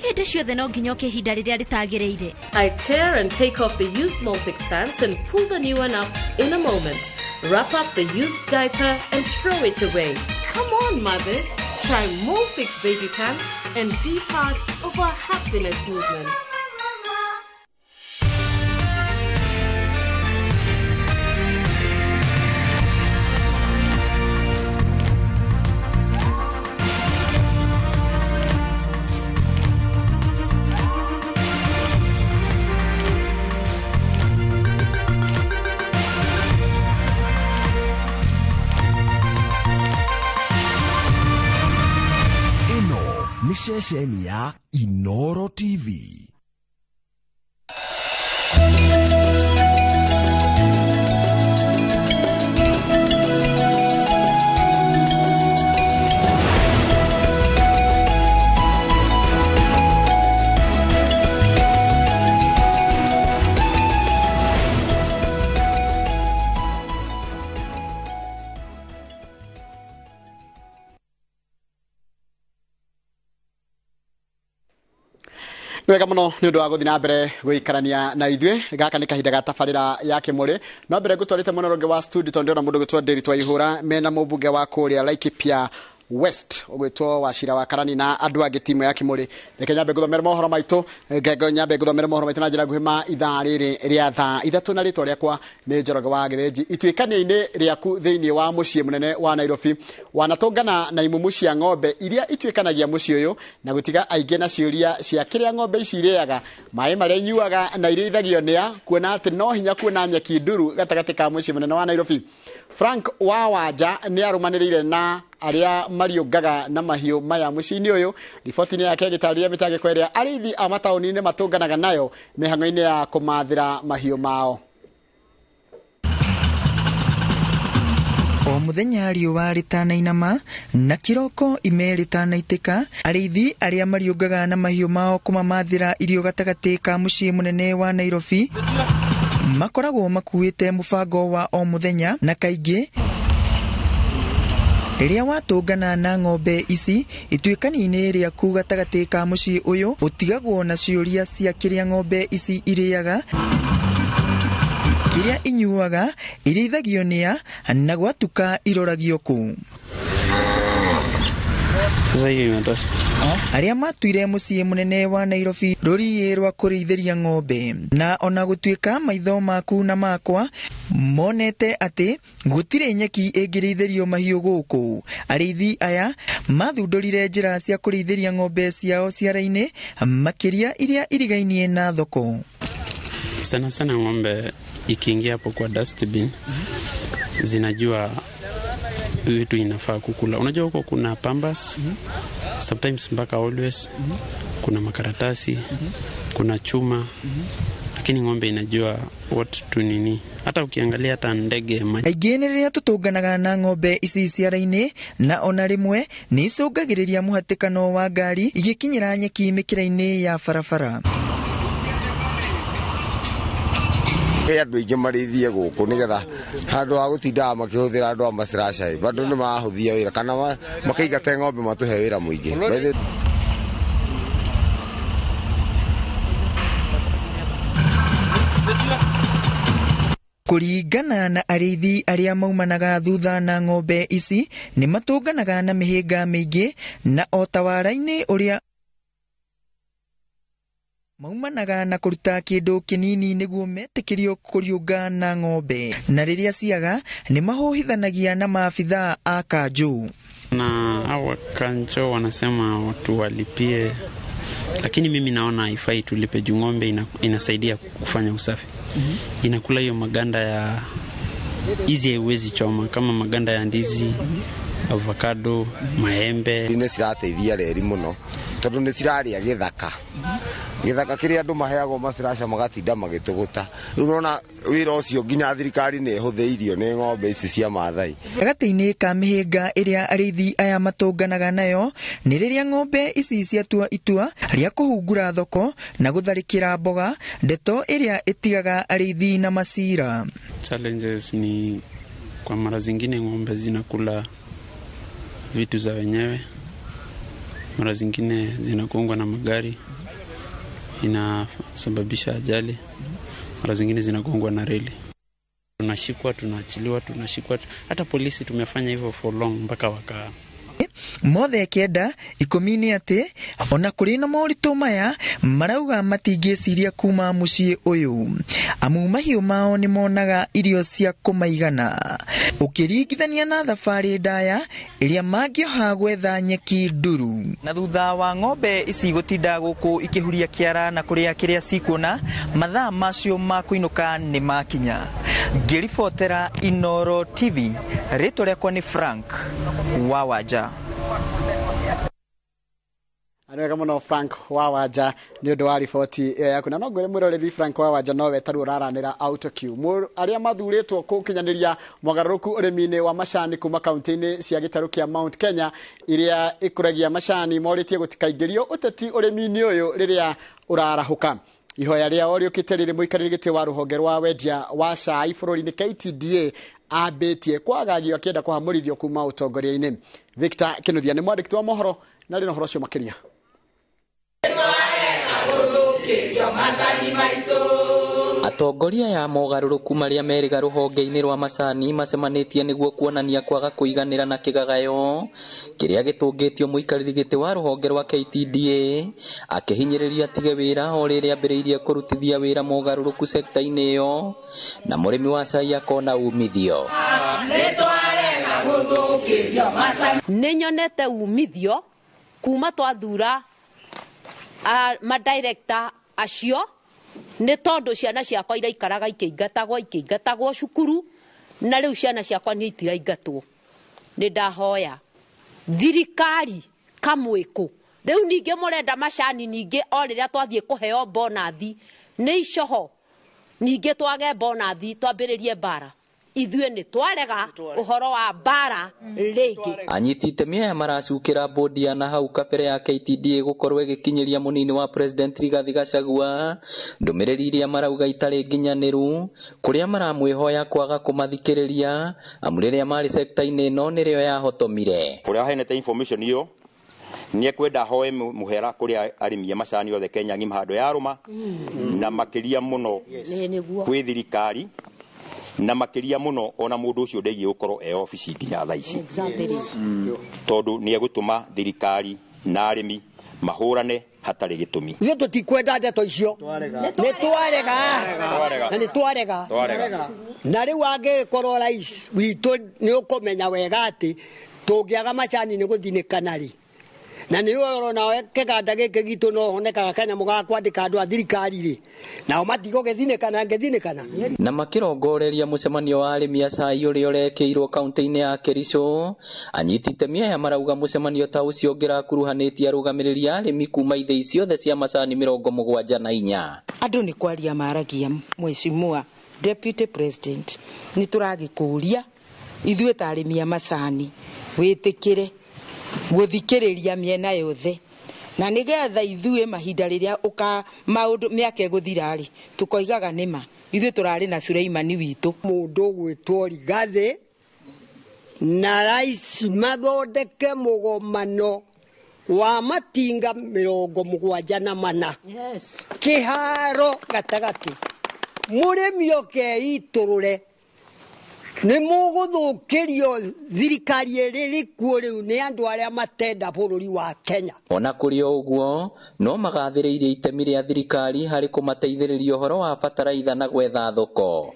Hĩndĩ ciothe no nginya ũke ihinda rĩrĩa rĩtagĩrĩire. I tear and take off the used Molfix pants and pull the new one up in a moment. Wrap up the used diaper and throw it away. Come on, mothers. Try Molfix baby pants and be part of our happiness movement. Nĩ ceceni ya Inoro TV. Wega muno ni undu wa guthi na mbere guikarania na ithuĩ. Gaka nĩ kahinda ga tabarĩra ya Kĩmũrĩ. No mbere ngũtwarĩte mwena ũrĩa wa studio tondũ ndĩrona mũndũ ũgwĩtwo Ndĩritũ wa Ihũra mena mũmbunge wa kũrĩa Laikipia West ũgwĩtwo Wachira wa Karani na andũ angĩ timu ya Kĩmũrĩ. Reke nyambe ngũthomere mohoro maitũ, ngengo nyambe ngũthomere mohoro maitũ na njĩra nguhĩ ma ithaa rĩrĩ rĩa thaa 3 na rĩtwa rĩakwa nĩ Njoroge wa Gĩthĩnji. Ituĩkania-inĩ rĩaku thĩinĩ wa mũciĩ mũnene wa Nairobi wanatũngana na imumu cia ng'ombe iria ituĩkanagia mũciĩ ũyũ na gũtiga aingĩ na ciũria cia kĩrĩa ng'ombe ici irĩaga, maĩ marĩa inyuaga na irĩithagio nĩa, kuona atĩ no hinya kuona nyeki nduru gatagatĩ ka mũciĩ mũnene wa Nairobi. Frank wa Wanja nĩ arũmanĩrĩire na arĩa mariũngaga na mahiũ maya mũciĩ-inĩ ũyũ. Riboti-inĩ yake ĩgĩtarĩria mĩtangĩko ĩrĩa arĩithi a mataũni-inĩ matũnganaga nayo mĩhang'o-inĩ ya kũmathĩra mahiũ mao. O mũthenya riũa rĩtanainama na kĩroko ime rĩtanaitĩka, arĩithi arĩa mariũngaga na mahiũ mao kũmamathĩra irio gatagatĩ ka mũciĩ mũnene wa Nairobi makoragwo makuĩte mũbango wa o mũthenya, na kaingĩ rĩrĩa watũngana na ng'ombe ici ituĩkani-inĩ rĩaku gatagatĩ ka mũciĩ ũyũ ũtigagwo na ciũria cia kĩrĩa ng'ombe ici irĩaga, kĩrĩa inyuaga, irĩithagio nĩa, na gwatuka iroragio kũ. Arĩa matuire mũciĩ mũnene wa Nairobi rũriĩ rwa kũrĩithĩria ng'ombe, na ona gũtuĩka maitho maku na makwa monete atĩ gũtirĩ nyeki ĩngĩrĩithĩrio mahiũ gũkũ, arĩithi aya mathundũrire njĩra cia kũrĩithĩria ng'ombe ciao ciara-inĩ, makĩria iria irigainie na thoko. Sana sana ng'ombe ikiingia hapo kwa dustbin zinajua vitu inafaa kukula. Unajua huko kuna pambas, sometimes mpaka always, kuna makaratasi, kuna chuma, lakini ng'ombe inajua what to nini. Hata ukiangalia hata ndege aingĩ nĩ rĩrĩa tũtũnganaga na ng'ombe ici ciara-inĩ, na ona rĩmwe nĩ icũngagĩrĩria mũhatĩkano wa ngari igĩkinyĩra nyeki mĩkĩra-inĩ ya barabara. Andũ aingĩ marĩithie gũkũ nĩgetha handũ ha gũtindaga makĩhũthĩra andũ a maciraca bado nĩ marahũthia wĩra kana makaingata ng'ombe matũhe wĩra mũingĩ. Kũringana na arĩithi arĩa maumanaga thutha na ng'ombe ici nĩ matũnganaga na mĩhĩnga mĩingĩ, na o ta wara-inĩ ũrĩa maumanaga na kũruta kĩndũ kĩnini nĩguo metĩkĩrio kũriũnga na ng'ombe, na rĩrĩa ciaga nĩ mahũhithanagia na maabithaa a kanjũ. Na hawa kanjo wanasema watu walipie, lakini mimi naona haifai tulipe juu ng'ombe inasaidia kufanya usafi. Inakula hiyo maganda ya hizi haiwezi choma kama maganda ya ndizi, avocado, maembe. Nĩ cirateithia reri mũno tondũ nĩ cirarĩa gĩthaka. Gĩthaka kĩrĩa andũ maheagwo maciraca magatinda magĩtũgũta. Rĩu ũrona wĩra ũcio nginya thirikari nĩ ĩhũthĩirio nĩ ng'ombe ici cia Maathai. Gatagatĩ-inĩ ka mĩhĩnga ĩrĩa arĩithi aya matũnganaga nayo nĩ rĩrĩa ng'ombe ici ciatua itua rĩa kũhungura thoko na gũtharĩkĩra mboga, ndeto ĩrĩa ĩtigaga arĩithi na macira. Challenges ni kwa mara zingine ng'ombe zinakula vitu za wenyewe, mara zingine zinagongwa na magari. Inasababisha ajali, mara zingine zinagongwa na reli. Tunashikwa, tunaachiliwa, tunashikwa. Hata polisi tumefanya hivyo for long mpaka waka Mothe 9 10 nĩ atĩ ona kũrĩ na moritũ maya, marauga matingĩciria kuma mũciĩ ũyũ, amu mahiũ mao nĩ monaga irio cia kũmaigana ũkĩringithania na thabarĩ ndaya ĩrĩa mangĩoha gwetha nyeki nduru. Na thutha wa ng'ombe ici gũtinda gũkũ ikĩhuria kĩara na kũrĩa kĩrĩa cikuona, mathaa macio ma kũinũka nĩ makinya. Ngĩribotera Inoro TV, rĩtwa rĩakwa nĩ Frank Wawanja. Nĩ wega mũno, Frank Wawanja, nĩ ũndũ wa riboti ĩyo yaku. Na no ngwĩre mwĩroreri, Frank Wawanja nowe tarĩu ũraranĩra autocue arĩa mathurĩtwo gũkinyanĩria mogarũrũku ũrĩmi-inĩ wa macani kuma kaunti-inĩ cia gĩtarũ kĩa Mount Kenya iria ikũragia macani morĩtie gũtikaingĩrio ũteti ũrĩmi-inĩ ũyũ rĩrĩa ũrarahũka. Ihoya rĩao rĩũkĩte rĩrĩ mũikarĩri gĩtĩ wa rũhonge rwa wendia wa cai bũrũri-inĩ KTDA ambĩtie kwagagio akĩenda kũhamũrithio kuma ũtongoria-inĩ. Victor Kinuthia nĩ mwandĩki wa mohoro na rĩ na ũhoro ũcio makĩria. Atongoria ya mogarũrũku marĩa merĩga rũhonge-inĩ rwa macani macemanĩtie nĩguo kuonania kwaga kũiganĩra na kĩgagayo kĩrĩa gĩtũngĩtio mũikarĩri gĩtĩ wa rũhonge rwa KTDA akĩhinyĩrĩria atige wĩra o rĩrĩa ambĩrĩirie kũrutithia wĩra mogarũrũku sekta-inĩ ĩyo, na mũrĩmi wa cai akona umithio. Nĩ nyonete umithio kuma twathura madirector acio, nĩ tondũ ciana ciakwa iraikaraga ikĩingatagwo ikĩingatagwo cukuru, na rĩu ciana ciakwa nĩ itiraingatwo. Nĩ ndahoya thirikari kamwĩkũ rĩu ningĩ mũrenda macani, ningĩ o rĩrĩa twathiĩ kũheo bonathi nĩ icoho, ningĩ twage bonathi twambĩrĩrie mbara. Ithuĩ nĩ twarega ũhoro wa mbara rĩngĩ. Anyiti itemi aya maracukĩra bodi ya nahau kabere ya KTDA gũkorwo ĩgĩkinyĩria mũnini wa president Rigathi Gachagua ndũmĩrĩri iria marauga itarĩ nginyanĩru, kũrĩa maramwĩhoya kwaga kũmathikĩrĩria amu rĩrĩa marĩ sekta-inĩ ĩno nĩrĩo yahotomire. Ũrĩa aheanĩte information ĩyo nĩ ekwenda hoe mũhera kũrĩa arĩmi a macani othe Kenya ng'ima handũ yarũma, na makĩria mũno kwĩ thirikari, na makĩria mũno ona mũndũ ũcio ndegie gũkorwo e obici nginya thaa ici, tondũ nĩ egũtũma thirikari na arĩmi mahũrane hatarĩ gĩtũmi. Ithuĩ tũtikwenda ndeto icio, nĩ twarega na nĩ twarega. Na rĩu angĩgĩkorwo rais witũ nĩ ũkũmenya wega atĩ tũngĩaga macani nĩ gũthinĩkana rĩ, na nĩ ũrona kĩganda gĩkĩ gitũ no honekaga kanyamũ ga kwandĩka andũ a thirikari rĩ, nao matigũgĩthinĩkana ngĩthinĩkana. Na makĩrongoreria mũcemanio wa arĩmi a cai ũrĩa ũrekĩirwo kaunti-inĩ ya Kericho, anyiti itemi aya marauga mũcemanio ta ũcio ũngĩrakuruhanĩtie arũgamĩrĩri a arĩmi kuma ithĩi ciothe cia macani 74. Andũ nĩ kwaria maragia, mheshimiwa deputy president, nĩ tũragĩkũria ithuĩ ta arĩmi a macani wĩtĩkĩre gũthikĩrĩria mĩena yothe, na nĩgetha ithuĩ mahinda rĩrĩa ũka maũndũ mĩaka ĩgũthira rĩ, tũkoigaga nĩma ithuĩ tũrarĩ na Suleimani witũ. Mũndũ ũgwĩtwo Rigathi na rais mathondeke mũgomano wa matinga 74 kĩharo gatagatĩ, mũrĩmi oke itũrũre nĩ mũgũthũkĩrio thirikari ĩrĩ rĩkuo rĩu nĩ andũ arĩa matenda bũrũri wa Kenya. Ona kũrĩ o ũguo no magathĩrĩirie itemi rĩa thirikari harĩ kũmateithĩrĩria ũhoro wa bataraitha na gwetha thoko.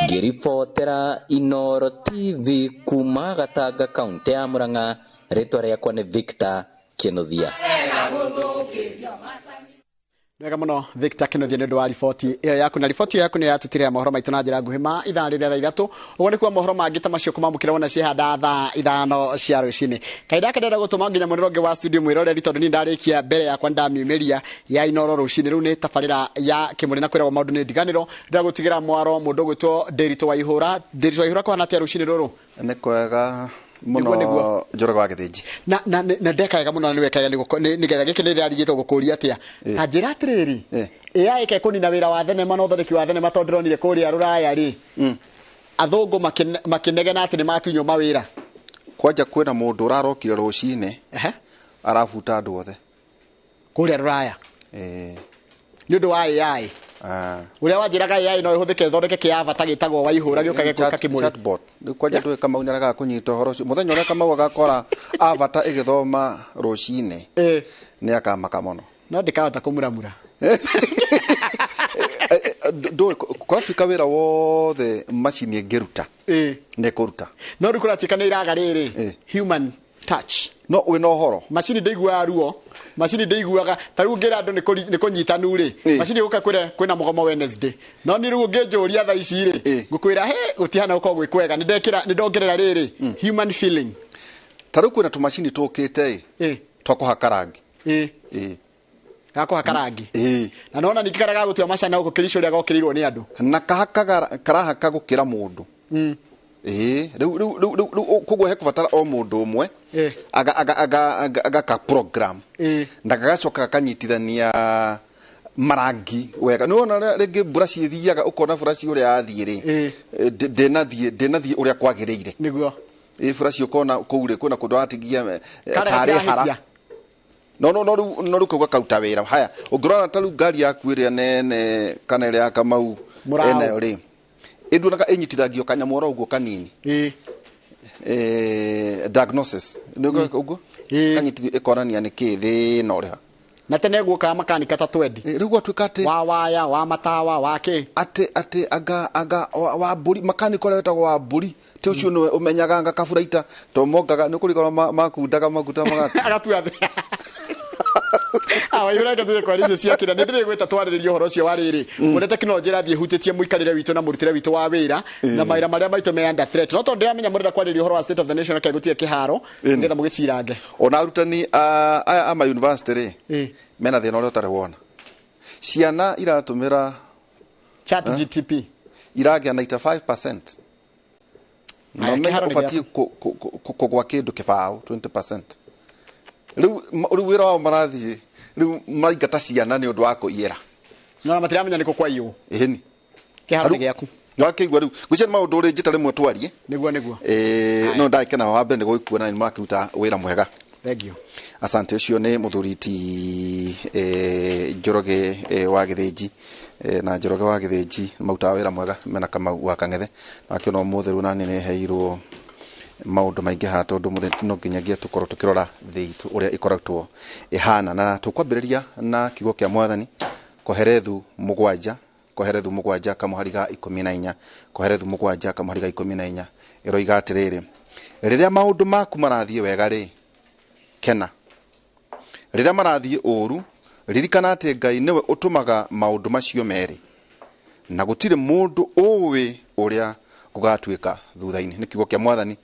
Ngĩribotera Inoro TV kuma Gatanga kaunti ya Murang'a, rĩtwa rĩakwa nĩ Victor Kinuthia. Wega mũno Victor Kinuthia nĩ ũndũ wa riboti ĩyo yaku. Na riboti ĩyo yaku nĩ yatũtirĩra mohoro maitũ na njĩra nguhĩ ma ithaa rĩrĩa thaa 3. Ũguo nĩ kuo mohoro mangĩ ta macio kũmamũkĩra wona ciehanda thaa 5 cia rũcinĩ. Kahinda gaka ndĩrenda gũtũma nginya mũnene ũngĩ wa studio mwĩroreri, tondũ niĩ ndarĩkia mbere yakwa ndamiumĩria ya Inoro rũcinĩ. Rĩu nĩ tabarĩra ya kĩmũrĩ na kwĩragwo maũndũ nĩ ndiganĩro. Ndĩrenda gũtigĩra mwaro mũndũ ũgwĩtwo Ndĩritũ wa Ihũra. Ndĩritũ wa Ihũra, kũhana atĩa rũcinĩ rũrũ? Nĩ kwega mũno, Njoroge wa Gĩthĩnji. Na ndeka wega mũno na nĩweka wega nĩgetha gĩkĩ nĩ ndĩrarigĩtwo gũkũria atĩa. Ta njĩra atĩrĩrĩ, AI ĩkekũnina wĩra wa thenema na ũthondeki wa thenema, tondũ ndĩronire kũrĩa rũraya rĩ, athũngũ makĩnegena atĩ nĩ matunywo mawĩra. Kwanja kwĩna mũndũ ũrarokire rũcinĩ arabuta andũ othe. Kũrĩa rũraya. Nĩ ũndũ wa AI. Ũrĩa wanjĩraga AI no ĩhũthĩke ĩthondeke kĩavata gĩtagwo Waihũra gĩũkage gwĩka kĩmũrĩ. Chatbot. Rĩu kwanja ndũĩ Kamau nĩaregaga kũnyita ũhoro ũcio. Mũthenya ũrĩa Kamau agakora avata ĩgĩthoma rũcinĩ nĩ akamaka mũno. No ndĩkahota kũmuramura. Ndũĩ kũratuĩka wĩra wothe macini ĩngĩruta nĩ ĩkũruta. No rĩu kũratuĩka nĩ iraga rĩrĩ human touch. No wĩna ũhoro. Macini ndĩiguaga ruo, macini ndĩiguaga ta rĩu ngĩra andũ nĩ kũnyitanu rĩ, macini ĩgũka kwĩra kwĩna mũgomo Wednesday. No niĩ rĩu ũngĩnjũria thaa ici rĩ, ngũkwĩra he gũtihana gũkorwo gwĩ kwega, nĩ ndekĩra nĩ ndongerera rĩrĩ human feeling. Ta rĩu kwĩna tũmacini tũkĩte ĩ twa kũhaka rangi. Ga kũhaka rangi. Na nona ningĩ karĩa gagũtua macani gũkũ kĩrico ũrĩa gokĩrĩirwo nĩ andũ. Na kahakaga karahaka gũkĩra mũndũ. Rĩu koguo hekũbatara o mũndũ ũmwe aga ka program na gagacoka gakanyitithania marangi wega. Nĩ wona rĩngĩ brush ĩthiaga ũkona brush ũrĩa yathiĩ rĩ ndĩnathiĩ ũrĩa kwagĩrĩire. Nĩguo. Brush ũkona kũu rĩ kwĩna kũndũ watigia tarĩ hara. No no no no rĩu kau gakauta wĩra. Haya ũngĩrora ta rĩu ngari yaku ĩrĩa nene kana ĩrĩa ya Kamau enayo rĩ ĩnduonaga ĩnyitithagio kanyamũ oro ũguo kanini. Diagnosis nĩ ũguo kanyitithio ĩkonania nĩ kĩ thĩna ũrĩ ha. Na tene guokaga makanika ta twendi. Rĩu gwatuĩka atĩ wa waya wa matawa wa kĩ atĩ anga wa mbũri makanika ũrĩa wĩtagwo wa mbũri ti ũcio nĩwe ũmenyaga anga kaburaita to mongaga nĩ kũrigoro makundaga maguta magatu agatua thĩ. Waihũra reke tũthiĩ kwaria icio cia kĩrĩa nĩ ndĩrĩgwĩta twarĩrĩrie ũhoro ũcio wa rĩrĩ ũrĩa tekinoronjĩ ĩrathiĩ ĩhutĩtie mũikarĩre witũ na mũrutĩre witũ wa wĩra na mawĩra marĩa maitũ me under threat. No tondũ ndĩramenya mũrenda kwarĩrĩria ũhoro wa state of the nation reke ngũtige kĩharo nĩgetha mũgĩcirange. Ona arutani aya a ma university rĩ mena thĩna ũrĩa ũtarĩ wona. Ciana iratũmĩra Chat GTP iragĩa 95%. Na menya ũbatiĩ kũgwa kĩndũ kĩbaũ 20%. Rĩu wĩra wao marathiĩ rĩu maraingata ciana nĩ ũndũ wa kũiyĩra. No matiramenya nĩ kũ kwaiywo. Ĩni. Kĩharo nĩ gĩaku. Nĩwakĩigua rĩu ngwĩciria nĩ maũndũ ũrĩ njĩta rĩmwe twarie. Nĩguo nĩguo. No ndagĩkena wa mbere nĩ gũgĩkuona nĩ mũrakĩruta wĩra mwega. Thank you. Asante. Ũcio nĩ mũthuri ti Njoroge wa Gĩthĩnji na Njoroge wa Gĩthĩnji marutaga wĩra mwega mena Kamau wa Kang'ethe. Nakĩona ũmũthĩ rĩu nani nĩ heirwo maũndũ maingĩ haha tondũ mũthĩ no nginyagia tũkorwo tũkĩrora thĩ itũ ũrĩa ĩkoretwo ĩhana. Na tũkwambĩrĩria na kiugo kĩa mwathani Koherethu 7 Koherethu 7 kamũhari ga 14 Koherethu 7 kamũhari ga 14 ĩroiga atĩrĩrĩ, rĩrĩa maũndũ maku marathiĩ wega rĩ kena, rĩrĩa marathiĩ ũru ririkana atĩ Ngai nĩwe ũtũmaga maũndũ macio merĩ na gũtirĩ mũndũ ũĩ ũrĩa gũgatuĩka thutha-inĩ. Nĩ kiugo kĩa mwathani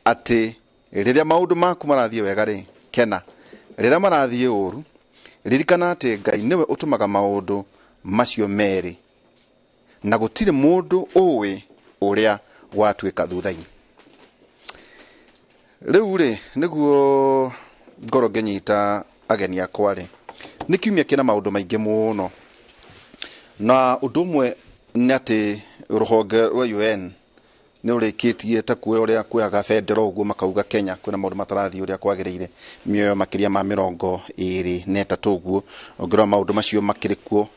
atĩ rĩrĩa maũndũ maku marathiĩ wega rĩ kena, rĩrĩa marathiĩ ũru ririkana atĩ Ngai nĩwe ũtũmaga maũndũ macio merĩ na gũtirĩ mũndũ ũĩ ũrĩa gwatuĩka thutha-inĩ. Rĩu rĩ nĩguo ngorwo ngĩnyita ageni akwa rĩ nĩ kiumia kĩna maũndũ maingĩ mũno, na ũndũ ũmwe nĩ atĩ rũhonge rwa UN nĩ rũrĩkĩtie ta kuoya ũrĩa kuoyaga bendera ũguo makauga Kenya kwĩna maũndũ matarathiĩ ũrĩa kwagĩrĩire, mĩoyo makĩria ma 23 ũguo. Ũngĩrora maũndũ macio makĩrĩ kuo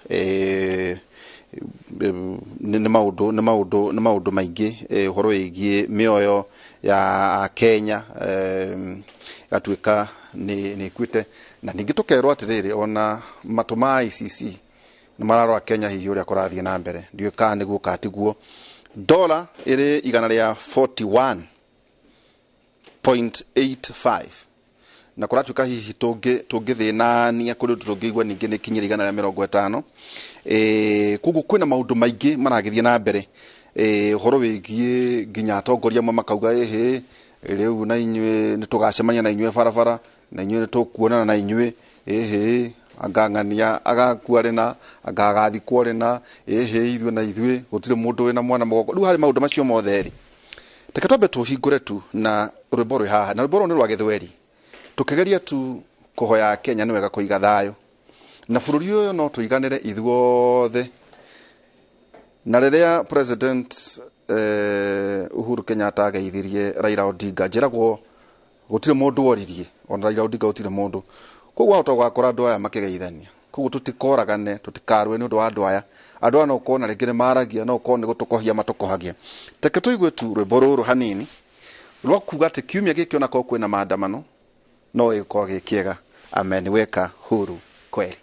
nĩ maũndũ maingĩ ũhoro wĩgiĩ mĩoyo ya Kenya gatuĩka nĩ ĩkuĩte. Na ningĩ tũkerwo atĩrĩrĩ ona matũ ma ICC nĩ mararora Kenya hihi ũrĩa kũrathiĩ na mbere, ndiũĩ kana nĩguo kana tiguo. Dola ĩrĩ igana rĩa 41.85 na kũratuĩka hihi tũngĩthĩnania kũrĩ ũndũ tũngĩigua ningĩ nĩ ikinyĩra igana rĩa 50. Koguo kwĩna maũndũ maingĩ maragĩthiĩ na mbere ũhoro wĩgiĩ nginya atongoria amwe makauga ĩhĩ rĩu na inyuĩ nĩ tũgacemania na inyuĩ barabara na inyuĩ nĩ tũkuonana na inyuĩ ĩhĩ angang'ania agakua rĩna anga agathikwo rĩna ĩhĩ ithuĩ na ithuĩ gũtirĩ mũndũ wĩna mwana mũgongo. Rĩu harĩ maũndũ macio mothe rĩ reke twambe tũhingũre tu na rwĩmbo rwĩ haha, na rwĩmbo rũrũ nĩ rwa Gĩthweri tũkĩgeria tu kũhoya Kenya nĩ wega kũiga thayũ na bũrũri ũyũ no tũiganĩre ithuothe. Na rĩrĩa President Uhuru Kenyatta ageithirie Raila Odinga njĩragwo gũtirĩ mũndũ woririe ona Raila Odinga gũtirĩ mũndũ Koguo wahota gũgakora andũ aya makĩgeithania. Koguo tũtikoragane, tũtikarũe nĩ ũndũ wa andũ aya. Andũ aya no ũkona rĩngĩ nĩ maragia, no ũkorwo nĩ gũtũkohia matũkohagia. Reke tũigue tu rwĩmbo rũrũ hanini rwa kuga atĩ kiumia gĩkĩ onakorwo kwĩna maandamano no gĩgũkorwo gĩ kĩega. Ameniweka huru kweli.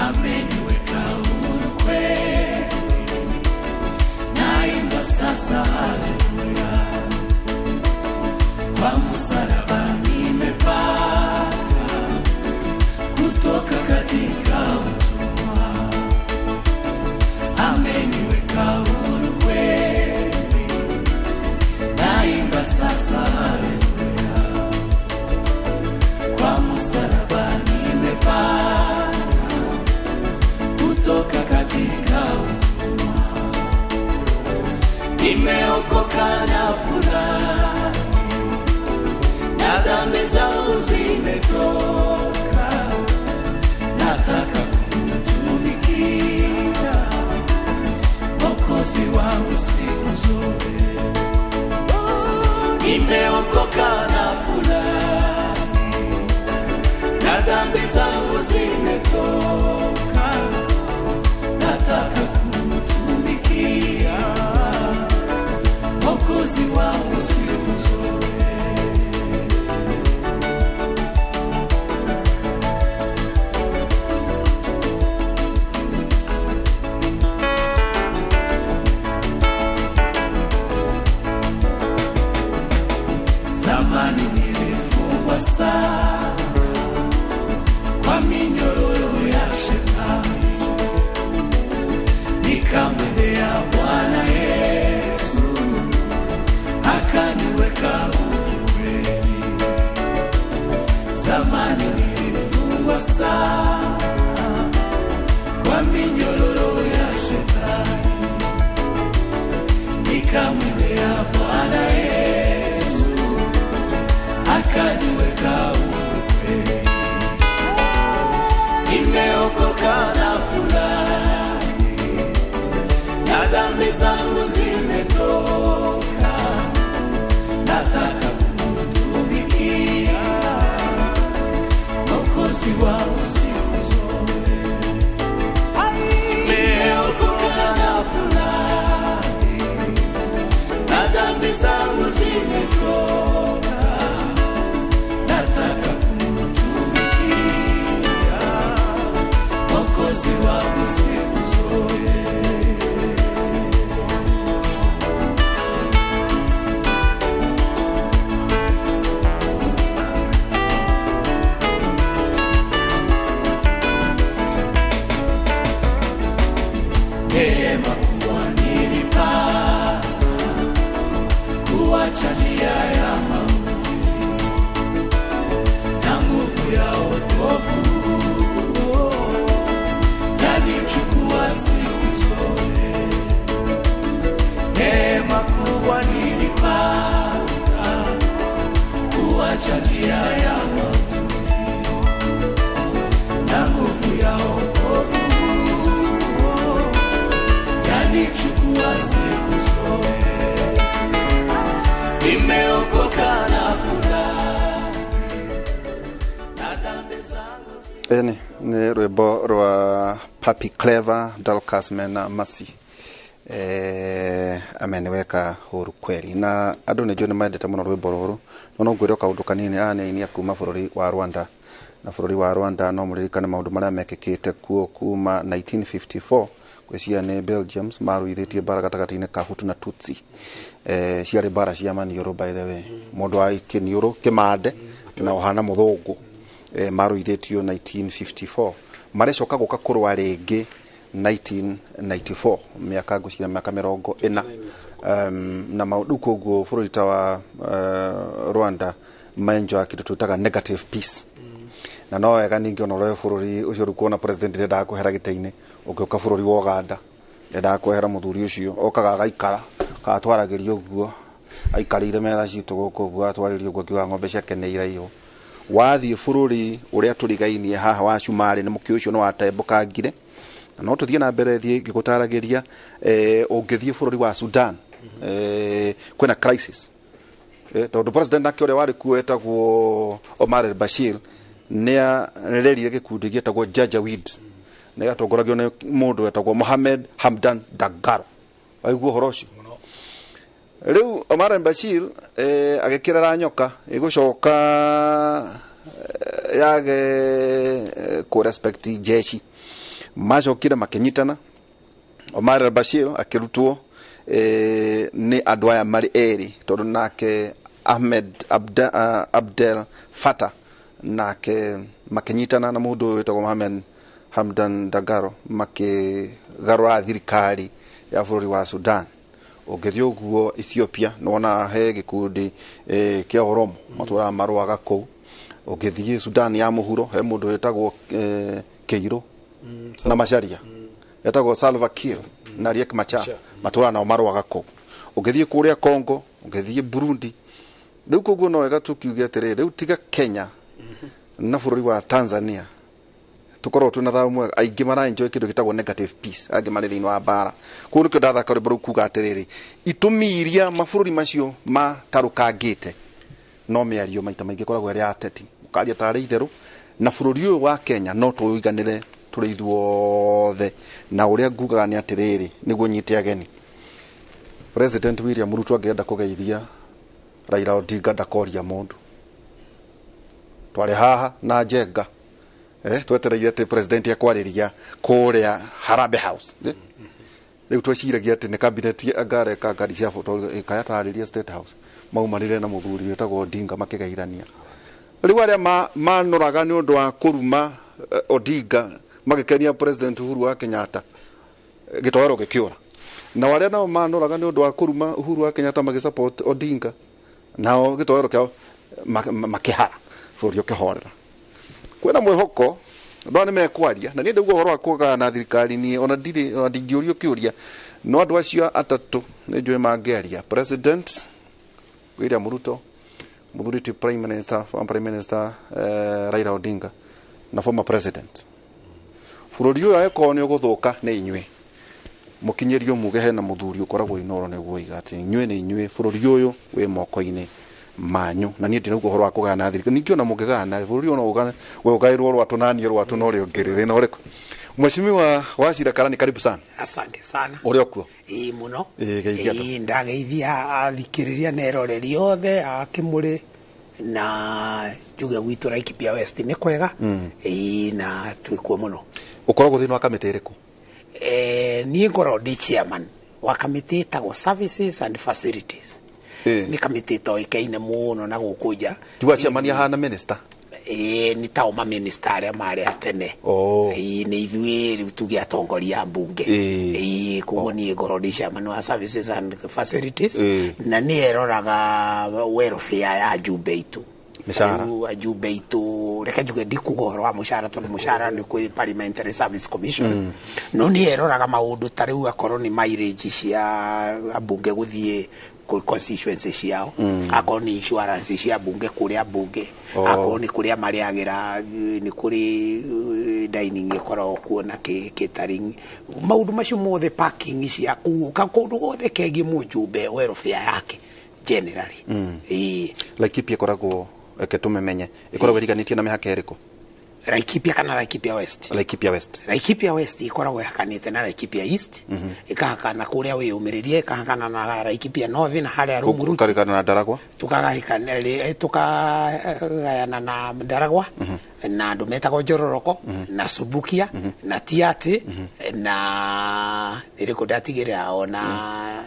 Ameniweka huru kweli, naimba sasa haleluya. Kwa msalaba nimepata kutoka katika utumwa. Ameniweka huru kweli, naimba sasa haleluya. Kwa msalaba nimepata kutoka katika utumwa. Nimeokoka na furahi, na dhambi zangu zimetoka. Nataka kumtumikia Mwokozi wangu siku zote. Nimeokoka na furahi, na dhambi zangu zimetoka. Nataka kumtumikia Mwokozi wangu siku zote. Zamani nilifungwa sana kwa minyororo ya shetani, nikamwendea Bwana Yesu akaniweka huru kweli. Zamani nilifungwa sana kwa minyororo ya shetani, nikamwendea Bwana Yesu akaniweka huru kweli. Nimeokoka na furahi, na dhambi zangu zimetoka. Nataka kumtumikia Mwokozi wangu siku zote. Nimeokoka na furahi, na dhambi zangu zimetoka. Nataka kumtumikia Mwokozi wangu siku zote. Neema kuwa nilipata kuacha njia ya mauti, na nguvu ya wokovu yanichukua siku zote. Neema kubwa nilipata kuacha njia ya mauti, na nguvu ya wokovu yanichukua siku zote. Nimeokoka na furahi, na dhambi zangu. Eni nĩ rwĩmbo rwa Papi Clever Dorcas mena Masi ameniweka huru kweli. Na andũ nĩ njũĩ nĩ mendete mũno rwĩmbo rũrũ, no no ngwĩre kaũndũ kanini. Aya nĩ aini a kuma bũrũri wa Rwanda, na bũrũri wa Rwanda no mũririkane maũndũ marĩa mekĩkĩte kuo kuma 1954. Ngwĩciria nĩ Belgium maruithĩtie mbara gatagatĩ-inĩ ka Hutu na Tutsi. Ciarĩ mbara cia maniũrũ, by the way, mũndũ wa kĩniũrũ kĩmande na ũhana mũthũngũ. Maruithĩtio 1954, marĩcoka gũka kũrũa rĩngĩ 1994, mĩaka ngwĩciria mĩaka 40. Na maũndũ koguo bũrũri ta wa Rwanda menjoa kĩndũ twĩtaga negative peace. Na no wega ningĩ ona ũrĩa bũrũri ũcio rĩu kuona president ndendaga kwehera gĩtĩ-inĩ, ũngĩũka bũrũri wa Uganda ndendaga kwehera mũthuri ũcio, okaga agaikara agatwaragĩria ũguo aikarĩire metha citũ gũkũ ũguo atwarĩria ũguo akiuga ng'ombe ciake nĩ iraiywo. Wathiĩ bũrũri ũrĩa tũrigainie haha wa Cumarĩ nĩ mũkĩ ũcio nĩ watembũkangire. Na no tũthiĩ na mbere thiĩ ngĩgũtaragĩria, ũngĩthiĩ bũrũri wa Sudan, kwĩna crisis. Tondũ president nake ũrĩa warĩ kuo etagwo Omar al-Bashir nĩ arerire gĩkundi gĩtagwo Janjaweed, nĩ gatongoragio nĩ mũndũ wetagwo Mohamed Hamdan Dagalo. Waigua ũhoro ũcio? Rĩu Omar al-Bashir agĩkĩrera nyoka ĩgũcoka yage kũ respect jeshi. Macokire makĩnyitana, Omar al-Bashir akĩrutwo nĩ andũ aya marĩ erĩ, tondũ nake Ahmed Abdel Fattah nake makĩnyitana na mũndũ ũyũ wĩtagwo Mohamed Hamdan Dagalo makĩgarũra thirikari ya bũrũri wa Sudan. Ũngĩthiĩ ũguo Ethiopia nĩwona he gĩkundi kĩa Oromo matũraga marũaga kũu. Ũngĩthiĩ Sudan ya mũhuro he mũndũ wĩtagwo Keiro na Macharia, etagwo Salva Kiir na Riek Machar, matũraga nao marũaga kũu. Ũngĩthiĩ kũrĩa Congo, ũngĩthiĩ Burundi, rĩu koguo no wega tũkiuge atĩrĩrĩ, rĩu tiga Kenya na bũrũri wa Tanzania tukorwo twĩna thayũ mwega, aingĩ mara enjoy kĩndũ gĩtagwo negative peace, angĩ marĩ thĩinĩ wa mbara. Koguo nĩkĩo ndathaka rwĩmbo rũu kuga atĩrĩrĩ, itũmi iria mabũrũri macio matarũkangĩte no mĩario maita maingĩ ĩkoragwo ĩrĩ ya ateti, mũkaria tarĩ itherũ. Na bũrũri ũyũ wa Kenya no tũiganĩre tũrĩ ithuothe, na ũrĩa ngugaga nĩ atĩrĩrĩ, nĩguo nyite ageni, President William Ruto angĩenda kũgeithia Raila Odinga ndakoria mũndũ. Twarĩ haha na Njenga, twetereire atĩ president ekwarĩria kũrĩa Harambee House. Rĩu tweciragia atĩ nĩ cabinet angareka ngari cia kaya tarĩria State House, maumanire na mũthuri wĩtagwo Odinga makĩgeithania. Rĩu arĩa manoraga nĩ ũndũ wa kũruma Odinga magĩkenia President Uhuru wa Kenyatta, gĩtoero gĩkĩũra. Na arĩa nao manoraga nĩ ũndũ wa kũruma Uhuru wa Kenyatta magĩsupport Odinga, nao gĩtoero kĩao makĩhara, bũrũri ũkĩhorera. Kwĩna mwĩhoko andũ aya nĩ mekwaria, na niĩ ndauga ũhoro wa kũgana na thirikari niĩ ona ndirĩ, ona ndingĩũrio kĩũria, no andũ acio atatũ nĩ njũĩ mangĩaria. President William Ruto, mũthuri ti Prime Minister, former Prime Minister Raila Odinga na former President. Bũrũri ũyũ angĩkorwo nĩ ũgũthũka nĩ inyuĩ, mũkinyĩrio muge hena mũthuri ũkoragwo Inooro nĩguo oiga atĩ inyuĩ nĩ inyuĩ, bũrũri ũyũ wĩ moko-inĩ manyu. Na niĩ ndinauga ũhoro wa kũgayana na thirikari, ningĩ ona mũngĩgayana bũrũri ũyũ no we ũgaĩrwo rwatũ na niĩ rwatũ na ũrĩa ũngĩ rĩ, thĩna ũrĩkũ? Mheshimiwa Wachira Karani, karibu sana. Asante sana. Ũrĩ o kuo? Ĩĩ mũno. Ĩĩ, geithia andũ. Ĩĩ, ndageithia athikĩrĩria na eroreri othe a Kĩmũrĩ, na njuge gwitũ Laikipia West nĩ kwega. Ĩĩ, na twĩkuo mũno. Ũkoragwo thĩinĩ wa kamĩtĩ ĩrĩkũ? Niĩ ngoragwo ndĩ chairman wa kamĩtĩ ĩtagwo Services and Facilities. Nĩ kamĩtĩ ĩtoĩkaine mũno na gũkũ nja. Tiwa chairman ahana minister? Nĩ tao ma minister arĩa marĩ a tene. Nĩ ithuĩ rĩu tuge atongoria a mbunge. Koguo niĩ ngoragwo ndĩ chairman wa Services and Facilities, na nĩ ĩroraga welfare ya ajumbe aitũ. Mĩcara. Rĩu ajumbe aitũ, reke njuge ndikuga ũhoro wa mũcara tondũ mũcara nĩ kwĩ Parliamentary Service Commission. No nĩ ĩroraga maũndũ ta rĩu akorwo nĩ mileage cia ambunge gũthiĩ constituency ciao, akorwo nĩ insurance cia mbunge kũrĩa mbunge, akorwo nĩ kũrĩa marĩagĩra, nĩ kũrĩ dining ĩkoragwo kuo na catering, maũndũ macio mothe, parking cia kũu, kũndũ guothe kegiĩ mũjumbe welfare yake generally. Laikipia ĩkoragwo, reke tũmĩmenye, ĩkoragwo ĩriganĩtie na mĩhaka ĩrĩkũ? Laikipia kana Laikipia West? Laikipia West. Laikipia West ĩkoragwo ĩhakanĩte na Laikipia East, ĩkahakana kũrĩa wĩyũmĩrĩrie, ĩkahakana na Laikipia North na harĩa Rumuruti. Ũkarigana na Ndaragwa? Tukagayana na Ndaragwa, na andũ metagwo Njororoko, na Subukia, na Tiati, na nĩrĩkũ ndatigĩrĩra ona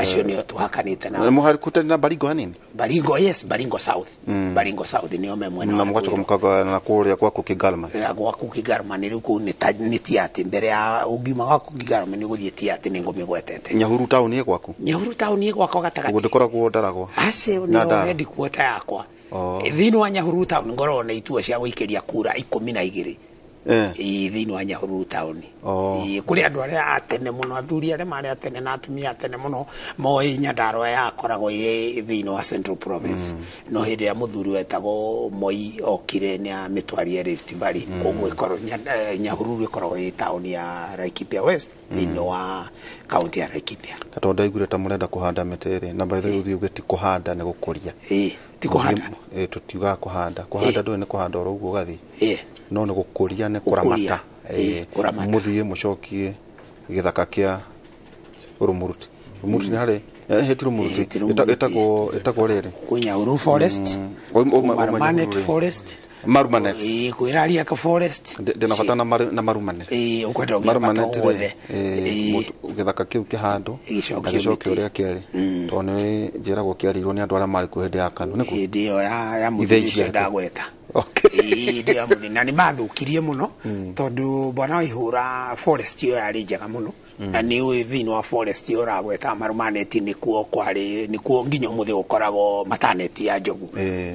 acio nĩo tũhakanĩte nao. Mũhakũtani na Baringo hanini? Baringo, yes, Baringo South. Baringo South nĩo me mwena Na wa mũgacoka Ruiru. mũkagayana na kũrĩa gwaku Kĩgarama. Gwaku Kĩgarama nĩ rĩu kũu nĩ Tiati, mbere ya ũngiuma gwaku Kĩgarama nĩ ũgũthiĩ Tiati, nĩ ngũmĩgwetete. Nyahururu taũni ĩ gwaku? Nyahururu taũni ĩ gwakwa gatagatĩ. Ũguo ndĩkoragwo Ndaragwa? Acio Na nĩo Ndara. headquarter yakwa. Thĩinĩ wa Nyahururu town ngoragwo na itua cia gũikĩria kura 12. Thĩinĩ wa Nyahururu town. Kũrĩ andũ arĩa a tene mũno, athuri arĩa marĩ a tene na atumia a tene mũno moĩ Nyandarua yakoragwo ĩ thĩinĩ wa Central Province. No hĩndĩ ĩrĩa mũthuri wetagwo Moi okire nĩ amĩtwarire Rift Valley. Koguo ĩkorwo Nyahururu ĩkoragwo ĩ taũni ya Laikipia West thĩinĩ wa kaunti ya Laikipia. Ta tondũ ndaiguire ta mũrenda kũhanda mĩtĩ rĩ, na by the way ũthiĩ uge ti kũhanda nĩ gũkũria. Ti kũhanda. Tũtiugaga kũhanda. Kũhanda ndũĩ nĩ kũhanda oro ũguo ũgathiĩ. No nĩ gũkũria, nĩ kũramata. Mũthiĩ mũcokie gĩthaka kĩa Rumuruti. Rumuruti nĩ harĩ ti Rumuruti, ĩtagwo rĩrĩ kwĩ Nyahururu forest, Marumanet forest, Marumanet, kwĩ Rariak forest. Ndĩna bata na Marumanet. Ũkwenda ũgĩbata wothe. Gĩthaka kĩu kĩhandwo na gĩcokio ũrĩa kĩarĩ, tondũ nĩ njĩragwo kĩarĩirwo nĩ andũ arĩa marĩ kuo hĩndĩ ya KANU. Nĩguo hĩndĩ ĩyo ya mũthuri ũcio ndagweta. Hĩndĩ ya mũthuri, na nĩ mathũkirie mũno tondũ bwana Waihũra forest ĩyo yarĩ njega mũno. Na nĩ ũĩ thĩinĩ wa forest ĩyo ũragweta Marumanet nĩkuo kwarĩ, nĩkuo nginya ũmũthĩ gũkoragwo mataneti ya njogu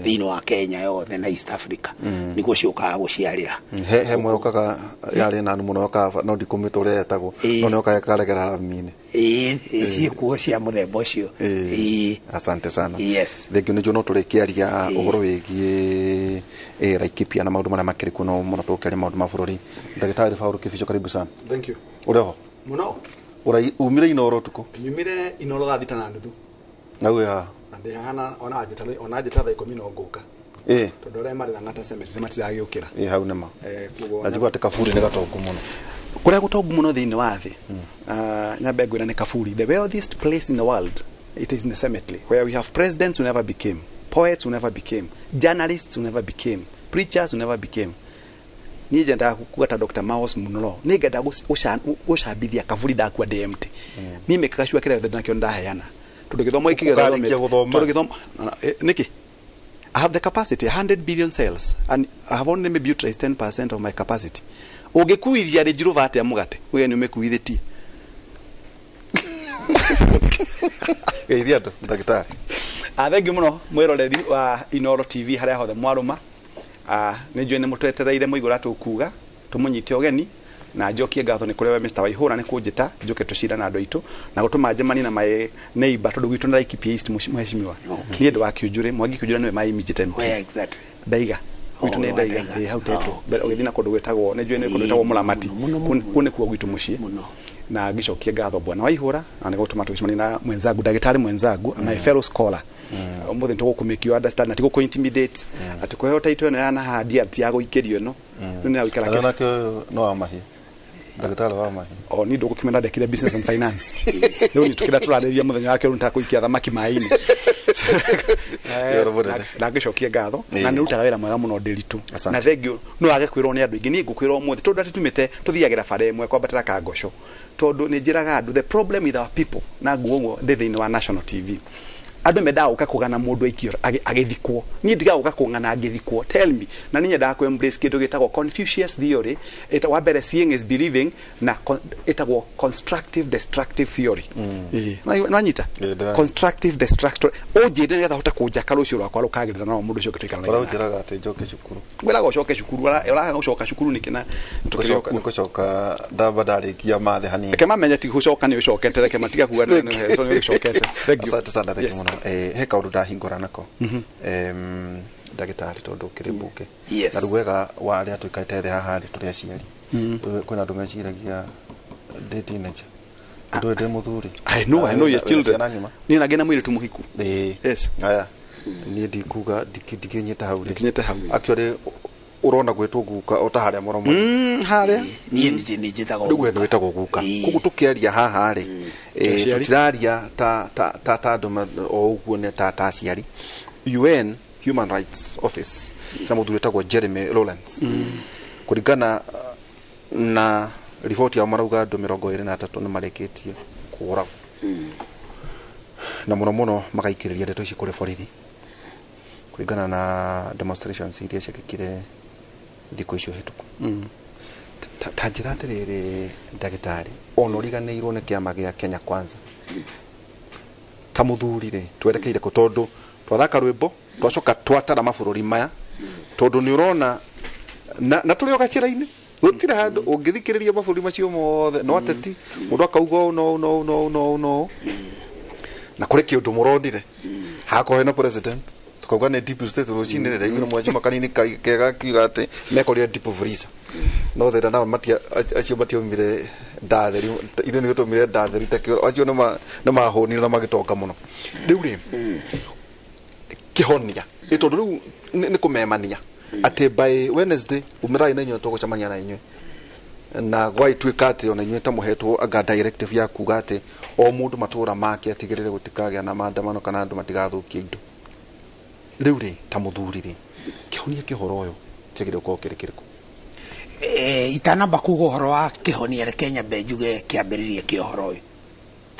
thĩinĩ wa Kenya yothe na East Africa. Nĩkuo ciũkaga gũciarĩra. He mwe ũkaga yarĩ nanu mũno yokaga, no ndikũmĩta ũrĩa yetagwo, no nĩ yokaga ĩkaregera rami-inĩ. Ciĩkuo cia mũthemba ũcio. Asante sana. Yes. Thengiũ nĩ njũĩ no tũrĩkĩaria ũhoro wĩgiĩ Laikipia na maũndũ marĩa makĩrĩ kuo, no mũno tũkĩaria maũndũ ma bũrũri. Ndagĩtarĩ Paul Kibicho, karibu sana. Thank you. Ũrĩ ho? Mũno. Umire Inooro ũtukũ? Nyumire Inooro thaa 6:30. Na wĩ haha? Na ndĩ haha na ona anjĩta thaa 10 no ngũka. Tondũ arĩa marĩ Lang'ata Cemetery matiragĩũkĩra. Hau nĩma. Na njigua atĩ kaburi nĩ gatongu mũno. Kũrĩa gũtongu mũno thĩinĩ wa thĩ, nyambe ngwĩra nĩ kaburi. The wealthiest place in the world, it is in the cemetery, where we have presidents who never became, poets who never became, journalists who never became, preachers who never became. Niĩ nyendaga kuga ta Dr. Miles Munro, nĩ ngenda gũcambithia kaburi ndakua ndĩ empty. Niĩ mĩkaga cua kĩrĩa gĩothe ndĩnakĩo ndaheana. Tondũ gĩthomo gĩkĩ gĩothe tondũ gĩthomo nĩkĩ? I have the capacity, 100 billion cells, and I have only maybe utilized 10% of my capacity. Ũngĩkuithia Range Rover atĩa mũgate, ũge nĩ ũmĩkuithĩtie. Geithia andũ, ndagĩtarĩ. Thengiũ mũno mwĩroreri wa Inooro TV harĩa hothe mwarũma. Nĩ njũĩ nĩ mũtwetereire mũigũra tũkuga tũmũnyite ũgeni, na njokie ngatho nĩ kũrĩ we Mr. Waihũra nĩ kũnjĩta njoke tũcira na andũ aitũ na gũtũma njemanie na my neighbor tondũ gwitũ nĩ Laikipia East mheshimiwa. Niĩ ndĩ wa Kiunjuri, Mwangi Kiunjuri nĩwe my immediate MP. Ndaiga gwitũ nĩ Ndaiga, hau tetwo ũgĩthiĩ na kũndũ gwĩtagwo nĩ njũĩ nĩ kũndũ gwĩtagwo Mũramati, kũu nĩkuo gwitũ mũciĩ. Na ngĩcokia ngatho bwana Waihũra na nĩ gũtũma tũgĩcemania na mwenzangu ndagĩtarĩ mwenzangu, my fellow scholar. Ũmũthĩ nĩ tũgũkũ make you understand na ti gũkũ intimidate atĩ kũheo title ĩno ya nahandia ti ya gũikĩrio ĩno. Rĩu nĩ ya gũikara kĩ- Nake ũyũ no wa mahiũ, ndagĩtarĩ wa mahiũ. O niĩ ndũgũkĩmena ndekire business and finance. Rĩu nĩ tũkĩra tũrarĩria mũthenya wake rĩu nĩtakũikia thamaki maĩ-inĩ. Na ngĩcokia ngatho na nĩ ũrutaga wĩra mwega mũno Ndĩritũ. Na thengiũ no wage kwĩrwo nĩ andũ aingĩ, niĩ ngũkwĩra ũmũthĩ tondũ atĩ tumĩte tũthiagĩra bara ĩmwe kwambatĩra Kangoco, tondũ nĩ njĩraga andũ the problem with our people, na nguo ũguo ndĩ thĩinĩ wa National TV, andũ mendaga gũka kũgana mũndũ aikio agĩthikwo. Niĩ ndigaga gũka kũng'ana ngĩthikwo, tell me. Na niĩ nyendaga kũ embrace kĩndũ gĩtagwo Confucius theory, wa mbere seeing is believing, na ĩtagwo constructive destructive theory. Nwanyita constructive destructive, ũnjĩre nĩgetha hote kũnjaka rũciũ rwakwa rũkagĩrĩra na mũndũ ũcio ũngĩtũikara. Ũrĩa ũnjĩraga atĩ njoke cukuru, ngwĩraga ũcoke cukuru, ũraga gũcoka cukuru nĩkĩ? Na nĩ gũcoka ndamba ndarĩkia mathe hanini. Reke mamenye ti gũcoka nĩ ũcokete, reke matiga kuga nĩ ũcokete. Asante sana, thengiũ mũno. He kaũndũ ndahingũra nako ndagĩtarĩ, tondũ ũkĩrĩ mbunge na rĩu wega wa arĩa tũikarĩte thĩ haha rĩ, tũrĩ aciari, kwĩna andũ meciragia ndĩ teenager, ndũĩ ndĩ mũthuri. I know your children. Niĩ na ngĩna mũirĩtu mũhiku. Yes. Aya, niĩ ndikuga ndingĩnyita hau rĩ. Ndingĩnyita hau. Actually ũrona gwĩtwo guka o ta harĩa mũromo. Harĩa. Niĩ nĩ njĩtagwo. Rĩu we nĩ wĩtagwo guka. Koguo tũkĩaria haha rĩ, tũtiraria ta ta ta andũ o ũguo nĩ ta aciari. UN Human Rights Office na mũthuri wĩtagwo Jeremy Lawrence, kũringana na riboti yao marauga andũ 23 nĩ marĩkĩtie kũũragwo, na mũno mũno magaikĩrĩria ndeto ici kũrĩ borithi kũringana na demonstrations iria ciekĩkire thikũ icio hĩtũku. Ta njĩra atĩrĩrĩ ndagĩtarĩ, ona ũriganĩirwo nĩ kĩama gĩa Kenya Kwanza ta mũthuri rĩ, twerekeire kũ? Tondũ twathaka rwĩmbo Twacoka twatara mabũrũri maya tondũ nĩ ũrona na tũrĩ o gacĩra-inĩ gũtirĩ handũ ũngĩthikĩrĩria mabũrũri macio mothe no ateti mũndũ akauga ũũ no no no no no na kũrĩ kĩũndũ mũronire hakorwo hena president tukauga nĩ deep state rũcinĩ rĩrĩa igũrũ mwanjima kanini kega kiuga atĩ mekorire deep freezer no thĩna nao matia acio matiaumire ndatheri ithuĩ nĩ tũmire ndatheri ta kĩoro acio nĩ mahũnire na magĩtonga mũno. Rĩu rĩ kĩhonia nĩ tondũ rĩu nĩ kũmemania atĩ by Wednesday umĩrai na inyuĩ tũgũcemania na inyuĩ na gwaituĩka atĩ ona inyuĩ ta mũhetwo anga directive ya kuga atĩ o mũndũ matũra make atigĩrĩre gũtikagĩa na maandamano kana andũ matigathũkie indo. Rĩu rĩ ta mũthuri rĩ kĩhonia kĩa ũhoro ũyũ kĩagĩrĩire gũkorwo kĩrĩ kĩrĩkũ? Itanamba kuga ũhoro wa kĩhonia reke nyambe njuge kĩambĩrĩria kĩa ũhoro ũyũ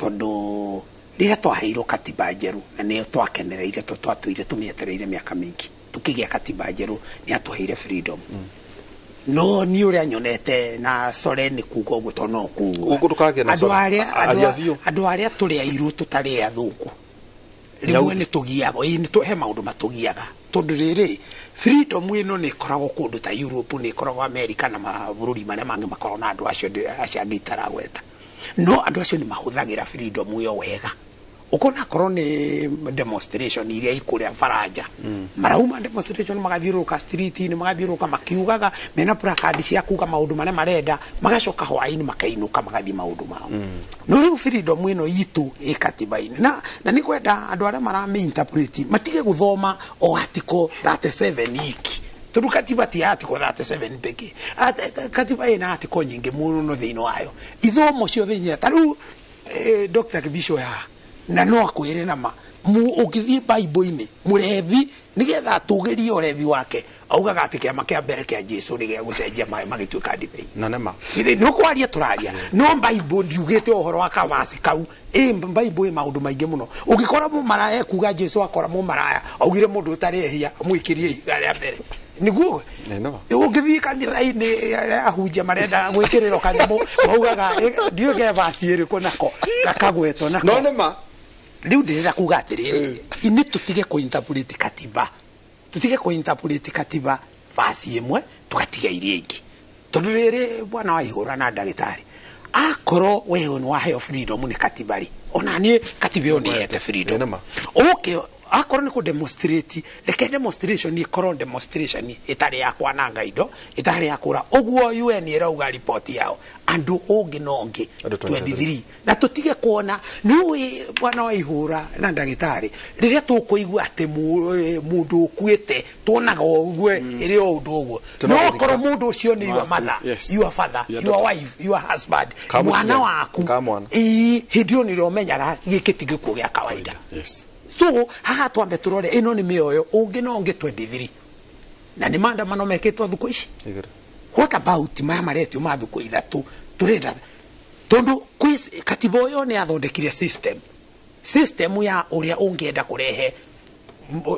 tondũ rĩrĩa twaheirwo katiba njerũ na nĩyo twakenereire tondũ twatũire tũmĩetereire mĩaka mĩingĩ tukĩgĩa katiba njerũ nĩ yatũheire freedom. No niĩ ũrĩa nyonete na sore nĩ kuga ũguo tondũ no kuga andũ arĩa tũrĩ airũ tũtarĩ athũku rĩmwe nĩ tũgiaga he maũndũ matũgiaga tondũ rĩrĩ freedom ĩno nĩ ĩkoragwo kũndũ ta Europe nĩ ĩkoragwo America na mabũrũri marĩa mangĩ makoragwo na andũ acio angĩ itaragweta no andũ acio nĩ mahũthagĩra freedom ĩyo wega. Ũkona akorwo nĩ demonstration iria ikũrĩa Faranja marauma demonstration magathiũrũrũka street-inĩ magathiũrũrũka makiugaga mena placard cia kuga maũndũ marĩa marenda magacoka hwaĩ-inĩ makainũka magathiĩ maũndũ mao. No rĩu freedom ĩno itũ ĩ katiba-inĩ na nĩ kwenda andũ arĩa maramĩ-interpret matige gũthoma o article 37 iki tondũ katiba ti article 37 pekee. Katiba ĩna article nyingĩ mũno thĩinĩ wayo ithomo ciothe nyingĩ ta rĩu Dr. Kibicho ya na no akwĩre nama ũngĩthiĩ Bible-inĩ mũrebi nĩgetha atũgĩrie ũrebi wake augaga atĩ kĩama kĩa mbere kĩa Jesu nĩ gĩa gũcenjia maĩ magĩtuĩka ndibei na nĩma no kwaria tũraria no Bible ndiugĩte ũhoro wa kawasi kau. Bible ĩ maũndũ maingĩ mũno ũngĩkora mũmaraya ekuga Jesu akora mũmaraya augire mũndũ ũtarĩ ehia amwĩkĩrie ihiga rĩa mbere nĩguo ũngĩthiĩ kanitha-inĩ ahunjia marenda gwĩkĩrĩrwo kanyamũ maugaga ndiũĩ ke vaci ĩrĩkũ nako gakagwetwo nako no nĩma. Rĩu ndĩrenda kuga atĩrĩrĩ nĩ tũtige kũ-interpret katiba tũtige kũ-interpret katiba vaci ĩmwe tũgatiga iria ingĩ tondũ rĩrĩ bwana wa ihũra na ndagĩtarĩ akorwo we nĩ waheo freedom nĩ katiba rĩ ona niĩ katiba ĩyo nĩ ĩhete freedom okay akorwo nĩ kũ demonstrate reke demonstration ĩkorwo demonstration ĩtarĩ ya kwananga indo ĩtarĩ ya kũra ũguo UN ĩrauga report yao andũ ũngĩ na ũngĩ 23 na tũtige kuona nĩũĩ bwana wa ihũra na ndagĩtarĩ rĩrĩa tũkũigua atĩ mũndũ ũkuĩte tuonaga ũguo ĩrĩ o ũndũ ũguo no okorwo mũndũ ũcio nĩ your mother, your father, your wife, your husband, mwana waku hĩndĩ ĩyo nĩrĩo ũmenyaga gĩkĩ ti gĩkuũ gĩa kawaida. So haha twambe tũrore ĩno nĩ mĩoyo ũngĩ na ũngĩ 23 na nĩ maandamano mekĩtwo thukũ ici. What about maya maretio ma thukũ ithatũ tũrenda tondũ katiba ĩyo nĩ yathondekire system ya ũrĩa ũngĩenda kũrehe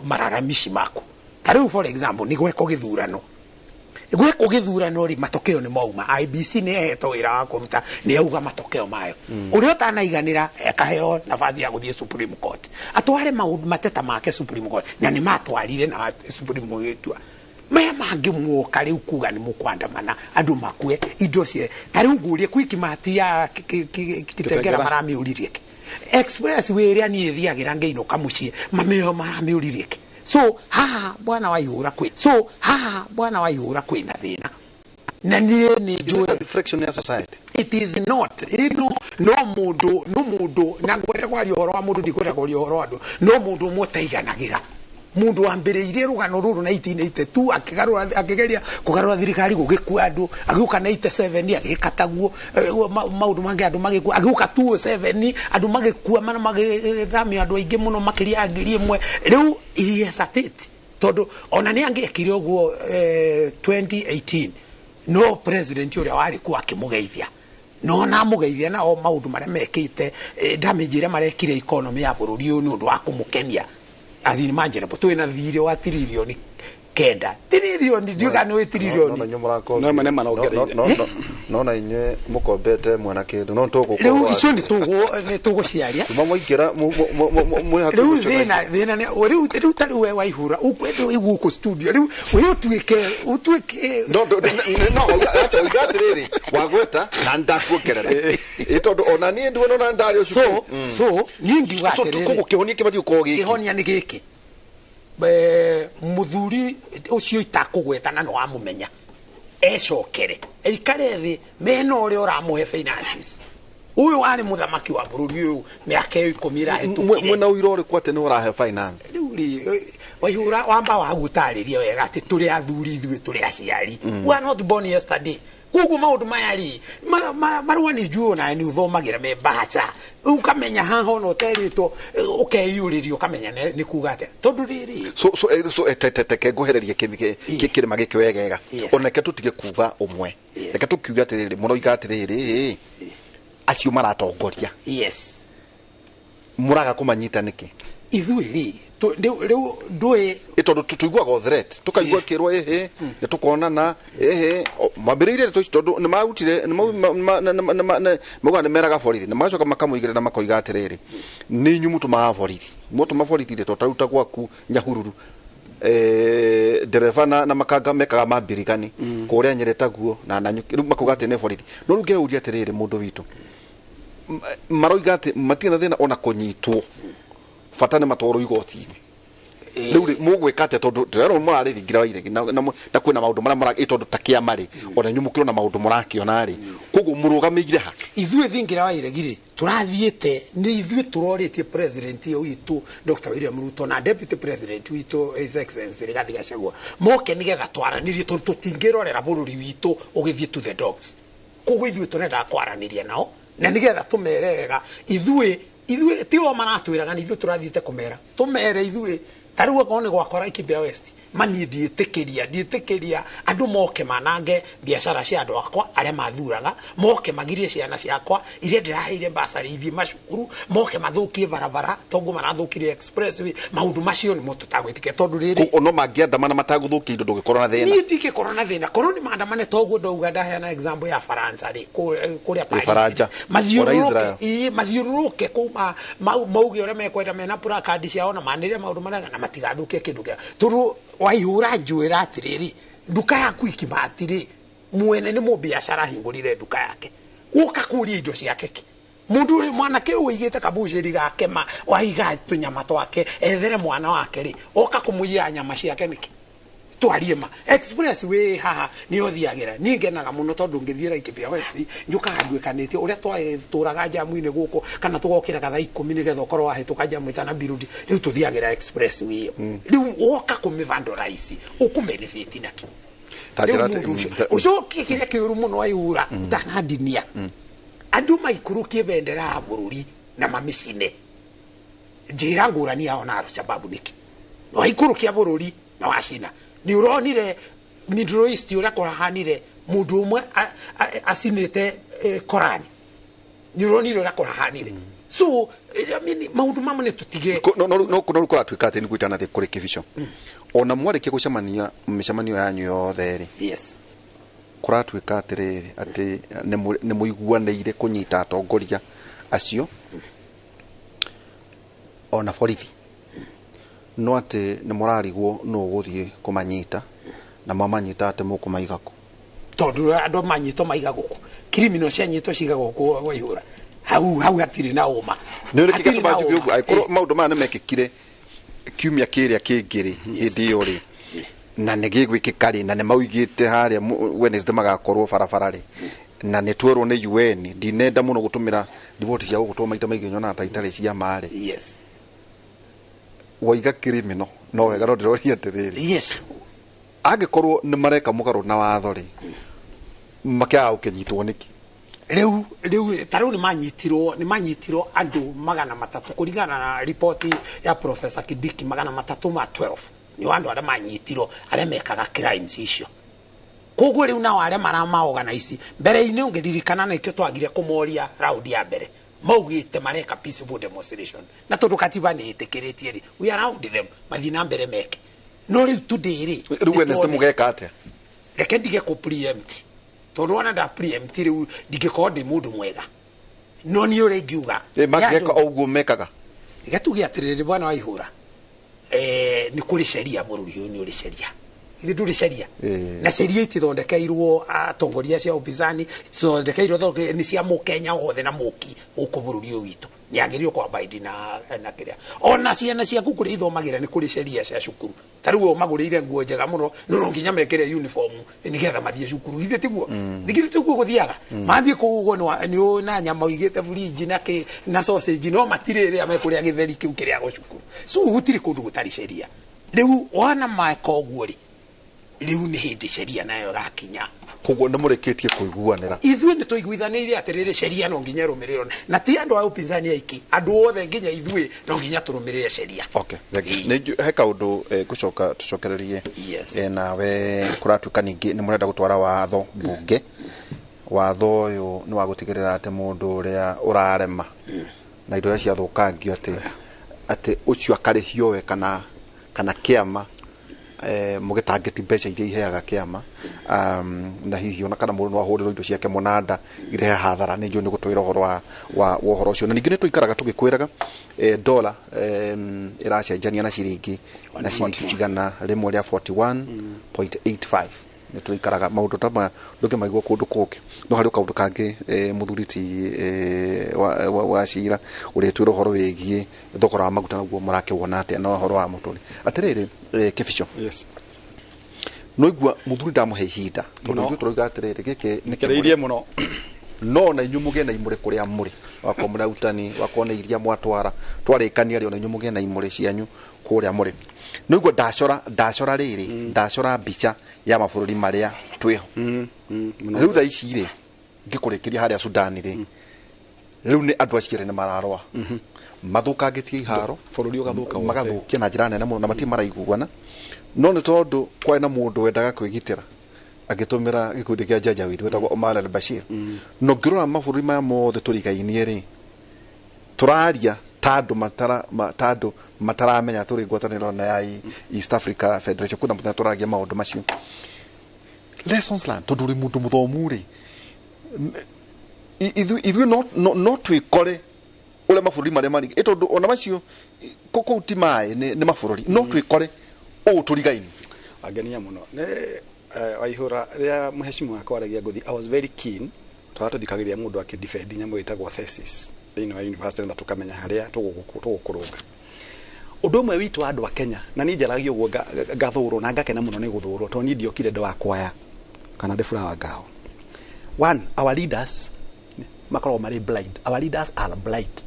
mararamici maku ta rĩu for example nĩ gwekwo gĩthurano gwekwo gĩthurano rĩ matokeo nĩ mauma IBC nĩ ĩhetwo wĩra wa kũruta nĩ yauga matokeo mayo ũrĩa ũtanaiganĩra akaheo nabathi ya gũthiĩ Supreme Court atware maũndũ mateta make Supreme Court na nĩ matwarire na Supreme Court gĩtua maya mangĩ muoka rĩu kuga nĩ mũkwandamana andũ makue indo cie ta rĩu ngũrie Quickmart ya Kitengela maramĩũririe kĩ express way ĩrĩa niĩ thiagĩra ngĩinũka mũciĩ mamĩo maramĩũririe kĩ. So haha bwana wa ihũra kwĩ so haha bwana wa ihũra kwĩna thĩna na niĩ nĩ njũĩ reflection ya society it is not ino no mũndũ na ngwenda kwaria ũhoro wa mũndũ ndikwenda kwaria ũhoro wa andũ no mũndũ ũmwe ũtaiganagĩra mũndũ wambĩrĩirie rũgano rũrũ 1982 akĩgeria kũgarũra thirikari gũgĩkua andũ agĩũka 97 agĩka taguo maũndũ mangĩ andũ magĩkua agĩũka 2007 andũ magĩkua magĩthamio andũ aingĩ mũno makĩria ya 1,000 rĩu he hesitate tondũ ona nĩ angĩekire ũguo 2018 no president ũrĩa warĩ kuo akĩmũgeithia no na mũgeithia nao maũndũ marĩa mekĩte damage ĩrĩa marekire economy ya bũrũri ũyũ nĩ ũndũ wa kũmũkenia athini manjere twina thirĩ wa tiririoni 9 tiririoni ndiuga nĩ tiririoni. No mene marongereire. No na inyuĩ mũkombete mwena kĩndũ no tũgũkorwo rĩu icio nĩ tũgũciaria mwaingĩra mwĩ hakuhĩ rĩu thĩna nĩ rĩu ta rĩu we Waihura ũkwenda gũkũ studio rĩu we ũtuĩke no no acha uga atĩrĩrĩ wagweta na ndakuongerera ĩ tondũ ona niĩ nduona ona ndarĩ so so niĩ ngiuga atĩrĩrĩ koguo kĩhonia kĩbatiĩ gũkorwo gĩkĩ kĩhonia nĩ gĩkĩ muthuri ucio itakugwetana no amumenya ecokere aikare thi mena uria uramuhe finances uyu ari muthamaki wa bururi uyu miaka iyo 10 irahetukire mwena uira uriku ati ni urahe finance riu ri Waihura wamba wa gutariria wega ati turi athuri ithuĩ turi aciari. We are not born yesterday. Koguo maundu maya ri marua ni njuo na ni uthomagira me mbahaca ukamenya haha ona uteritwo ukeyuriria ukamenya ni kuga atia tondu riri so so so teke nguhererie kirima giki wegega oneke tutige kuga umwe reke tukiuga atiriri muroiga atiriri acio maratongoria. Yes, muraga kumanyita niki ithuĩ ri riu ndui tondu tuiguaga threat tukaigua kirwo ehe ni tukonana ehe mambiriire tondu ni marutire ni mauga ni meraga borithi na magacoka makamuigirira na makoiga atiriri ni inyu mutumaga borithi mutuma borithi ri totaruta gwaku Nyahururu dereva na makanga mekaga mambirigani kuria Nyeri taguo na Nanyuki riu makuga ati ni borithi no riu ngeuria atiriri mundu witu maroiga ati matirĩ na thĩna ona kũnyitwo bata nĩ matwarwo igoti-inĩ rĩu rĩ mũgwĩka atĩa tondũ ndĩrerwo mũrarĩringira Wairegi na kwĩna maũndũ marĩa mũra tondũ ta kĩama rĩ ona inyuĩ mũkĩrona maũndũ mũrakĩona rĩ koguo mũrũgamĩire ha ithuĩ thingira Wairegi rĩ tũrathiĩte nĩ ithuĩ tũrorĩtie president witũ Dr. William Ruto na deputy president witũ His Excellency Rigathi Gachagua moke nĩgetha twaranĩrie tondũ tũtingĩrorera bũrũri witũ ũgĩthiĩ to the dogs koguo ithuĩ tũrendaga kwaranĩria nao na nĩgetha tũmere wega ithuĩ ti o maratwĩraga nĩ ithuĩ tũrathiĩte kũmera tũmere ithuĩ ta rĩu okorwo nĩ gwakwa Laikipia West maniĩ ndiĩtĩkĩria andũ moke manange biacara cia andũ akwa arĩa mathuraga moke magirie ciana ciakwa iria ndĩraheire basarĩ ithiĩ macukuru moke mathũkie barabara tongu marathũkirie expressway maũndũ macio nĩmo tũtagwĩtĩkĩria tondũ rĩrĩ no mangĩandamana matagũthũkia indo ndũngĩkorwo na thĩna niĩ ndingĩkorwo na thĩna korwo nĩ maandamane toguo ndauga ndaheana example ya Faransa rĩ kũrĩa Paris mathiũrũrũke kũu mauge ũrĩa mekwenda mena placard ciao na manĩrĩre maũndũ marĩa na matigathũkie kĩndũ kĩa tondũ Waihura njwĩra atĩrĩrĩ nduka yaku Ikibati rĩ mwene nĩ mũbiacara ahingũrire nduka yake ũka kũria indo ciake kĩ mũndũ ũrĩ mwanake ũyũ ũigĩte kabucĩri gake ma waiga tũnyama twake ethere mwana wake rĩ oka kũmũiyĩra nyama ciake nĩkĩ twarie ma express wĩ haha nĩ ũthiagĩra niĩ ngenaga mũno tondũ ngĩthiĩ Laikipia West njũkaga nduĩkanĩtie ũrĩa twatũraga njamu-inĩ gũkũ kana tũgokĩraga thaa 10 nĩgetha ũkorwo wahĩtũka njamu ĩtanambirudi rĩu tũthiagĩra express way ĩyo rĩu woka kũmĩvandoraici ũkũbenefit nakĩ ũcokie kĩrĩa kĩũru mũno Waihura itanandinia andũ maikũrũkie bendera ya bũrũri na mamĩcine njĩra ngũrani yao na Al-Shabaab nĩkĩ waikũrũkia bũrũri na wacina ni uronire Middle East uria kurahanire mundu umwe acinite Korani ni uronire uria kurahanire so I mean maundu mamwe ni tutige no no no no kuratuika ati ni gwitana thi kuri kibico ona mwarikie gucemania micemanio yanyu yothe ri yes kuratuika atiriri ati ni muiguanire kunyita atongoria acio ona borithi no ati ni murarigwo no guthie kumanyita na mamanyita ati mukumaiga ku tondu andu manyitwo maigagwo ku criminal cianyitwo cigagwo ku Waihura hau hatiri na uma ni uri kigatuma njuge uguo aikorwo maundu maya nimekikire kiumia kiria kingiri hindi iyo ri na nĩ gĩgwĩkĩka rĩ na nĩ maugĩte harĩa Wednesday magakorwo barabara rĩ na nĩ twerwo nĩ UN ndinenda mũno gũtũmĩra riboti cia gũgũtwo maita maingĩ nyonaga ta itarĩ cia ma rĩ yes waiga criminal no wega no ndĩroria atĩrĩrĩ yes angĩkorwo nĩ mareka mũgarũ na watho rĩ makĩaga gũkĩnyitwo nĩkĩ riu ta riu ni manyitirwo andu 300 kuringana na ripoti ya Professor Kindiki 312 ni andu aria manyitirwo aria mekaga crimes icio koguo riu nao aria maramaorganize mbere-ini ungiririkana na ikio twagire kumoria round ya mbere maugite mareka peaceful demonstration na tondu katiba ni itikiritie ri we around them mathi na mbere meke No rĩu today rĩ, Rĩu Wednesday mũgeka atĩa? Reke ndige kũ preempt, tondũ wona nda preempt rĩu ndingĩkorwo ndĩ mũndũ mwega, no niĩ ũrĩa ingiuga, Mangĩgeka o ũguo mekaga. Reke tuge atĩrĩrĩ, bwana wa ihũra, nĩ kũrĩ sheria bũrũri ũyũ, nĩ ũrĩ sheria. Ithe ndũrĩ sheria? Na sheria itithondekeirwo atongoria cia upinzani, itithondekeirwo nĩ cia mũkenya wothe na mũki gũkũ bũrũri ũyũ witũ nĩ agĩrĩirwo kwa abide na kĩrĩa. Ona ciana ciaku kũrĩa ithomagĩra nĩ kũrĩ sheria cia cukuru. Ta rĩu we ũmagũrĩire nguo njega mũno, no nginya mekĩre uniform nĩgetha mathiĩ cukuru. Ithe tiguo? Nĩ tiguo gũthiaga? Mathiĩ kũu ũguo nĩ na nyama ũigĩte fridge na kĩ na sausage, no matirĩ rĩa mekũrĩa gĩtheri kĩu kĩrĩagwo cukuru. So gũtirĩ kũndũ gũtarĩ sheria. Rĩu wana meka ũguo rĩ, rĩu nĩ hĩndĩ sheria nayo ĩgakinya. Koguo nĩ mũrĩkĩtie kũiguanĩra? Ithuĩ nĩ tũiguithanĩire atĩrĩrĩ, sheria no nginya ĩrũmĩrĩrwo, na ti andũ a upinzani aiki, andũ othe nginya ithuĩ no nginya tũrũmĩrĩre sheria. Okay, thank you. Nĩ he kaũndũ ngũcoka tũcokererie. Yes. Nawe kũratuĩka ningĩ nĩ mũrenda gũtwara watho mbunge. Watho ũyũ nĩ wa gũtigĩrĩra atĩ mũndũ ũrĩa ũrarema na indo iria ciathũkangio atĩ ũcio akarĩhio we kana kĩama, mũgĩtangĩti mbeca iria iheaga kĩama, na hihi ona kana mũndũ no ahũrĩrwo indo ciake mũnanda irehe hathara. Nĩ njũĩ nĩ gũtwĩra ũhoro wa ũhoro ũcio. Na ningĩ nĩ tũikaraga tũgĩkwĩraga, dollar ĩracenjania na ciringi 141.85. Nĩ tũikaraga maũndũ ta maya ndũngĩmaigua kũndũ kũngĩ. No harĩ kaũndũ kangĩ, mũthuri ti wa cira ũrĩtwĩra ũhoro wĩgiĩ thogora wa maguta naguo mũrakĩwona atĩa, na ũhoro wa mũtũrĩ atĩrĩrĩ, Kĩbico. Yes. No igua mũthuri ndamũhe ihinda tondũ ithuĩ tũrauga atĩrĩrĩ, gĩkĩ nĩ Kĩrĩirie mũno. No na inyuĩ mũgĩe na imũrĩ kũrĩa mũrĩ, wakorwo mũrĩ arutani, wakorwo nĩ iria mwatwara twarĩkania rĩ, ona inyuĩ mũgĩe na imũrĩ cianyu kũrĩa mũrĩ. No igua ndacora rĩrĩ, ndacora mbica ya mabũrũri marĩa twĩho rĩu thaa ici rĩ, ngĩkũrĩkĩria harĩa Sudan rĩ, rĩu nĩ andũ acio erĩ nĩ mararũa, mathũkangĩtie iharo, bũrũri ũgathũka wothe. Magathũkia na njĩra nene mũno, na matirĩ maraiguana. No nĩ tondũ kwarĩ na mũndũ wendaga kwĩgitĩra agĩtũmĩra gĩkundi kĩa Janjaweed wetagwo Omar al-Bashir. No ngĩrora mabũrũri maya mothe tũrigainie rĩ, tũraria ta andũ mataramenya tũrĩ ngwatanĩro na ya East Africa Federation. Kwĩna mũthenya tũragia maũndũ macio, lessons learned, tondũ ũrĩ mũndũ mũthomu rĩ, ithuĩ no twĩkore ũrĩa mabũrũri marĩa marĩ, tondũ ona macio kũu ti maĩ, nĩ mabũrũri, no twĩkore ũũ tũrigaini. Wangenia mũno nĩ Waihũra. Rĩrĩa mũhecimu wakwa aragia ngũthi, I was very keen tondũ tũthikagĩrĩria mũndũ akĩdefend nyamũ ĩtagwo thesis thĩinĩ wa university na tũkamenya harĩa tũgũkũrũnga. Ũndũ ũmwe witũ andũ a Kenya, na niĩ njaragia ũguo ngathũrwo na ngakena mũno nĩ gũthũrwo, tondũ niĩ ndiokire ndĩ wa kwaya kana ndĩ furaha ngao. One, our leaders makoragwo marĩ blind. Our leaders are blind.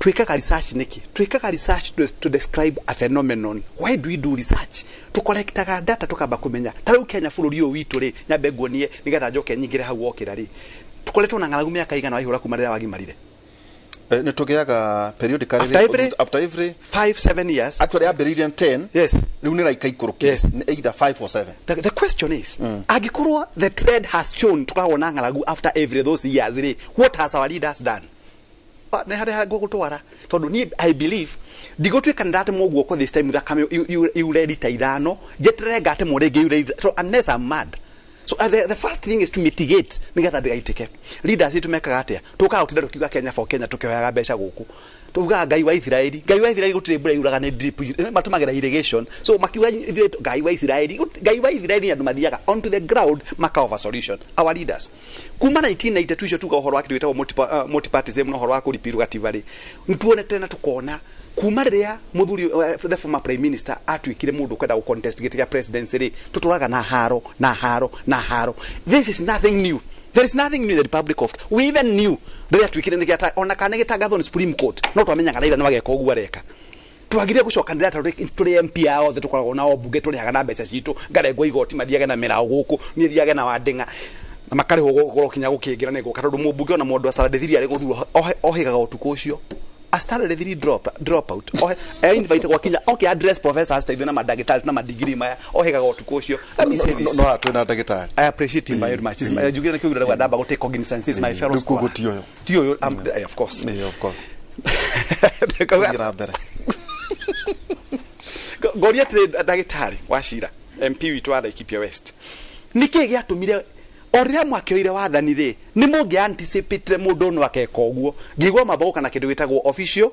Twĩkaga research nĩkĩ? Twĩkaga research to describe a phenomenon. Why do we do research? Tũcollectaga data tũkamba kũmenya. Ta rĩu Kenya, bũrũri ũyũ witũ rĩ, nyambe nguonie nĩgetha njoke nyingĩre hau wokĩra rĩ, tũkoretwo na ng'aragu mĩaka igana, Waihũra, kuma rĩrĩa wagimarire? Nĩ tũgĩaga periodically. After every after every 5 7 years. Actually yambĩrĩirie 10. Yes. Rĩu nĩ raika ikũrũkire. Yes. Nĩ either 5 or 7. The question is, angĩkorwo the trend has shown tũkoragwo na ng'aragu after every those years rĩ, what has our leaders done? Nĩ harĩa ngũgũtwara, tondũ niĩ I believe ndigũtuĩka nĩ ndatemwo guoko this time thakame yure rita 5, njeterere ngatemwo rĩngĩ yure, so unless I'm mad. So the first thing is to mitigate nĩgetha ndĩgaitĩke. Leaders itũ mekaga atĩa? Tũkaga gũtinda tũkiuga Kenya for Kenya, tũkĩoyaga mbeca gũkũ, tugaga Ngai wa Isiraeli, Ngai wa Isiraeli, gũtirĩ mbura yuraga, nĩ drip matũmagĩra irrigation. So makiuga ithuĩ Ngai wa Isiraeli, Ngai wa Isiraeli, andũ mathiaga onto the ground maka offer solution. Our leaders kuma 1992 icio tuga ũhoro wa kĩndũ gĩtagwo multipartyism na ũhoro wa kũripirwo gatiba rĩ, nĩtuonete na tukona kuma rĩrĩa mũthuri the former prime minister atuĩkire mũndũ ũkwenda gũ-contest gĩtĩ kĩa presidency rĩ, tũtũraga na haro na haro na haro. This is nothing new. There is nothing new in the Republic of. We even knew rĩrĩa tuĩkire nĩ gĩata ona kana gĩtangathwo nĩ Supreme Court, no twamenyaga Raila nĩ wageka ũguo areka. Twagire gũcokanĩrĩra tondũ tũrĩ MP ao othe tũkoragwo nao mbunge, tũrĩhaga na mbeca citũ, ngarengwo igoti, mathiage na mĩraũ gũkũ, niĩ thiage na wandĩng'a na makarĩhwo gũkorwo kinya gũkĩngĩra nĩ gũka, tondũ mũmbunge ona mũndũ acaradithiri arĩ gũthurwo ohĩgaga ũtukũ ũcio, a standard 3 drop out ohe invite gwakinya okay address professors ta ithuĩ na mandagĩtarĩ na madigiri maya, ohegaga ũtukũ ũcio. Let me say this. No haha twĩna ndagĩtarĩ. I appreciate him very much. Njugire nĩkĩo rĩu ndamba gũtake cognizance, is my fellow Rĩu koguo scholar. ti ũyũ. Ti ũyũ, of course. Yeah, of course. Thiĩ na mbere. Ngoria atĩrĩ ndagĩtarĩ wa cira MP witũ wa Laikipia West, nĩkĩ gĩatũmire o rĩrĩa mwakĩoire wathani rĩ, nĩ mũngĩ anticipate mũndũ no akeka ũguo? Ngĩigua mambo gũka na kĩndũ gĩtagwo official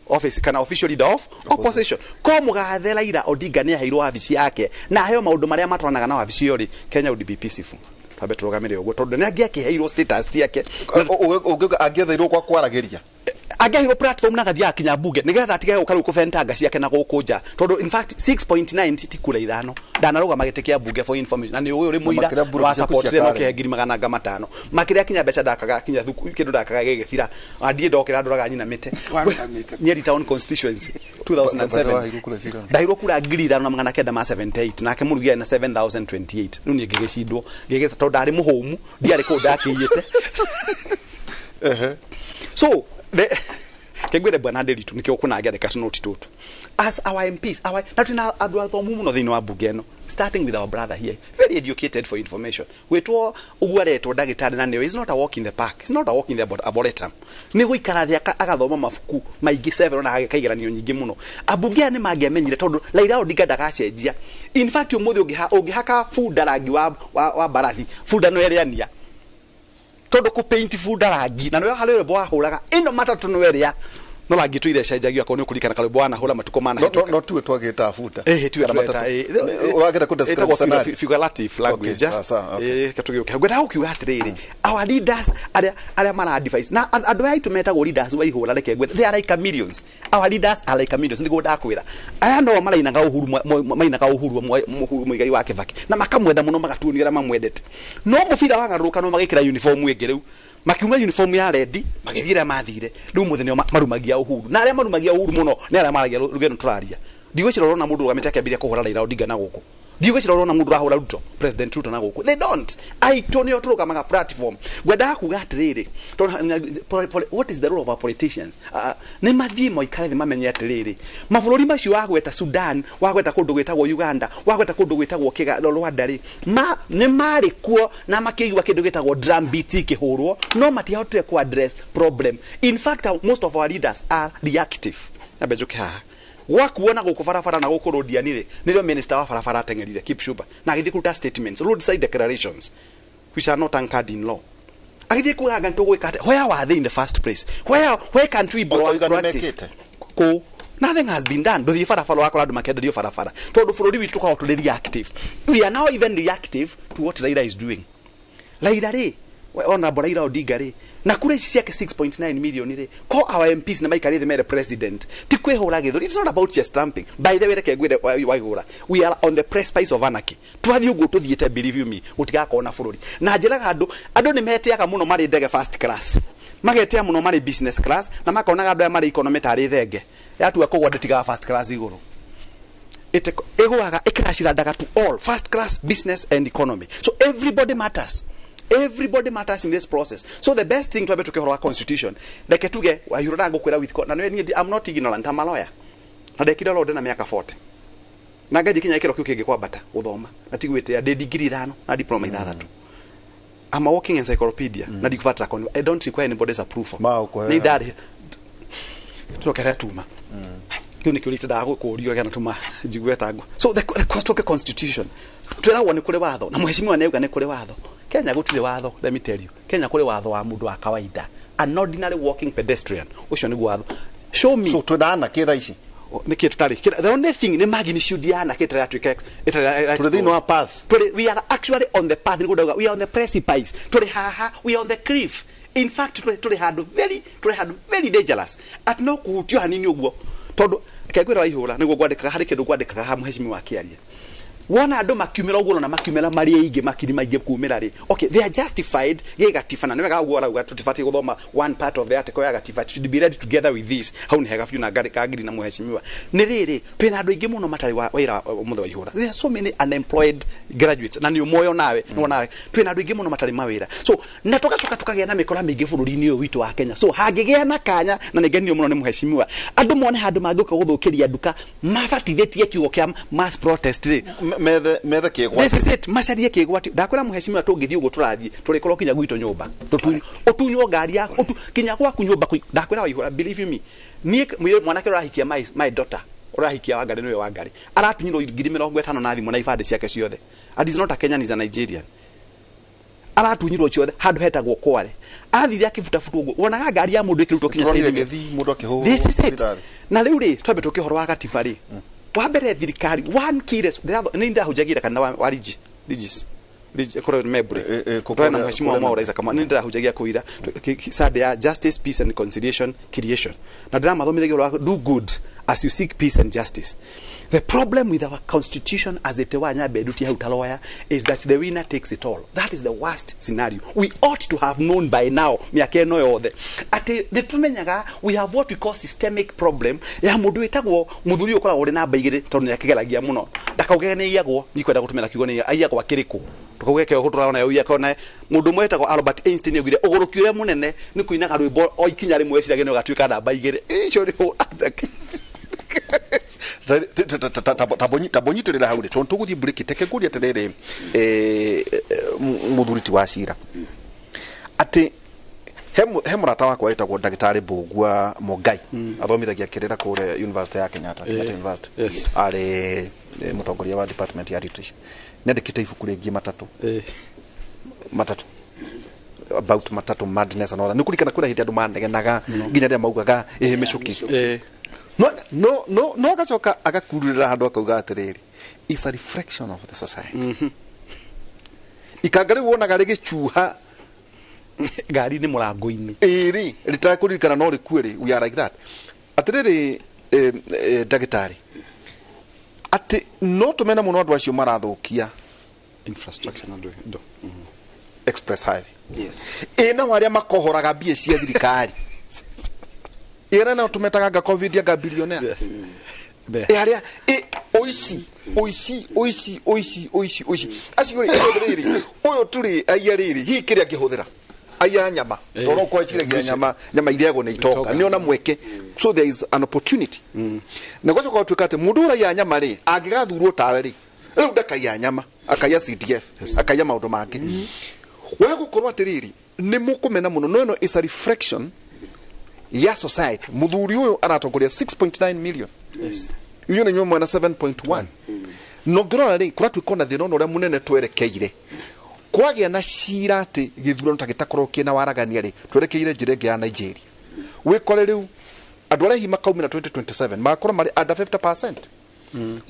office kana official leader of opposition, ko mũgathe Raila Odinga nĩ aheirwo wabici yake na aheo maũndũ marĩa matwaranaga na wabici ĩyo rĩ, Kenya would be peaceful. Twambe tũrũgamĩre ũguo tondũ nĩ angĩakĩheirwo status yake. Angĩetheirwo kwa kwaragĩria. Angĩaheirwo platform na gathiaga kinya bunge nĩgetha atige gũka rĩu kũbentanga ciake na gũkũ nja, tondũ in fact 6.9 ti kura 5 ndanarũgama gĩtĩ kĩa bunge, for information, na nĩ ũĩ ũrĩ mũira Makĩria mbura wa ciaku support cia no Karen. kĩhe 500,000 makĩria kinya mbeca ndakaga kinya thuku kĩndũ ndakaga gĩgĩthira andiĩ ndokĩra ndoraga nyinamĩte. Warũgamĩte. Nyeri Town constituency 2007. Waheirwo kura cigana? Ndaheirwo kura 5978, nake mũrugi arĩ na 7028. Rĩu niĩ ngĩgĩcindwo ngĩgĩca tondũ ndarĩ mũhũmu, ndiarĩ kũu ndakĩiyĩte. So the kĩngwĩre bwana Nderitu nĩkĩo kũnangĩandĩka tũnoti tũtũ as our MPs, our na twĩna andũ athomu mũno thĩinĩ wa bunge ĩno, starting with our brother here, very educated, for information, gwĩtwo ũguo aretwo ndagĩtarĩ na nĩo is not a walk in the park, it's not a walk in the arboretum, nĩ gũikara thĩ agathoma mabuku maingĩ several na ageka igeranio nyingĩ mũno. Ambunge aya nĩ mangĩamenyire tondũ Raila Odinga ndagacenjia. In fact, ũmũthĩ ũngĩhaka bunda rangi wa mbarathi, bunda no ĩrĩania, tondũ kũ paint bunda rangi na nĩwe harĩ rwĩmbo wahũraga ĩno matatũ no ĩrĩa no rangi tũire cenjagio akorwo nĩ ũkũririkana karwĩmbo wanahũra matukũ mana. No tuwe twagĩta buta. Ĩhĩ, tuwe Kana tureta. matatũ. Wagĩra kũ describe Ĩtagwo scenario. Figurative language. Okay, sawa, sawa, okay. Katũgĩũke ngwendaga gũkiuga atĩrĩrĩ, our leaders arĩa mara advise na andũ aya aitũ metagwo leaders wa ihũra, reke ngwĩre, they are like millions. Our leaders are like millions. Nĩguo ndakwĩra, aya no marainaga Uhuru, mainaga Uhuru, Uhuru Muigai wa Kibaki, na makamwenda mũno, magatuonia ũrĩa mamwendete, no mũbira wagarũrũka no magĩkĩra uniform ĩngĩ. Rĩu makiuma uniform ya rendi magĩthiĩ ĩrĩa mathire. Rĩu mũthenya nĩo marumagia Uhuru, na arĩa marumagia Uhuru mũno nĩ arĩa maragia rugendo tũraria. Ndigwĩcira ũrona mũndũ ũrũgamĩte akĩambĩrĩria kũhũra Raila Odinga na gũkũ. Ndigwĩcira ũrona mũndũ ũrahũra Ruto, President Ruto na gũkũ. They don't. Aitũ nĩo tũrũgamaga platform. Ngwendaga kuga atĩrĩrĩ, tondũ what is the role of our politicians? Nĩ mathiĩ moikare thĩ mamenye atĩrĩrĩ, mabũrũri macio wagweta Sudan, wagweta kũndũ gwĩtagwo Uganda, wagweta kũndũ gwĩtagwo Rwanda rĩ, nĩ marĩ kuo na makĩigua kĩndũ gĩtagwo drum beat ikĩhũrwo, no matiahotire ku address problem. In fact, most of our leaders are reactive. Nyambe njũke haha gwakuona gũkũ barabara na gũkũ rũndiani rĩ, nĩrĩo minister wa barabara ateng'erire Kipchumba na agĩthiĩ kũruta statements, roadside declarations which are not anchored in law, agĩthiĩ kuga anga nĩtũgwĩka atĩa. Where were they in the first place? Where can't we be Oiga nĩ proactive? mekĩte. Kũ nothing has been done. Ndũthiĩ barabara wakora andũ makĩenderio barabara, tondũ bũrũri witũ tũkoragwo tũrĩ reactive. We are now even reactive to what Raila is doing. Raila rĩ, Honorable Raila Odinga rĩ, na kura ici ciake 6.9 million rĩ, ko our MPs nĩ maikarĩ thĩ mere president ti kwĩhũra gĩthũri. It's not about chest thumping. By the way, reke ngwĩre Waihũra, we are on the precipice of anarchy. Twathiĩ ũguo tũthiĩte, believe you me, gũtigakorwo na bũrũri. Na njĩraga andũ nĩ metĩaga mũno marĩ ndege first class, magetea mũno marĩ business class, na makonaga andũ aya marĩ economy tarĩ thenge yatua kũgwa ndĩtigaga first class igũrũ, ĩgũaga ĩkĩracirandaga to all, first class, business and economy. So everybody matters, everybody matters in this process. So the best thing, twambe tuke ũhoro wa constitution. Reke tuge Waihũra na ngũkwĩra with na nĩ I'm not ignorant, I'm a lawyer, na ndekire law ndĩna mĩaka 40 na ngathiĩ kinya gĩkĩro kĩu kĩngĩ kwambata gũthoma, na ti gwĩtĩa ndĩ digiri 5 na diploma 6. I'm a walking encyclopedia na ndikubatara I don't require anybody's approval. Nĩ ndarĩ tũrokere tuma kĩu nĩkĩo rĩtendaga gũkũrio gĩana tuma njigue tangu. So the cost of the constitution, twĩragwo nĩ kũrĩ watho, na mheshimiwa nĩauga nĩ kũrĩ watho. Kenya gũtirĩ watho. Let me tell you, Kenya kũrĩ watho wa mũndũ wa kawaida, an ordinary walking pedestrian. Ũcio nĩguo watho. Show me. So twĩna anarchy thaa ici? Nĩkĩ tũtarĩ? The only thing nĩ magnitude ya anarchy ĩtarĩ yatuĩka ĩtarĩ. Tũrĩ thĩinĩ wa path. Tũrĩ, we are actually on the path. Nĩguo ndauga we are on the precipice. Tũrĩ haha, we are on the cliff. In fact, tũrĩ handũ very dangerous at no kũhutio hanini ũguo, tondũ kengwĩra Waihũra nĩguo ngwandĩkaga harĩ kĩndũ ngwandĩkaga haha mheshimiwa akĩaria, wona andũ makiumĩra ũguo na makiumĩra marĩ aingĩ, makiri maingĩ kumĩra rĩ, okay, they are justified gĩgatiba, na nĩ wega ũguo arauga tũtibatiĩ gũthoma one part of the article ya gatiba, it should be read together with this. Hau nĩ hega biũ na ngagiri na mheshimiwa. Nĩ rĩrĩ, twĩna andũ aingĩ mũno matarĩ wĩra ũmũthĩ wa ihũra. There are so many unemployed graduates, na nĩ ũmoyo nawe nĩ wonaga twĩna andũ aingĩ mũno matarĩ mawĩra. So na tũgacoka tũkagĩa na mĩkora mĩingĩ bũrũri-inĩ ũyũ witũ wa Kenya. So hangĩgĩa na kanya, na nĩ ngenio mũno nĩ mheshimiwa, andũ mone handũ mangĩũka gũthũkĩria nduka mabatithĩtie kiugo kĩa mass protest rĩ, Methe kĩgwati. This is it, macarie kĩgwati. Ndakwĩra mheshimiwa, tũngĩthiĩ ũguo tũrathiĩ, tũrĩkorwo kinya gwitũ nyũmba ũtunywo ngari yaku, kinya gwaku nyũmba. Ndakwĩra Waihũra, believe you me, niĩ mwanake ũrahikia my daughter. Ũrahikia Wangari nĩwe Wangari aratunyirwo 50,000 na thimũ na ibandĩ ciake ciothe. And he's not a Kenyan, he's a Nigerian. Aratunyirwo ciothe handũ hetagwo Kware. Athire akĩbutabutwo ũguo, wonaga ngari ya mũndũ ĩkĩrutwo kinya Tũronire stadium. gĩthii mũndũ akĩhũrwo This is it. rithathi. Na rĩu rĩ, twambe tũke ũhoro wa gatiba rĩ, wa mbere thirikari one key nĩ ndahunjagia kanitha wa Regis kũrĩa Membure kũrĩa- na mheshimiwa kũrĩa Mwaura Isaac Kamau, nĩ ndĩrahunjagia kũu ira Sunday ya justice, peace and reconciliation creation, na ndĩramathomithagia ũhoro wa do good as you seek peace and justice. The problem with our constitution as it were, nyambe ndutie hau ta lawyer, is that the winner takes it all. That is the worst scenario. We ought to have known by now, mĩaka ĩno yothe, atĩ nĩ tũmenyaga we have what we call systemic problem ya mũndũ wĩtagwo mũthuri ũyũ ũkoragwo ũrĩ namba igĩrĩ, tondũ nĩ akĩgeragia mũno ndakauge nĩ aiyagwo. Nikwenda gũtũmĩra kiugo nĩ aiyagwo akĩrĩkũ, tukauge kĩo tũrona yo yakona. Mũndũ ũmwe wĩtagwo Albert Einstein augire ũgũrũki ũrĩa mũnene nĩ kũinaga rwĩmbo o ikinya rĩmwe weciragia nĩ ũgatuĩka namba igĩrĩ. Icio nĩ Tambonyitĩrĩra hau rĩ, tondũ tũgũthiĩ break, teke ngũrie atĩrĩrĩ, mũthuri ti wa cira, atĩ he mũrata wakwa wĩtagwo ndagĩtarĩ Mbũgua Mũngai, athomithagia kĩrĩra kũrĩa University ya Kenyatta, Kenyatta University. Arĩ mũtongoria wa department ya literature. Nĩ andĩkĩte ibuku rĩngĩ matatũ matatũ about matatu madness and all that. Nĩ kũririkana kwĩna hĩndĩ andũ manegenaga nginya rĩrĩa maugaga ĩhĩ mĩcũkĩ, no agacoka agakururĩra handũ akauga atĩrĩrĩ, is a reflection of the society. Ikanga rĩu wonaga rĩgĩcuha ngari-inĩ mũrango-inĩ. Ĩrĩ rĩtakũririkana no rĩkue rĩ. We are like that. Atĩrĩrĩ, ndagĩtarĩ, atĩ no tũmene mũno andũ acio marathũkia infrastructure na ndo express highway. Yes. Ĩ nao arĩa makohoraga mbia cia thirikari, ĩ nao tũmetaga nga covid anga billionaire, ĩ arĩa ĩ ũici ũici ũici ũici ũici ũici acio rĩ, rĩrĩ ũyũ tũrĩ aiya rĩrĩ, hihi kĩrĩa angĩhũthĩra aiya nyama, tondũ no ũkorwo eciragia nyama nyama irĩagwo nĩ itonga, nĩ ona mweke. So there is an opportunity na gwacoka gũtuĩka atĩ mũndũ ũraiya nyama rĩ, angĩgathurwo tawe rĩ, rĩu ndakaiya nyama, akaiya CDF, akaiya maũndũ mangĩ. We gũkorwo atĩrĩrĩ, nĩ mũkũmena mũno, no ĩno is a reflection ya society. Mũthuri ũyũ aratongoria 6.9 million, inyuĩ nĩ inyuĩ mwena 7.1. No ngĩrora rĩ, kũratuĩka ona thĩna ũrĩa mũnene twerekeire kwagĩa na cira atĩ gĩthurano ta gĩtakorwo kĩna waragania rĩ, twerekeire njĩra ĩngĩ ya Nigeria. Wĩkore rĩu andũ arĩa hihi makaumĩra 2027 magakorwo marĩ under 50%.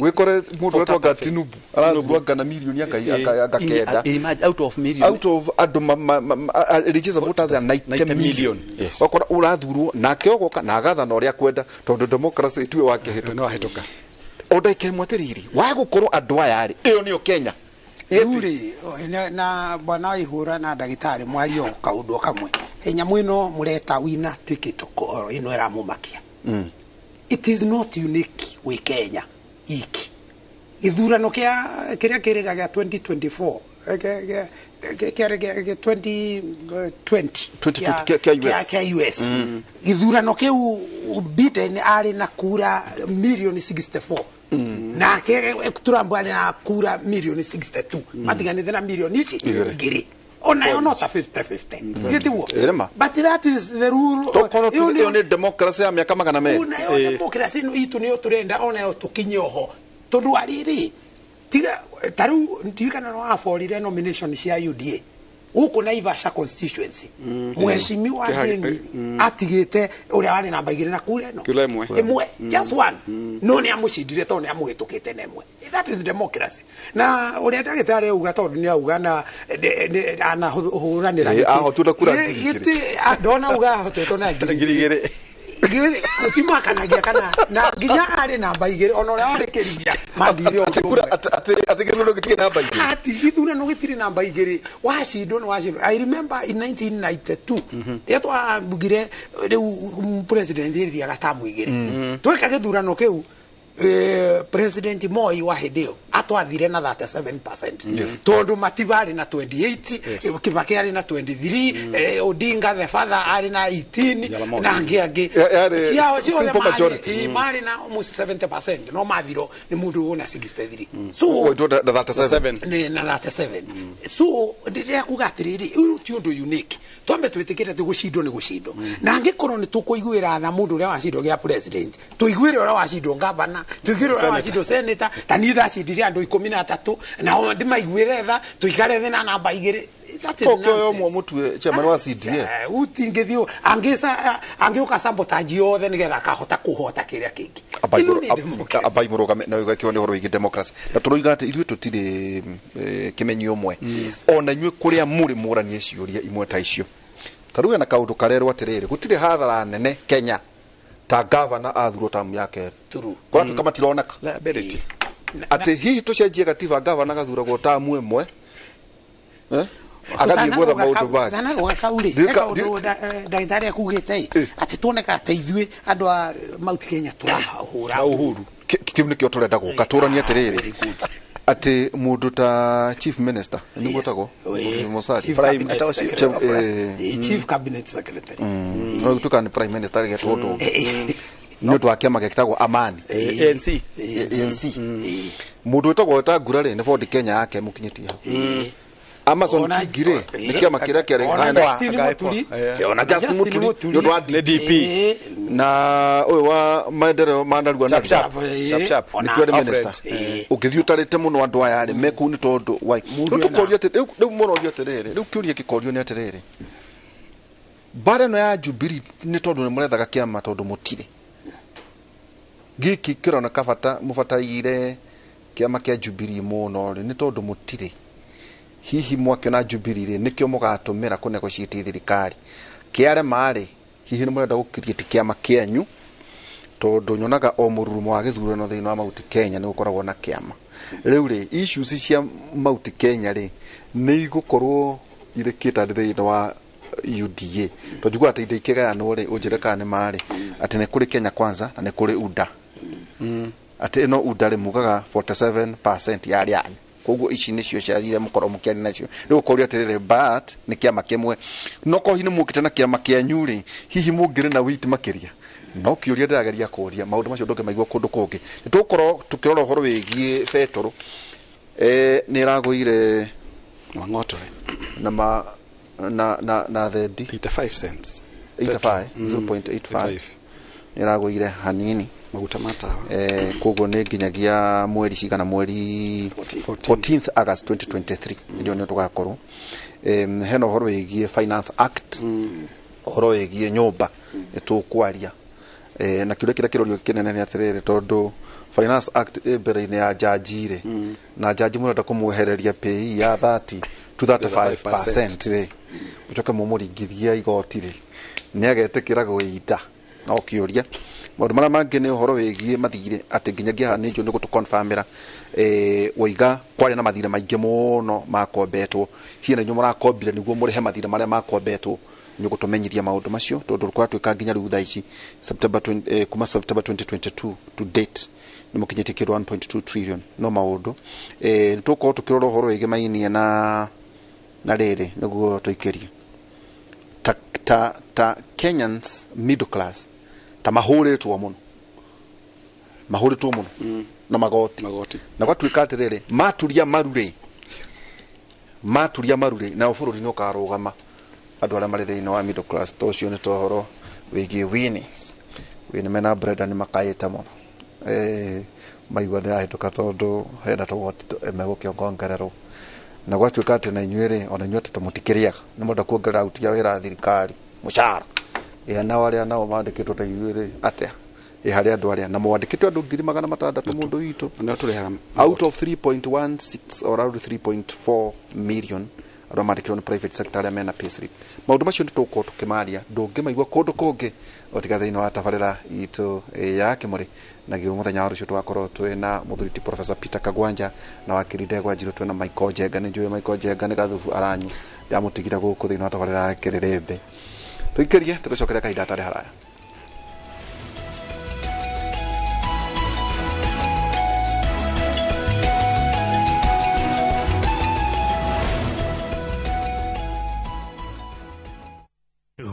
Wĩkore mũndũ wetwo anga Tinubu arathurwo anga na mirioni anga kenda. Imagine, out of million. Out of andũ registered voters are 90 90 million. Million, yes. Wakora ũrathurwo nake ũgoka na agathana ũrĩa kwenda, tondũ democracy ituĩ wakĩhĩtũka. No wahĩtũka. O ndagĩka ĩmwe, atĩrĩrĩ, wa gũkorwo andũ aya rĩ, ĩyo nĩyo Kenya. Rĩu rĩ, na bwana Waihũra na ndagĩtarĩ mwario kaũndũ o kamwe. Ĩ nyamũ ĩno mũreta wina ticket ĩno ĩramũmakia, it is not unique wĩ Kenya iki. Gĩthurano kĩa kĩrĩa kĩrĩga gĩa 2024, kĩarĩ 2020. 2020 kĩa US. Kĩa US. Gĩthurano kĩu Biden arĩ na kura mirioni 64, nake Trump arĩ na kura mirioni 62, matiganĩte na mirioni ici Igĩrĩ. igĩrĩ, onayo no ta 50-50, gĩtiguo? Ĩrĩma. But that is the rule. Tokorwo Ĩyo ĩyo nĩ democracy ya mĩaka 200. Onayo democracy ĩno itũ nĩyo tũrenda onayo tũkinye oho, tondũ arĩrĩ tiga ta rĩu ndirikana no waborire nomination cia UDA gũkũ Naivasha constituency, mheshimiwa Ndindi atigĩte ũrĩa warĩ namba igĩrĩ na kura ĩno Kura ĩmwe. Ĩmwe, just one, no nĩ amũcindire tondũ nĩ amũhĩtũkĩte na ĩmwe. That is democracy. Na ũrĩa ndagĩtarĩ auga, tondũ nĩ auga na anahũranĩra Ĩ, ahotire kura 2,000. Ndona uga ahotetwo na 2,000. 2,000. Gũtimakanagia kana na nginya arĩ namba igĩrĩ, ona ũrĩa warĩ kĩrigia mathire Atĩ kura atĩ gĩthurano gĩtirĩ namba igĩrĩ. Ati gĩthurano gĩtirĩ namba igĩrĩ, wacindwo nĩ wacindwo. I remember in 1992 rĩrĩa twambugire rĩu president ĩthiaga tamu igĩrĩ, tweka gĩthurano kĩu, president Moi wa hĩndĩ ĩyo twathire na 37%. Tondu matibarĩ na 28, Kibaki arĩ na 23, Odinga the father arĩ na 18 na angĩ angĩ. Simple majority. Marĩ na almost 70% no mathiro nĩ mũndũ wona 63. So na 37. Na 37. So ndĩrĩa kuga atĩrĩrĩ, ũyũ ti ũndũ unique. Twambe twĩtĩkĩre atĩ gũcindwo nĩ gũcindwo. Na angĩkorwo nĩ tũkũiguĩra tha mũndũ ũrĩa wacindwo gĩa president, tũiguĩre ũrĩa wacindwo gavana, tũiguĩre ũrĩa wacindwo senator, ta niĩ ndacindire andũ 13 na ndĩmaiguĩre tha, tũikare thĩ na namba 2. Okĩoyo mũtue chairman wa CDA. Utingĩthiĩ angĩũka sabotage yothe nĩgetha akahota kũhota kĩrĩa kĩngĩ. Abai mũrũgame na ũgakĩona ũhoro wĩgiĩ democracy. Na tũroiga atĩ ithuĩ tũtirĩ kĩmenyi ũmwe. Ona inyuĩ kũrĩa mũrĩ mũranie ciũria imwe ta icio. Ta rĩu hena kaũndũ karerwo atĩrĩrĩ, gũtirĩ hathara nene Kenya ta gavana athurwo tamu ya kerĩ. Kũratuĩka matironeka. Liability. Atĩ hihi tũcenjie gatiba gavana gathuragwo tamu ĩmwe. Agathiĩ gwetha maũndũ mangĩ. Thana gwakaurĩ kaũndũ ndagĩtarĩ akugĩte atĩ tuoneka ta ithuĩ andũ a Mount Kenya tũrahũra Uhuru. Kĩu nĩkĩo tũrenda gũka tũranie atĩrĩrĩ atĩ mũndũ ta chief minister nĩguo etagwo Chief Cabinet Secretary. No gũtuĩka nĩ prime minister rĩgetwo ũndũ ũngĩ. Nĩ ũndũ wa kĩama gĩtagwo Amani. ANC. ANC. Mũndũ wĩtagwo Wetangula rĩ nĩ Ford Kenya yake mũkinyĩtie hau. Amazon Kingire nĩ kĩama kĩrĩa kĩarĩ ona Justin Muturi nĩ ũndũ wa DP na ũyũ wa maendeleo ma narua Chap chap nĩkĩo arĩ minister. Ũngĩthiĩ ũtarĩte mũno andũ aya rĩ me kũu nĩ tondũ why rĩu tũkorio atĩ rĩu mũrorio atĩrĩrĩ, rĩu kĩũria gĩkorio nĩ atĩrĩrĩ, mbara ĩno ya Jubilee nĩ tondũ nĩ mũrethaga kĩama tondũ mũtirĩ gĩkĩ kĩroneka bata mũbataire kĩama kĩa Jubilee mũno rĩ nĩ tondũ mũtirĩ. Hihi mwakĩona Jubilee rĩ nĩkĩo mũgatũmĩra kũ negotiate thirikari kĩarema rĩ hihi nĩ mũrenda gũ-create kĩama kĩanyu tondũ nyonaga o mũrurumo wa gĩthurano thĩinĩ wa Mount Kenya nĩ gũkoragwo na kĩama. Rĩu rĩ issues cia Mount Kenya rĩ nĩ igũkorwo irĩ catered thĩinĩ wa UDA tondũ njiguaga atĩ indo ikĩgayanwo rĩ ũnjĩre kana nĩ marĩ atĩ nĩ kũrĩ Kenya Kwanza na nĩ kũrĩ UDA. Atĩ ĩno UDA rĩ mugaga 47% ya arĩa anyu. Koguo ici nĩcio ciathire mũkorwo mũkĩaria nacio. Rĩu ũkoria atĩrĩrĩ, but nĩ kĩama kĩmwe no ko hihi nĩ mũkĩte na kĩama kĩanyu rĩ hihi mũngĩrĩ na wit makĩria. No kĩũria ndĩrageria kũria maũndũ macio ndũngĩmaigua kũndũ kũngĩ. Nĩ tũgũkorwo tũkĩrora ũhoro wĩgiĩ betũrũ nĩ ĩragũire Wang'otore na na thendi 85 cents 85 0.85 nĩ ĩragũire hanini maguta ma tawa koguo nĩ nginyagia mweri cigana mweri 14th August 2023 ndio nĩ tũgakorwo hena ũhoro wĩgiĩ Finance Act, ũhoro wĩgiĩ nyũmba nĩ tũkwaria na kĩũria kĩrĩa kĩrorio kĩnene nĩ atĩrĩrĩ tondũ Finance Act ĩ mbere-inĩ ya jaji rĩ na jaji mũrenda kũmwehereria pay ya 30 to 35% rĩ mũcoke mũmũringithie igoti rĩ nĩ agetĩkĩra gwĩita. No kĩũria maũndũ marĩa mangĩ nĩ ũhoro wĩgiĩ mathirĩ atĩ nginyagia haha nĩ njũĩ nĩ gũtũconfirmĩra waiga kwarĩ na mathirĩ maingĩ mũno makombetwo hihi na inyuĩ mũrakombire nĩguo mũrĩhe mathirĩ marĩa makombetwo nĩ ũgũtũmenyithia maũndũ macio tondũ kũratuĩka nginya rĩu thaa ici September kuma September 2022 to date nĩ mũkinyĩtie kĩndũ 1.2 trillion no maũndũ nĩ tũgũkorwo tũkĩrora ũhoro wĩgiĩ mainie na rĩrĩ nĩguo tũikĩrie ta Kenyans middle class ta mahũrĩtwo mũno na magoti na gwatuĩka atĩrĩrĩ maturia maru rĩ nao bũrũri nĩ ũkarũgama andũ arĩa marĩ thĩinĩ wa middle class to ũcio nĩ ta ũhoro wĩgiĩ Winnie mena Brenda nĩ makaĩte mũno maigua nĩ yahĩtũka tondũ hena tũgoti megũkĩongongererwo na gwatuĩka atĩ na inyuĩ rĩ ona inyuĩ atĩ mũtikĩrĩaga nĩ mũrenda kuongerera aruti a wĩra a thirikari mũcara nao arĩa nao mandĩkĩtwo ta ithuĩ rĩ atĩa harĩ andũ arĩa na mwandĩkĩtwo andũ 600,000 mũndũ witũ out of 3.16 or around 3.4 million andũ mandĩkĩtwo nĩ private sector arĩa mena payslip. Maũndũ macio nĩ tũgũkorwo tũkĩmaria ndũngĩmaigua kũndũ kũngĩ o tiga thĩinĩ wa tabarĩra itũ ya Kĩmũrĩ na gĩo mũthenya wa rũciũ tũgakorwo twĩna mũthuri ti Professor Peter Kagwanja na wakiri Ndegwa Njirũ twĩna Michael Njenga nĩ njũĩ Michael Njenga nĩ gathubu aranyua ndamũtigire gũkũ thĩinĩ wa tabarĩra ya Kĩrĩrĩmbĩ. Tũikĩrie tũgĩcokeria kahinda hatarĩ haraya.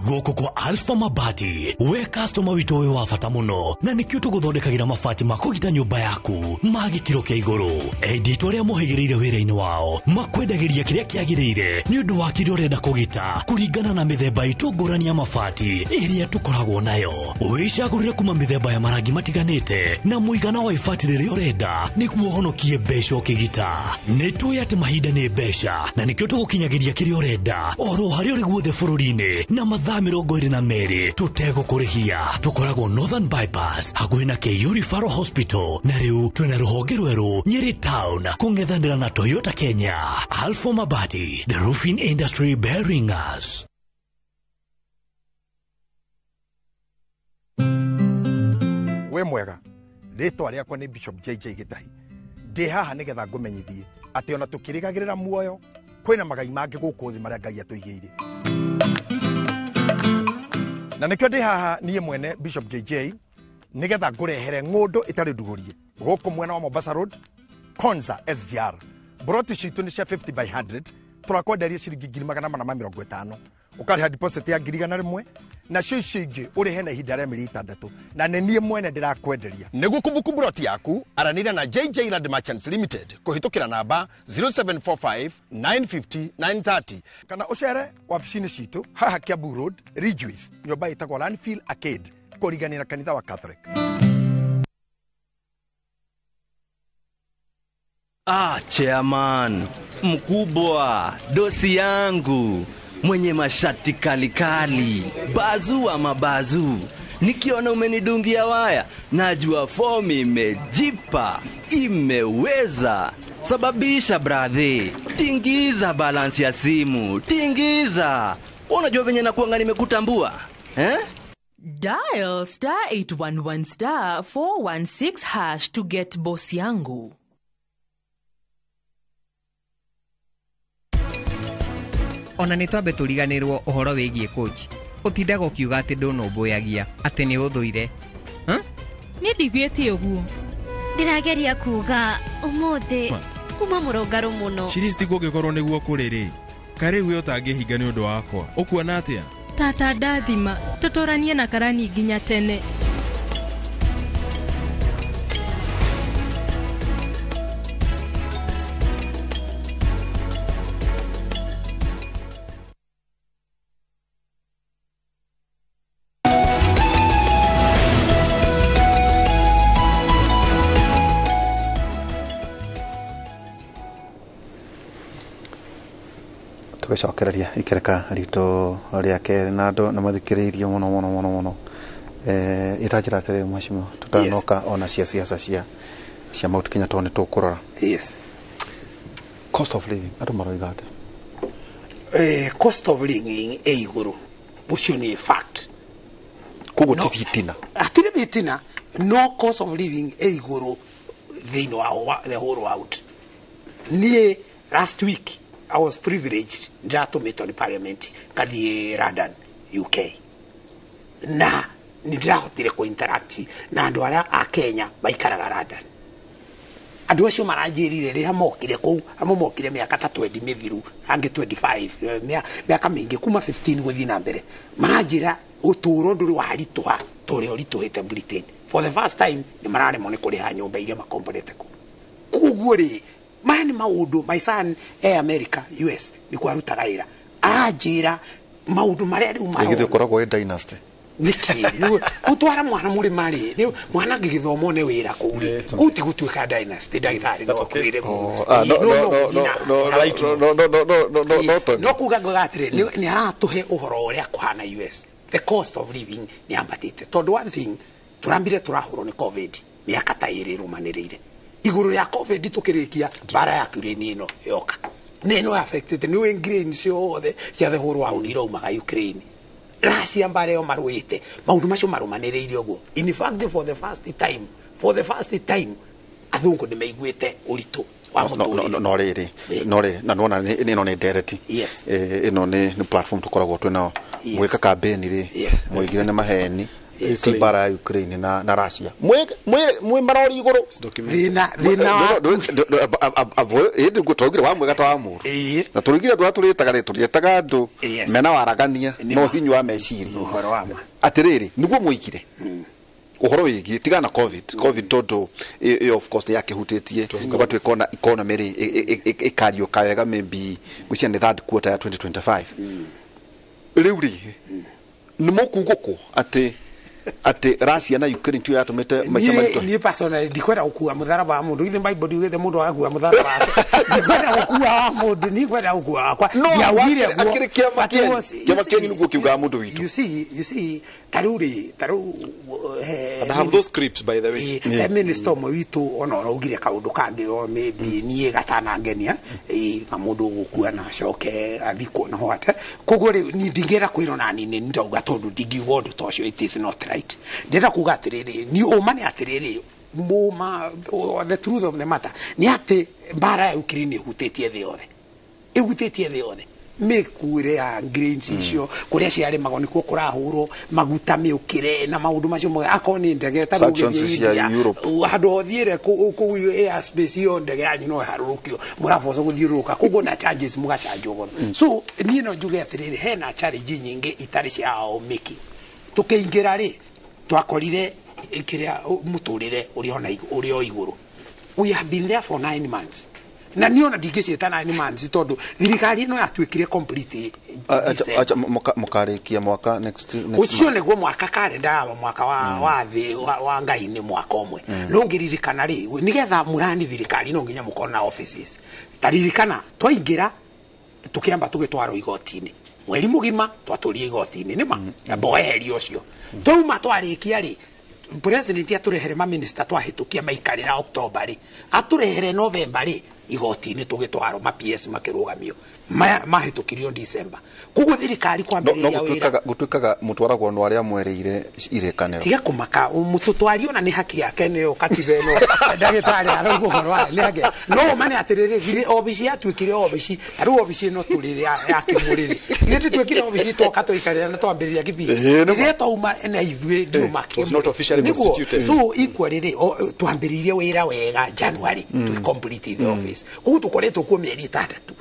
Gũkũ kwa Alpha Mabati, we customer witũ wĩ wa bata mũno, na nĩkĩo tũgũthondekagĩra mabati ma kũgita nyũmba yaku ma gĩkĩro kĩa igũrũ. Endia aitũ arĩa mohĩgĩrĩire wĩra-inĩ wao makwendagĩria kĩrĩa kĩagĩrĩire nĩ ũndũ wa kĩrĩa ũrenda kũgita kũringana na mĩthemba itũ ngũrani ya mabati ĩrĩa tũkoragwo nayo. Wĩcagũrĩre kuma mĩthemba ya marangi matiganĩte na mũigana wa ibati rĩrĩa ũrenda nĩguo ũhonokie mbeca ũkĩgita. Nĩ tũĩ atĩ mahinda nĩ mbeca na nĩkĩo tũgũkinyagĩria kĩrĩa ũrenda oro harĩa ũrĩ guothe bũrũri-inĩ na mathaa 22 tũtegũkũrĩhia. Tũkoragwo Northern Bypass hakuhĩ na KU Referral Hospital, na rĩu twĩna rũhonge rwerũ Nyeri Town kũng'ethanĩra na Toyota Kenya. Alpha Mabati, the roofing industry bearing us. Wĩ mwega, rĩtwa rĩakwa nĩ Bishop JJ Gĩtahi. Ndĩ haha nĩgetha ngũmenyithie atĩ ona tũkĩrĩgagĩrĩra muoyo kwĩna magai mangĩ gũkũ thĩ marĩa Ngai atũigĩire. Na nĩkĩo ndĩ haha niĩ mwene Bishop JJ nĩgetha ngũrehere ng'ũndũ ĩtarĩ ndugũrie gũkũ mwena wa Mombasa Road, Konza SGR. Broti citũ nĩ cia 50 by 100, tũrakwenderia ciringi 450,000. Ũkarĩha deposit ya 100,000 nacio icio ingĩ ũrĩhe na ihinda rĩa mĩeri 6, na nĩ niĩ mwene ndĩrakwenderia. Nĩguo kũbuku broti yaku, aranĩria na JJ Land Merchants Limited kũhĩtũkĩra namba 0745 950 930 kana ũcere wabici-inĩ citũ haha Kiambu Road, Ridgeways, nyũmba ĩtagwo Landfill Arcade kũrigania na kanitha wa Catholic. Ah, chairman mkubwa, dosi yangu mwenye mashati kalikali, bazu wa mabazu, nikiona umenidungia waya najua fomu imejipa, imeweza. Sababisha bradhi, tingiza balance ya simu, tingiza. Unajua venye nakuanga nimekutambua eh? Dial star 811 star 416 hash to get boss yangu. Ona nĩ twambe tũriganĩrwo ũhoro wĩgiĩ coach. Ũtindaga ũkiuga atĩ ndũnũmbũyagia, atĩ nĩ ũthũire. Niĩ ndiguĩte ũguo. Ndĩrageria kuga ũmũthĩ kuma mũrũngarũ mũno. Shiristi kũngĩkorwo nĩguo kũrĩ rĩ, karĩu we ũtangĩhinga nĩ ũndũ wakwa. Ũkuona atĩa? Tata ndathima, tũtũranie na karani nginya tene. Tũgĩcokereria ikereka ritũ rĩa kerĩ na andũ nĩ mathikĩrĩirie mũno mũno mũno mũno. Ĩtanjĩra atĩrĩrĩ mheshimiwa, tũtanoka ona cia siasa cia Mount Kenya tondũ nĩ tũkũrora. Yes. Cost of living, andũ maroiga atĩa? Cost of living ĩ igũrũ, ũcio nĩ fact. Koguo ti thitina. Hatirĩ thitina, no cost of living ĩ igũrũ thĩinĩ wa the whole world. Niĩ last week I was privileged ndiratũmĩtwo nĩ parliament ngathiĩ London, UK, na nĩndĩrahotire kũ-interact na andũ arĩa a Kenya maikaraga London. Andũ acio maranjĩrire rĩrĩa mokire kũu, amwe mokire mĩaka ta 20 mĩthiru, angĩ 25, mĩaka mĩingĩ kuma 15 gũthiĩ na mbere. Maranjĩra ũtũũro ndũrĩ waritũha ta ũrĩa ũritũhĩte Britain. For the first time nĩ mararemwo nĩ kũrĩha nyũmba iria makomborete kũu. Koguo rĩ, maya nĩ maũndũ, my son e America, US, nĩkuo arutaga wĩra. Aranjĩra maũndũ marĩa rĩu marona. Githĩ ũkoragwo wĩ dynasty? Nĩkĩ? Gũtwara mwana mũrĩma rĩ, mwana angĩgĩthoma one wĩra kũu rĩ, kũu ti gũtuĩka dynasty, ndagĩtarĩ no akwĩre. No kuga ngoiga atĩrĩ, nĩ aratũhe ũhoro ũrĩa kũhana US. The cost of living nĩ yambatĩte. Tondũ one thing, tũrambire tũrahũrwo nĩ COVID mĩaka ta ĩrĩ ĩrũmanĩrĩire. Igũrũ rĩa COVID tũkĩrĩkia mbara ya Ukraine ĩno yoka. Na ĩno affected nĩ ũĩ grain ciothe cia the whole world iraumaga Ukraine. Russia mbara ĩyo marũĩte, maũndũ macio marũmanĩrĩire ũguo. In fact, for the first time athũngũ nĩ maiguĩte ũritũ wa mũtũrĩre. No rĩrĩ, no rĩrĩ, na nĩwona ĩno nĩ ndereti. Ĩno nĩ platform tũkoragwo twĩ nayo. Gwĩka campaign rĩ, mũingire nĩ maheni. Ti mbara ya Ukraine na Russia mwi marori iguru Thina thina ĩndĩ twaugire wa mwega ta wa mũru na tũrugire andũ arĩa tũrĩtaga rĩ tũrĩetaga andũ mena waragania na ũhinyu wa meciria ũhoro wa ma atĩrĩrĩ nĩguo mũigire ũhoro wĩgiĩ tigana na covid tondũ ĩyo of course nĩ yakĩhutĩtie ũgatuĩka ona economy rĩ ĩkariũka wega maybe ngwĩciria nĩ third quarter ya 2025 rĩu rĩ nĩ mũkugũkũ atĩ Russia na Ukraine tiyo yatũmĩte maica maritũ niĩ personally ndikwenda gũkua mũtharaba wa mũndũ ithe Bible ndiugĩte mũndũ agakua mũtharaba wake ndikwenda gũkua wa mũndũ niĩ gũkua wakwa No, ndiaugire guo akĩrĩ kĩama But kĩenyu. Kĩama kĩenyu nĩguo kiugaga mũndũ witũ. you see tarĩu rĩ tarĩu And I have those scripts, by the way. He minister ũmwe witũ ona ũraugire kaũndũ kangĩ o maybe niĩ gatanangenia kamũndũ ũgũkua na acoke athikwo na what koguo rĩ niĩ ndingĩenda kwĩrwo nani nĩ ndauga tondũ ndingiuga ũndũ ta ũcio it is not right ndĩrenda kuga atĩrĩrĩ ni ũma nĩ atĩrĩrĩ mũma the truth of the matter nĩ atĩ mbara ya Ukraine ĩhutĩtie thĩ yothe ĩhutĩtie thĩ yothe mĩkuĩre ya grains icio kũrĩa ciarĩmagwo nĩkuo kũrahũrwo maguta mĩũkĩre na maũndũ macio mothe akorwo nĩ ndege ta rĩu Sanctions ũgĩthiĩ cia India, Europe. handũ hothiĩre kũu air space ĩyo ndege yanyu no ĩharũrũkio mũraboco gũthiũrũrũka koguo na charges mũgacanjwo goro so niĩ no njuge atĩrĩrĩ hena challenge nyingĩ itarĩ cia o mĩki tũkĩingĩra rĩ twakorire kĩrĩa mũtũrĩre ũrĩ ona ũrĩ o igũrũ we have been there for 9 months na niĩ ona ndingĩciĩta 9 months tondũ thirikari ĩno yatuĩkire complete December. Acha mũkarĩkia mwaka next ũcio month. nĩguo mwaka karenda ya mwaka wa thĩ wa ngai nĩ mwaka ũmwe no ngĩririkana rĩ nĩgetha mũrani thirikari no nginya mũkorwo na offices taririkana twaingĩra tũkĩamba tũgĩtwarwo igoti-inĩ mweri mũgima twatũria igoti-inĩ nĩma na mboeherio ũcio twauma twarĩkia rĩ president atũrehere maminista twahĩtũkia maikarĩra October rĩ atũrehere November rĩ igoti-inĩ tũgĩtwarwo ma PS makĩrũgamio mahĩtũkirio December koguo thirikari no kwambĩrĩria wĩra gũtuĩkaga mũtwaragwo no arĩa mwerĩire irĩkanĩro tiga kũmaka mũtũtwari ona nĩ haki yake nĩyo katiba ĩno ndagĩtarĩ arauga ũhoro wayo nĩ haki no ũma nĩ atĩrĩrĩ thiri obici yatuĩkire obici ta rĩu obici ĩno tũrĩ ya kĩmũrĩrĩ ithuĩ tũtuĩkire obici twoka tũikarĩra na twambĩrĩria kĩbindi Ĩĩ, nĩ ma. rĩrĩa twauma na ithuĩ ndiuma was not officially constituted. so equally rĩ twambĩrĩirie wĩra wega January tũ complete the office koguo tũkoretwo kuo mĩeri ĩtandatũ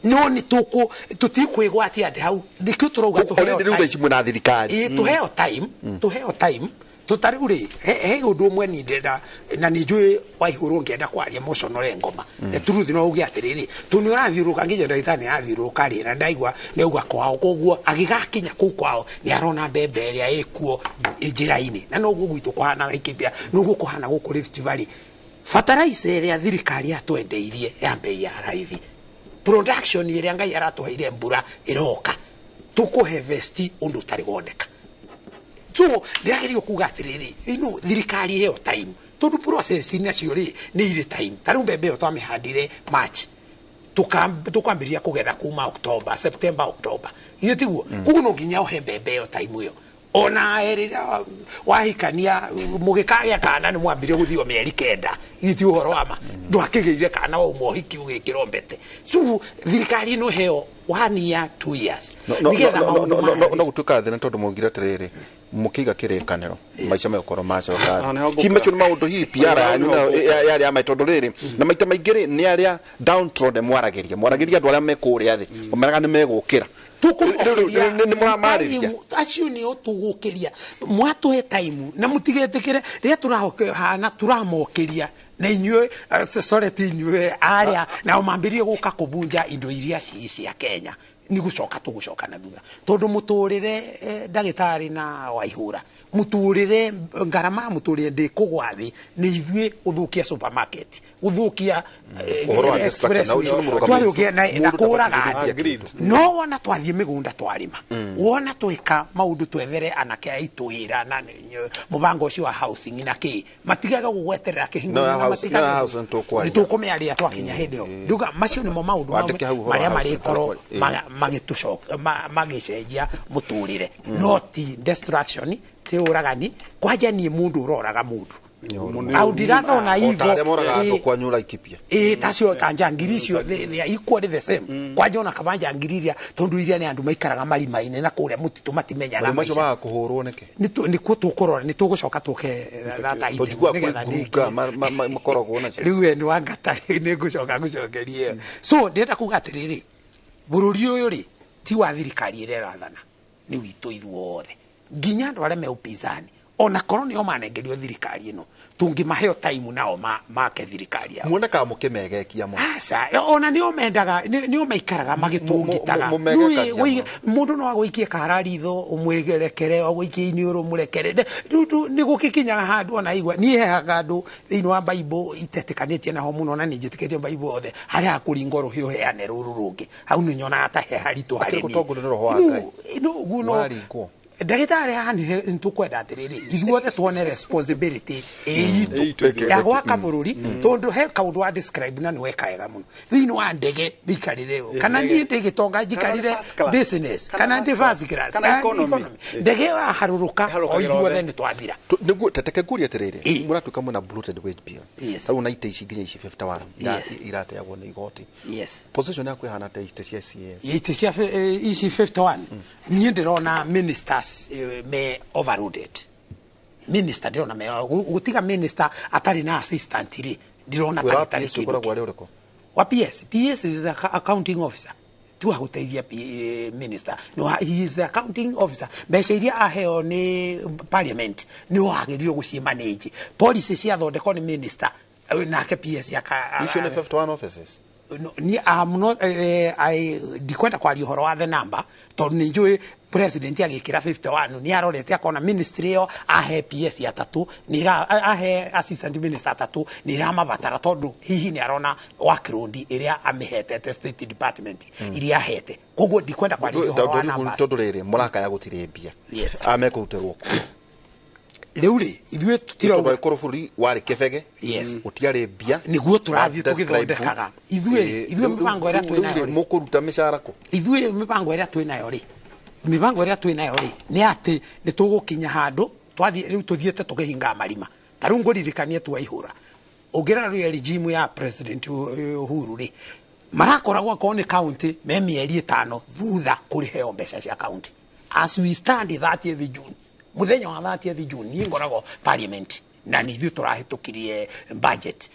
no nĩ tũkũ tũtikwĩgwatia atĩ hau nĩkĩo tũrauga tũheo Already rĩu thaa time. ici mwĩna thirikari Ĩĩ, tũheo time tũheo time tũtarĩu rĩ he ũndũ ũmwe niĩ ndĩrenda na nĩ njũĩ waihũrwo ngĩenda kwaria mũconore ngoma the truth no uge atĩrĩrĩ tondũ nĩ ũrathiũrũrũka nginya ndagĩtarĩ nĩ arathiũrũrũka rĩ na ndaigua nĩ auga kwao koguo agĩgakinya kũu kwao nĩ arona mbembe ĩrĩa ĩkuo njĩra-inĩ na noguo gwitũ kũhana Laikipia noguo kũhana gũkũ Rift Valley bataraitha ĩrĩa thirikari yatwendeirie ya mbei ya raithi production ĩrĩa Ngai aratũheire mbura ĩroka tũkũhevesti ũndũ ũtarĩ woneka so ndĩrageria kuga atĩrĩrĩ ino thirikari ĩyo time tondũ process nacio rĩ nĩ irĩ time ta rĩu mbembe ĩyo twamĩhandire March tũkambĩrĩria kũgetha kuma October September October ithe tiguo koguo no nginya ũhe mbembe ĩyo time ĩyo ona rĩrĩa wahikania mũgĩkagĩa kana nĩ mwambire gũthio mĩeri 9 ithe ti ũhoro wa ma ndwakĩgĩire kana wauma ũhiki ũgĩkĩrwo mbete so thirikari ĩno ĩheo 1 year 2 years nĩgetha maũndũ maya no gũtuĩka thĩna tondũ maugire atĩrĩrĩ mũkĩiga kĩrĩkanĩro maica megũkorwo macoka Ah, nĩho thĩ hihi macio nĩ maũndũ hihi PR yanyu nayo yarĩ ya maĩ tondũ rĩrĩ na maita maingĩ rĩ nĩ arĩa downtrodden mwaragĩria andũ arĩa me kũrĩa thĩ mameraga nĩ megũkĩra Tũkũmokeria nĩ mũramarĩria time, acio nĩo tũgũkĩria mwatũhe time na mũtigetĩkĩre rĩrĩa tũrahana tũramokĩria na inyuĩ sorry ti inyuĩ arĩa nao mambĩrĩrie gũka kũbunja indo iria ci cia Kenya nĩ gũcoka tũgũcoka na thutha tondũ mũtũrĩre ndagĩtarĩ na waihũra mũtũrĩre ngarama ya mũtũrĩre ndĩkũgwa thĩ nĩ ithuĩ gũthũkia supermarket gũthũkia Ũhoro wa destruction, na ũcio nĩ mũrũgamĩrĩri. twathũkia na Mũndũ kũraga ndabatiĩ andũ gũthũkia kĩndũ. no wona twathiĩ mĩgũnda twarĩma wona twĩka maũndũ twethere anake aitũ wĩra na mũbango ũcio wa housing na kĩ matigaga gũgweterera kĩhingo No, ya na house- no, ya house nĩ tũkwaria. nĩ tũkũmĩaria twakinya hĩndĩ ĩyo nduga macio nĩmo maũndũ Wandĩke hau ũhoro wa marĩa housing, marĩkorwo tũkwaria. magĩcenjia mũtũrĩre no ti destruction ti ũragani kwanja niĩ mũndũ ũroraga mũndũ Aundiratha ona O ta arĩa moraga ivo. andũ kwanyu Laikipia. Ĩ, tacio ta njangiri icio, they are equally the same. Kwanja ona kaba njangiri iria, tondu iria nĩ andũ maikaraga marima-inĩ na kũrĩa mũtitũ, matimenyaga Marima macio maica. maga kũhũrwo nĩkĩ? Nĩkuo tũkũrora, nĩ tũgũcoka tũke that item, Tondũ njiguaga nĩgetha kwĩ ndĩkie. ngurunga makoragwo nacio. Rĩu we nĩ wangata, nĩ ngũcoka ngũcokerie ĩyo. So ndĩrenda kuga atĩrĩrĩ, bũrũri ũyũ rĩ, ti wa thirikari ĩrĩa ĩrathana, nĩ witũ ithuothe, nginya andũ arĩa me upinzani, ona korwo nĩo manengerio thirikari ĩno, tũngĩmaheo time nao make thirikari yao. Muonekaga mũkĩmegekia mũno. Aca, ona nĩo mendaga, nĩo maikaraga magĩtũngitaga. Mũmegekagia. Mũndũ no agũikie kara ritho ũmwĩgerekere, agũikie iniũrũ mũrekere. Rĩu nĩ gũgĩkinyaga handũ ona igua niĩ hehaga andũ thĩinĩ wa Bible itetĩkanĩtie naho mũno, na nĩ njĩtĩkĩtie Bible yothe, harĩa hakũringa rũhiũ heane rũrũ rũngĩ, hau nĩ nyonaga ta he haritũ harĩ Akĩrĩ niĩ. gũtongorio nĩ roho wa Rĩu, Ngai. no, ũguo no Waringwo. Ndagĩtarĩ haha nĩ tũkwenda atĩrĩrĩ, ithuothe tuone responsibility ĩ itũ ya gwaka bũrũri, tondũ he kaũndũ wa describe na nĩ weka wega mũno thĩinĩ wa ndege mĩikarĩre ĩyo, kana niĩ ndĩ gĩtonga njikarĩre Kana first class. business, kana ndĩ first class, kana kana economy. economy. Ndege ĩyo yaharũrũka, o ithuothe nĩ twathira. Nĩguo teteke nguria atĩrĩrĩ, mũratuĩka mwĩna bloated wage bill. Yes. Tarĩu na itĩ ici nginya ici 51 Yes. irateagwo nĩ igoti. Yes. Position yaku ĩhana ta itĩ cia CS? Itĩ cia ici 51, niĩ ndĩrona ministers me overloaded. Minister ndĩrona me gũtiga minister atarĩ na assistant rĩ, ndĩrona Wĩra wa tarĩ PS kĩndũ. ũkoragwo arĩ ũrĩkũ? Wa PS, PS is a accounting officer, ti wa gũteithia minister. No, he is the accounting officer. Mbeca iria aheo nĩ parliament nĩ wagĩrĩirwo gũciĩ manage. Policy ciathondekwo nĩ minister, nake PS aka Icio nĩ 51 offices? No, ni I'm not, I ndikwenda kwaria ũhoro wa the number, tondũ nĩ njũĩ president agĩkĩra 51 nĩ arorete akona ministry ĩyo ahe PS atatũ, nĩ ahe assistant minister atatũ, nĩ iramabatara, tondũ hihi nĩ arona workload ĩrĩa amĩhetete state department iria ahete. Koguo ndikwenda kwaria ũhoro wa numbers. Tondũ rĩrĩ, mũrakaya gũtirĩ mbia. Yes. Amekũrutĩrwo kũ? Rĩu rĩ, ithuĩ tũtirauga. Tondũ angĩkorwo bũrũri warĩ kĩbege, Yes. gũtiarĩ mbia. Nĩguo tũrathiĩ Describe. tũgĩthondekaga. Ithuĩ mĩbango ĩrĩa Rĩu twĩ nayo rĩ, rĩ. Mũkũruta mĩcara kũ? Ithuĩ mĩbango ĩrĩa twĩ nayo rĩ, nĩ atĩ nĩ tũgũkinya handũ twathiĩ rĩu tũthiĩte tũkĩhingaga marima. Ta rĩu ngũririkanie twaihũra, ũngĩrora rĩu regime ya President Uhuru rĩ, marakoragwo akorwo nĩ county me mĩeri 5 thutha kũrĩheo mbeca cia county. As we stand 30th June, mũthenya wa 30th June, niĩ ngoragwo parliament na nĩ ithuĩ tũrahĩtũkirie budget.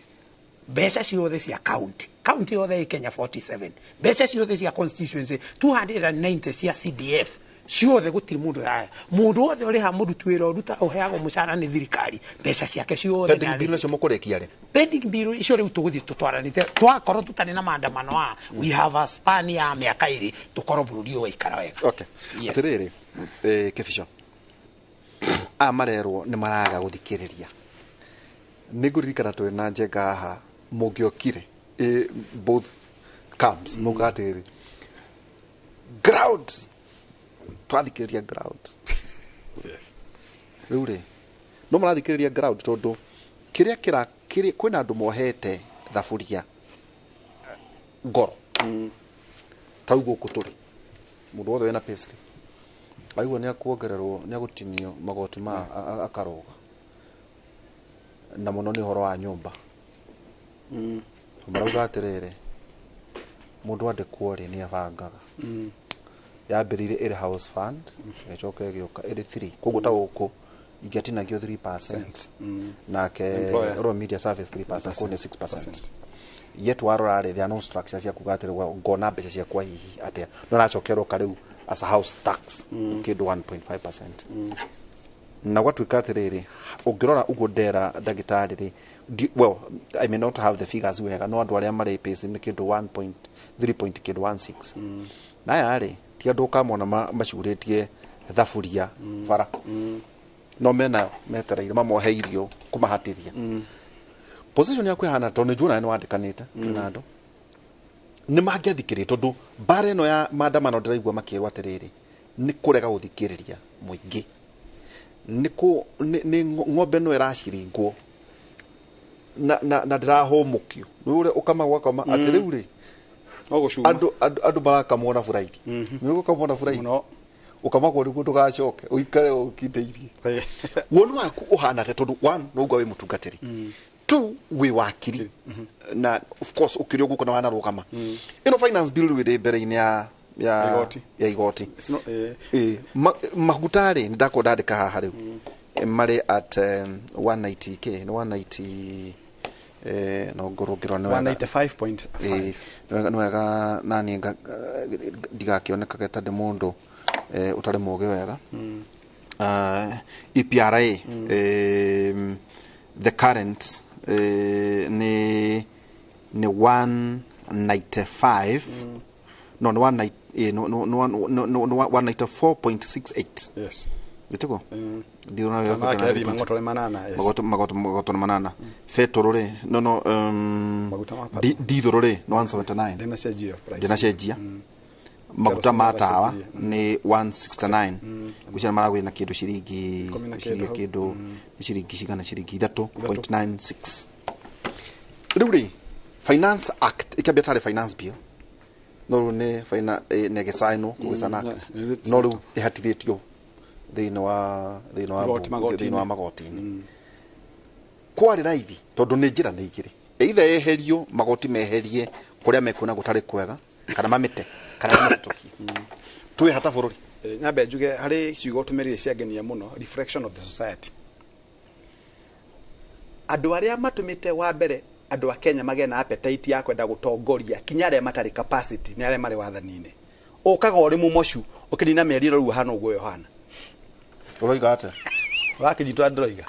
Mbeca ciothe cia county, county yothe ĩ Kenya 47, mbeca ciothe cia constituency 290, cia CDF ciothe, gũtirĩ mũndũ ya mũndũ wothe ũrĩha mũruti wĩra ũruta ũheagwo mũcara nĩ thirikari, mbeca ciake ciothe Pending nĩ bill nacio mũkũrĩkia rĩ? Pending bill icio rĩu tũgũthiĩ tũtwaranĩte, twakorwo tũtarĩ na maandamano, a we have a span ya mĩaka 2 tũkorwo bũrũri ũyũ waikara wega. Okay. Yes. Atĩrĩrĩ, Kĩbico, aya marerwo nĩ maraga gũthikĩrĩria. Nĩ ngũririkana twĩ na Njenga haha, mũngĩokire, both camps mũka atĩrĩrĩ, ground twathikĩrĩria ground. Rĩu rĩ, no marathikĩrĩria ground, tondũ kĩrĩa kĩra kĩrĩa kwĩna andũ mohete thaburia ngoro ta rĩu gũkũ tũrĩ, mũndũ wothe wĩna payslip aigua nĩ akuongererwo, nĩ agũtinio magoti ma akarũga na mũno nĩ ũhoro wa nyũmba. Marauga atĩrĩrĩ, mũndũ andĩkwo rĩ, nĩ abangaga. Yambĩrĩirie ĩrĩ house fund, ĩgĩcoka ĩgĩũka ĩrĩ 3, koguo ta gũkũ ingĩatinagio 3%, nake Employer. Royal Media Service 3%, koguo nĩ 6%. Yet warora rĩ, there are no structure cia kuga atĩrĩ ngona mbeca ciakwa hihi atĩa, no aracokerwo rĩu as a house tax kĩndũ 1.5%. Na gwatuĩka atĩrĩrĩ, ũngĩrora ũguo ndera ndagĩtarĩ rĩ, well, I may not have the figures wega, no andũ arĩa marĩ payslip nĩ kĩndũ 1.3 point kĩndũ 16. Na aya rĩ, ti andũ ũkamona macurĩtie thaburia bara, no menayo metereire mamohe irio kũmahatithia. Position yaku ĩhana, tondũ nĩ njuona nĩ wandĩkanĩte na andũ nĩ mangĩathikĩrĩria, tondũ mbara ĩno ya maandamano ndĩraigua makĩrwo atĩrĩrĩ, nĩ kũrega gũthikĩrĩria mũingĩ, nĩ kũ nĩ ng'ombe no ĩraciringwo na ndĩrahũmũkio nĩ ũrĩa ũkamagwo akama atĩ rĩu rĩ No gũcuma. andũ marakamwo na buraithi, nĩ ũgũkamwo na buraithi. Ũkamakwo nĩguo ndũgacoke ũikare ũkindĩirie. Woni waku ũhana atĩa? Tondũ one, no uga wĩ mũtungatĩri, two, wĩ wakiri, na of course ũkĩrĩ ũguo na wanarũgama ĩno finance bill rĩu ĩrĩ mbere-inĩ ya Igoti. Ya igoti. It's not, Ĩ, maguta rĩ, nĩ ndakorwo ndandĩka haha rĩu marĩ at 190K, nĩ 190, no ngorwo ngĩrora nĩ wega. 195.5. Ĩ, nĩ wega nani ndigakĩonekage ta ndĩ mũndũ ũtarĩ mũgĩ wega. EPRA, the current nĩ 195, no nĩ 190, no no no no no no 194.68. Yes. Gĩtĩko. Ndirona Kana kĩrathi mang'otore manana, yes. Magoto manana. Betũrũ rĩ, no Maguta ma dithũrũ rĩ, nĩ 179. Ndĩnacenjia price. Ndĩnacenjia. Maguta ma tawa Kerosene. Nĩ 169. Ngwĩciria maragũrire na kĩndũ ciringi 10 na ciringi kĩndũ hau. Kĩndũ nĩ ciringi cigana? Ciringi 3.96. Rĩu rĩ, Finance Act ĩkĩambia tarĩ finance bill, no rĩu nĩ nĩ ĩgĩcainwo kũgĩcana act, no rĩu ĩhatithĩtio thĩinĩ wa Igoti, thĩinĩ wa magoti-inĩ. Magoti-inĩ kwarĩ raithi, tondũ nĩ njĩra nĩ igĩrĩ: either yeherio magoti, meherie kũrĩa mekuona gũtarĩ kwega, kana mamĩte, kana mamĩhĩtũkie. Twĩ hata bũrũri? Nyambe njuge harĩ ciugo tũmĩrire ciangenia mũno, reflection of the society. Andũ arĩa matũmĩte wa mbere andũ a Kenya magĩe na appetite ya kwenda gũtongoria, kinya arĩa matarĩ capacity, nĩ arĩa marĩ wathani-inĩ. Ũkaga ũrĩ mũmocu ũkĩnina mĩeri rĩu ũhana ũguo ũhana. Ũroiga atĩa? Wakĩnyitwo ndĩroiga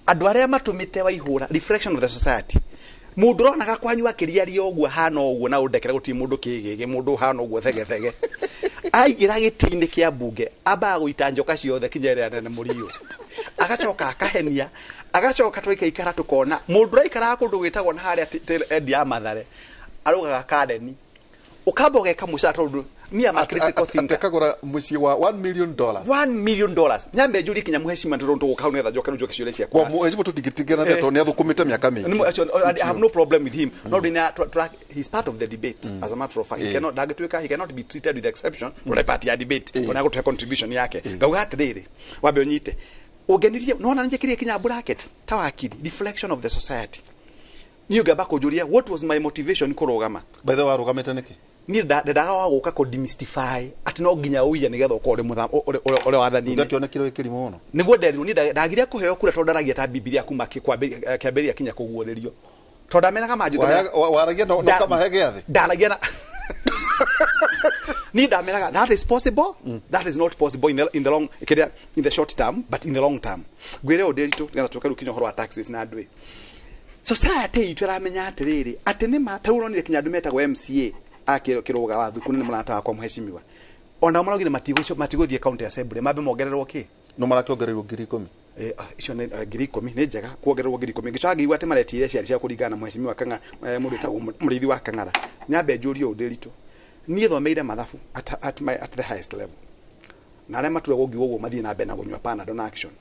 andũ arĩa matũmĩte Waihũra, reflection of the society. Mũndũ ũronaga kwanyu akĩriaria ũguo hana ũguo, na ũndekere, gũtirĩ mũndũ kĩgĩgĩ, mũndũ ũhana ũguo thegethege aingĩra gĩtĩ-inĩ kĩa mbunge ambaga gũita njoka ciothe kinya ĩrĩa nene mũriũ, agacoka akahenia, agacoka twaikaikara tũkona mũndũ ũraikaraga kũndũ gwĩtagwo na harĩa endi ya Mathare araugaga kareni ũkamba ũgeka mũcara, tondũ me am a critical thinker. Atekagũra mũciĩ wa $1 million. $1 million. Nyambe njũrie kinya mũhecima, tondũ tũgũka hau nĩgetha njoke rĩu njoke ciũria ciakwa. Kwa mũhecimo tũtingĩtigana tondũ nĩ athũkũmĩte mĩaka mĩingĩ. Actually, I have no problem with him. No, he's part of the debate. As a matter of fact, he cannot, ndangĩtuĩka, he cannot be treated with exception. No part ya debate. Ona gũtũhe contribution yake. Ngauga atĩrĩrĩ, wambe ũnyite. Ũngenirie, nona njĩkĩrie kinya bracket, ta wakiri, reflection of the society. Niĩ ũngĩamba kũnjũria, what was my motivation kũrũgama? By the way, warũgamĩte nĩkĩ? Niĩ ndendaga wa gũka kũ demystify atĩ no nginya ũiye nĩgetha ũkorwo ũrĩ ũrĩ wathani-inĩ. Ũngĩakĩonekire wĩ kĩrimũ mũno. Nĩguo nderirwo niĩ ndagire kũheo kura tondũ ndaragia ta Bibilia kuma kĩambĩrĩria kinya kũguũrĩrio, tondũ ndameraga manjũ. Waragia na ũkamahe gĩathĩ. Ndaragia na niĩ ndameraga that is possible, that is not possible in the long, kĩrĩa, in the short term, but in the long term. Ngwĩre ũndũ ndĩritũ nĩgetha tũke rĩu kinya ũhoro wa taxes na andũ ĩ society itũ ĩramenya atĩrĩrĩ, atĩ nĩ ma ta rĩu ũronire kinya andũ metagwo MCA a kĩrũga wa thuku nĩ mũrata wakwa mũhecimiwa, onao maraugire matigũthiĩ county assembly mambe mongererwo kĩ. No marakĩongereirwo 10,000. Icio nĩ 10,000 nĩ njega kuongererwo 10,000. Ngĩcoka ngĩigua atĩ maretire ciari cia kũringana na mũhecimiwa Kang'a, mũndũ wĩtagwo mũrĩithi wa Kang'ara. Nyambe njũrie ũũ ndĩritũ, niĩ thomeire mathabu at the highest level, na arĩa maturagwo ngiuga ũguo mathiĩ na mbere na kũnyua Panadol na action.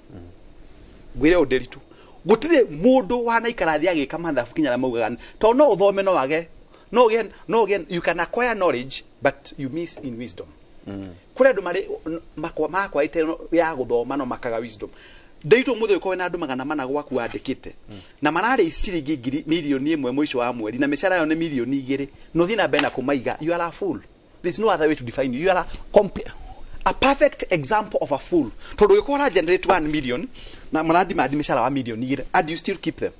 Ngwĩre ũũ ndĩritũ, gũtirĩ mũndũ wanaikara thĩ agĩka mathabu kinya arĩa maugaga, tondũ no ũthome no wage no ũgĩe you can acquire knowledge but you miss in wisdom. Kũrĩ andũ marĩ makwaĩte ya gũthoma no makaga wisdom. Ndĩitũ mũthĩ ũkorwo na andũ 400 gwaku wandĩkĩte na mararĩ ciringi ngiri 1 million mũico wa mweri, na mĩcara yao nĩ 2 million, na ũthiĩ na mbere na kũmaiga, you are a fool. There is no other way to define you. You are a perfect example of a fool, tondũ ũgĩkorwo ũra generate 1 million na maradimandi mĩcara wa 2 million and you still keep them.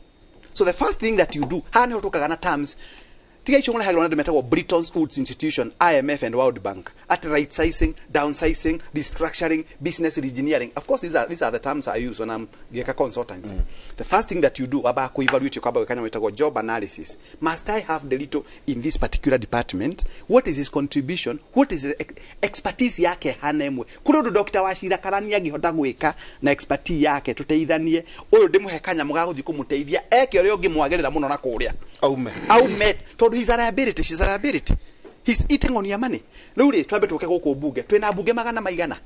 So the first thing that you do, haha nĩho tũkaga na terms tiga icio mũrehagĩrwo na andũ metagwo Bretton Woods Institution, IMF and World Bank, at right sizing, downsizing, restructuring, business reengineering. Of course these are the terms I use when I'm ngĩka consultancy. The first thing that you do, wambaga kũ-evaluate, ũkamba gwĩka nyamũ ĩtagwo job analysis. Must I have the little in this particular department? What is his contribution? What is his expertise yake? Hana ĩmwe kũrĩ ũndũ Dr. Wachira Karani angĩhota gwĩka na expertise yake, tũteithanie ũyũ, ndĩmũhe kanyamũ ga gũthiĩ kũmũteithia eke ũrĩa ũngĩmwagĩrĩra mũno na kũrĩa aume. Aume, tondũ he's a liability, she's a liability, he's eating on your money. Rĩu rĩ, twambe tũke gũkũ mbunge, twĩna mbunge magana maigana.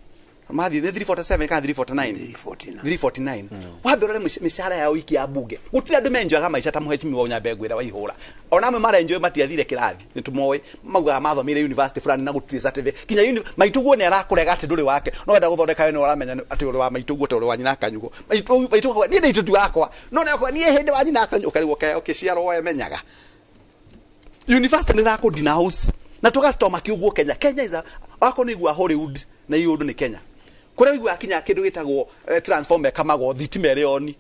Mathi nĩ 347 kana 349? 349. Wambe ũrore mĩcara yao iki ya bunge. Gũtirĩ andũ menjoyaga maica ta mũhecimiwa Ũnyambe ngwĩra Waihũra. Ona amwe marenjoy matiathire kĩrathi, nĩ tũmoĩ, maugaga mathomire university fulani na gũtirĩ certificate. Kinya maitũguo nĩ arakũrega atĩ ndũrĩ wake, no wenda gũthondeka we nĩ ũramenya atĩ ũrĩ wa maitũguo ta ũrĩ wa nyina akanyugo. Maitũguo akauga, niĩ ndĩ itu wakwa, no nĩ akauga, niĩ hĩndĩ wa nyina akanyugo, ũkarigwo kaĩ ũkĩciarwo we menyaga. University nĩ ĩrakũ denounce na tũgacitoma kĩũguo Kenya. Kenya is a wako nĩ igua Hollywood na iũndũ nĩ Kenya. Kũrĩa ũiguaga kinya kĩndũ gĩtagwo transformer ĩkamagwo thitima ĩrĩ oni.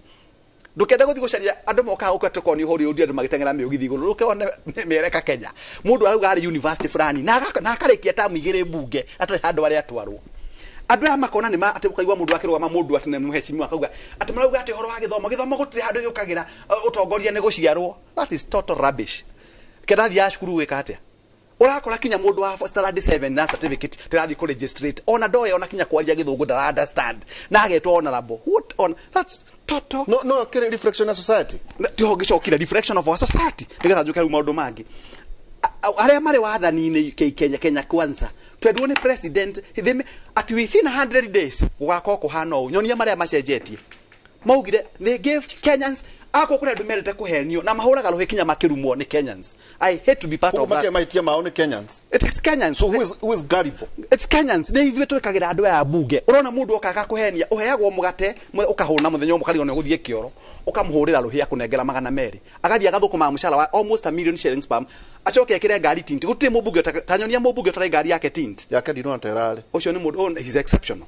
Ndũkende gũthiĩ gũcaria andũ mokaga gũka tũkonio Hollywood andũ magĩteng'era mĩũgithi igũrũ, ndũkone mĩereka Kenya. Mũndũ arauga arĩ university fulani na akarĩkia tamu igĩrĩ mbunge atarĩ handũ arĩa atwarwo. Andũ aya makona nĩ atĩ ũkaigua mũndũ akĩrũgama mũndũ atĩ nĩ mũhecimiwa akauga atĩ marauga atĩ ũhoro wa gĩthomo, gĩthomo gũtirĩ handũ gĩũkagĩra, ũtongoria nĩ gũciarwo. That is total rubbish. Kĩrathiaga cukuru gwĩka atĩa? Ũrakora kinya mũndũ wa standard 7 na certificate tĩrathiĩ kũ registrate ona ndoĩ ona kinya kwaria gĩthũngũ ndara understand na agetwo honorable. What on that's total no kĩrĩ reflection ya society. Tiho ngĩcokire reflection of our society nĩgetha njũke rĩu maũndũ mangĩ. Arĩa marĩ wathani-inĩ Kenya, Kenya Kwanza twendwo nĩ president at within 100 days gũgakorwo kũhana ũũ. Nyonia marĩa macenjetie. Maugire they gave Kenyans akwo kũrĩa andũ mendete kũhenio na mahũraga rũhĩ kinya makĩrumwo nĩ Kenyans. I hate to be part of that. Matia mao nĩ Kenyans. It is Kenyans. So who is gullible? It's Kenyans. Nĩ ithuĩ twĩkagĩra andũ aya bunge. Ũrona mũndũ okaga kũhenia, ũheagwo mũgate, ũkahũna mũthenya ũmwe ũkarigwo nĩ ũgũthiĩ kĩoro, ũkamũhũrĩra rũhĩ akũnengera 200. Agathiĩ agathũkũma mũcara wa almost a million shillings per acoke ekĩre ngari tint. Gũtirĩ mũmbunge ta nyonia mũmbunge ũtarĩ ngari yake tint. Yake ndinona ta ĩrarĩ. Ũcio nĩ mũndũ, he's exceptional.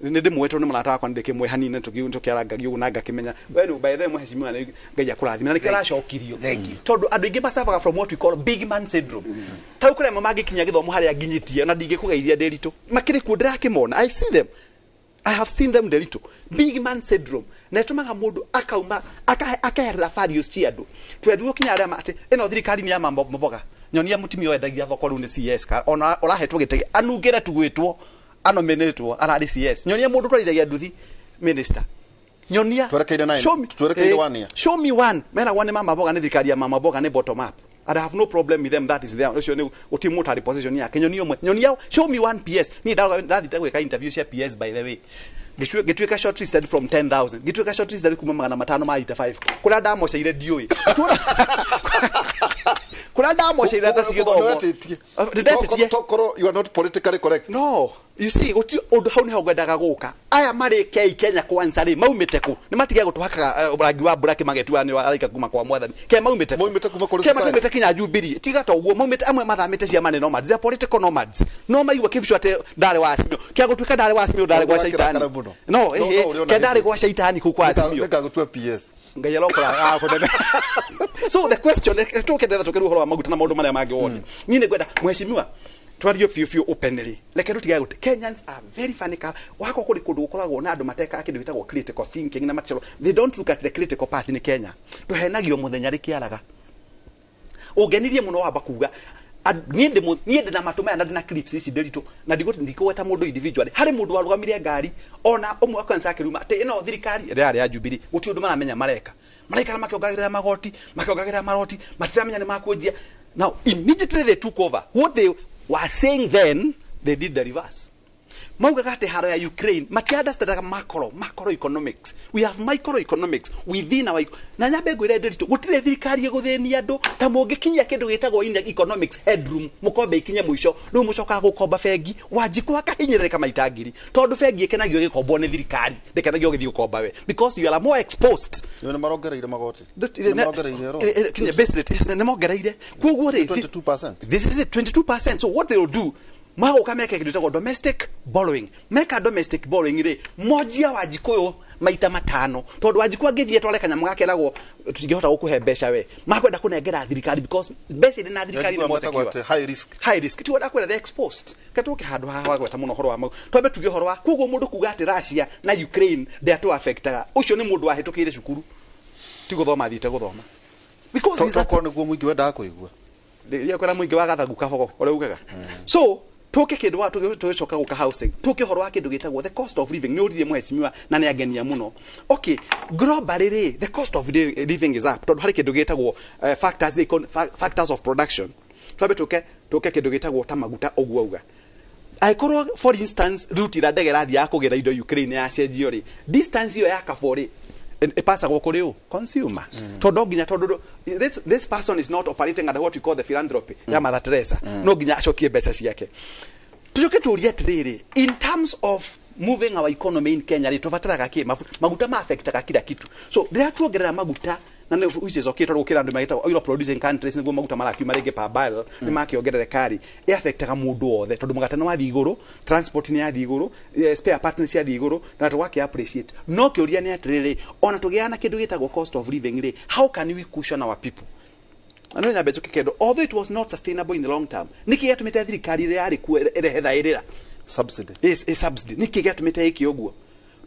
Nĩ ndĩmũĩ tondũ nĩ mũrata wakwa, nĩ ndĩkĩmũĩ hanini tũkĩarangagia ũguo na ngakĩmenya. We nĩ by the way mũhecimiwa nĩ Ngai akũrathime na nĩkĩo aracokirio. Tondũ andũ aingĩ macabaga from what we call big man syndrome. Ta rĩu kũrĩ amwe mangĩkinya gĩthomo harĩa nginyĩtie na ndingĩkũgeithia Ndĩritũ. Makĩrĩ kuo ndĩrakĩmona. I see them. I have seen them Ndĩritũ. Big man syndrome. Na ĩtũmaga mũndũ akauma akeherera values cia andũ. Twendirwo kinya arĩa atĩ ĩno thirikari nĩ ya mamboga. Nyonia mũtumia wendagia thoko rĩu nĩ CS ona ũrahetwo gĩtĩ anungĩre tu gwĩtwo anominĩtwo ararĩ CS. Nyonia mũndũ twarithagia nduthi minister. Nyonia twerekeire 9 twerekeire 1 year. Show me one. Mera one mama boga nĩ thirikari ya mama boga nĩ bottom up. And I have no problem with them, that is there. Ũcio nĩ gũtirĩ mũndũ arĩ position yake. Nyonia ũmwe. Nyonia show me one PS. Niĩ ndathite gwĩka interview cia PS by the way. Gĩtuĩka shortlisted from 10,000. Gĩtuĩka shortlisted kuma 585. Kũrĩa ndamoceire ndiũĩ. Kũrĩa ndamoceire ndatigĩthomo. Ndetĩtie. Tokorwo you are not politically correct. No. You see, gũtirĩ ũndũ hau nĩho ngwendaga gũka. Aya marĩ kei Kenya Kwanza rĩ maumĩte kũ? Nĩ matige gũtũhakaga rangi wa mbura kĩmagetua nĩ araika kuma kwa mwathani. Ke maumĩte kũ? Maumĩte kuma kũrĩ Ke maumĩte kinya Jubilee. Tiga ta ũguo maumĩte amwe mathamĩte cia manĩ nomads. They are political nomads. No maigua kĩbico atĩ ndarĩ wa Azimio. Kĩa gũtuĩka ndarĩ wa Azimio ndarĩ gwa Shaitani. No, ke ndarĩ gwa Shaitani kũu kwa Azimio. Nĩngagũtua PS. Ngai arokora akũnene. So the question tũkendetha tũkĩrwo ũhoro wa maguta na maũndũ marĩa mangĩ wothe. Niĩ nĩ ngwenda mheshimiwa twario biũ biũ openly. Reke tũtigage gũte. Kenyans are very funny. Wakwa kũrĩ kũndũ gũkoragwo na andũ matekaga kĩndũ gĩtagwo critical thinking na matiro. They don't look at the critical path in Kenya. Tũhenagio mũthenya rĩkĩaraga. Ũngenirie mũno wamba kuga niĩ ndĩ na matũ maya na ndĩ na clips ici ndĩritũ na ndikũgweta mũndũ individually. Harĩ mũndũ warũgamire ngari ona ũmwe kwanza akĩruma atĩ ĩno thirikari ĩrĩa yarĩ ya Jubilee gũtirĩ ũndũ maramenya mareka. Maraikara makĩongagĩrĩra magoti, makĩongagĩrĩra maroti, matiramenya nĩ makwenjia. Now immediately they took over. What they were saying then, they did the reverse. Maugaga atĩ haro ya Ukraine matiunderstandaga macro economics. We have microeconomics within our na nyambe ngwĩre Ndĩritũ gũtirĩ thirikari ĩgũthĩnia andũ ta mũngĩkinyia kĩndũ gĩtagwo economics headroom mũkombe ikinye mũico rĩu mũcokaga gũkomba bengi Wanjikũ akahinyĩrĩrĩka maita ngiri tondũ bengi ĩkenagio ĩgĩkombwo nĩ thirikari ndĩkenagio ũgĩthiĩ gũkomba we because you are more exposed. Nĩ marongereire magoti. Nĩ marongereire basically nĩ mongereire koguo rĩ 22%. This is it 22%. So what they will do magoka meke kĩndũ gĩtagwo domestic borrowing. Meka domestic borrowing rĩ monjia Wanjikũ maita matano tondũ Wanjikũ angĩthiĩ atware kanyamũ gakeragwo tũtingĩhota gũkũhe mbeca we makwenda kũnengera thirikari because mbeca irĩ na thirikari nĩ more secure. High risk. High risk. Ti wenda kwĩra they exposed. Ke tũke handũ haha wagweta mũno ũhoro wa mau twambe tuge ũhoro wa koguo mũndũ kuga atĩ Russia na Ukraine ndĩatũ affectaga ũcio nĩ mũndũ wahĩtũkĩire cukuru ti gũthoma athiĩte gũthoma because is that nĩguo mũingĩ wendaga kũigua rĩrĩa kwĩna mũingĩ wa gathagu kabogo ũrĩa ugaga. So tuke kindu wa tugicoka guka housing tuke horo wa kindu gitagwo the cost of living ni urire muheshimiwa na ni angenia muno. Okay, globally ri the cost of living is up tondu hari kindu gitagwo factors of production. Twambe tuke kindu gitagwo ta maguta uguo uga Angĩkorwo for instance route ĩrĩa ndege ĩrathiĩ ya kũgĩra indo Ukraine yacenjio rĩ, distance ĩyo ya kabũ rĩ, ĩpasagwo kũrĩ ũ consumer. Tondũ nginya tondũ this person is not operating under what we call the philanthropy ya Mother Teresa, no nginya acokie mbeca ciake. Tucoke tũrie atĩrĩrĩ, in terms of moving our economy in Kenya rĩ, tũbataraga kĩ? Maguta ma affectaga kila kitu. So rĩrĩa tuongerera maguta na nĩ which is okay, tondũ gũkĩra andũ magĩtagwo oil producing countries nĩguo maguta marakiuma rĩngĩ per barrel nĩ makĩongerereka rĩ, ĩ affectaga mũndũ wothe, tondũ mũgate nĩ wathiĩ igũrũ, transport nĩ yathiĩ igũrũ, spare parts nĩ ciathiĩ igũrũ, na tũgakĩ appreciate. No kĩũria nĩ atĩrĩrĩ, ona tũgĩaga na kĩndũ gĩtagwo cost of living rĩ, how can we cushion our people? Na no nyambe njoke kendo, although it was not sustainable in the long term, nĩkĩ gĩatũmĩte thirikari ĩrĩa yarĩ kuo ĩrehe thaĩrĩra subsidy? Yes, a subsidy. Nĩkĩ gĩatũmĩte ĩke ũguo?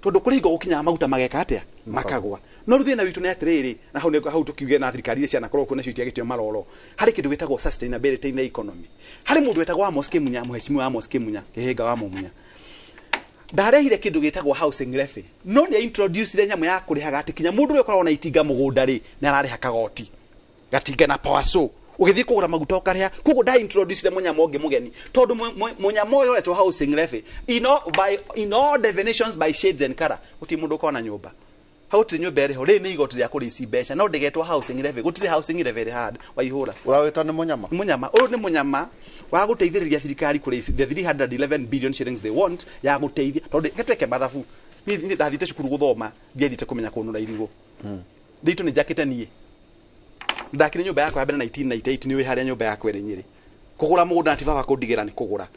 Tondũ kũrĩ hingo gũkinyaga maguta mageka atĩa, makagwa. No rĩu thĩna witũ nĩ atĩrĩrĩ, na hau nĩ hau tũkiuge na thirikari iria cianakorwo kuo nacio itiagĩtio maroro, harĩ kĩndũ gĩtagwo sustainability in the economy. Harĩ mũndũ wetagwo Amos Kĩmunya, mũhecimiwa Amos Kĩmunya, kĩhĩnga wa Mũmunya, ndarehire kĩndũ gĩtagwo housing levy, no nĩ introducire nyamũ ya kũrĩhaga atĩ kinya mũndũ ũrĩa ũkoragwo na itinga mũgũnda rĩ, nĩ ararĩha kagoti gatinga na power saw, ũgĩthiĩ kũgũra maguta ũkarĩha. Koguo nda introducire mũnyamũ ũngĩ mũgeni, tondũ mũnyamũ ũyũ ũretwo housing levy in all definitions by shades and color, gũtirĩ mũndũ ũkona nyũmba hau, gũtirĩ nyũmba ĩrĩho. Rĩrĩ nĩ igoti rĩa kũrĩci mbeca, no ndĩgetwo housing levy. Gũtirĩ housing levy ĩrĩ hard waihũra. Ũrawĩta nĩ mũnyama? Mũnyama ũyũ nĩ mũnyama wa gũteithĩrĩria thirikari kũrĩci the 311 billion shillings they want ya gũteithia, tondũ reke twĩke mathabu. Niĩ ndathiĩte cukuru gũthoma, ndiathiĩte kũmenya kũnũra irigũ. Nditũ nĩ njakĩte niĩ, ndakire nyũmba yakwa ya mbere 1998. Nĩ ũĩ harĩa nyũmba yakwa ĩrĩ Nyĩrĩ. Kũgũra mũgũnda na ti baba kũndigĩra, nĩ kũgũra.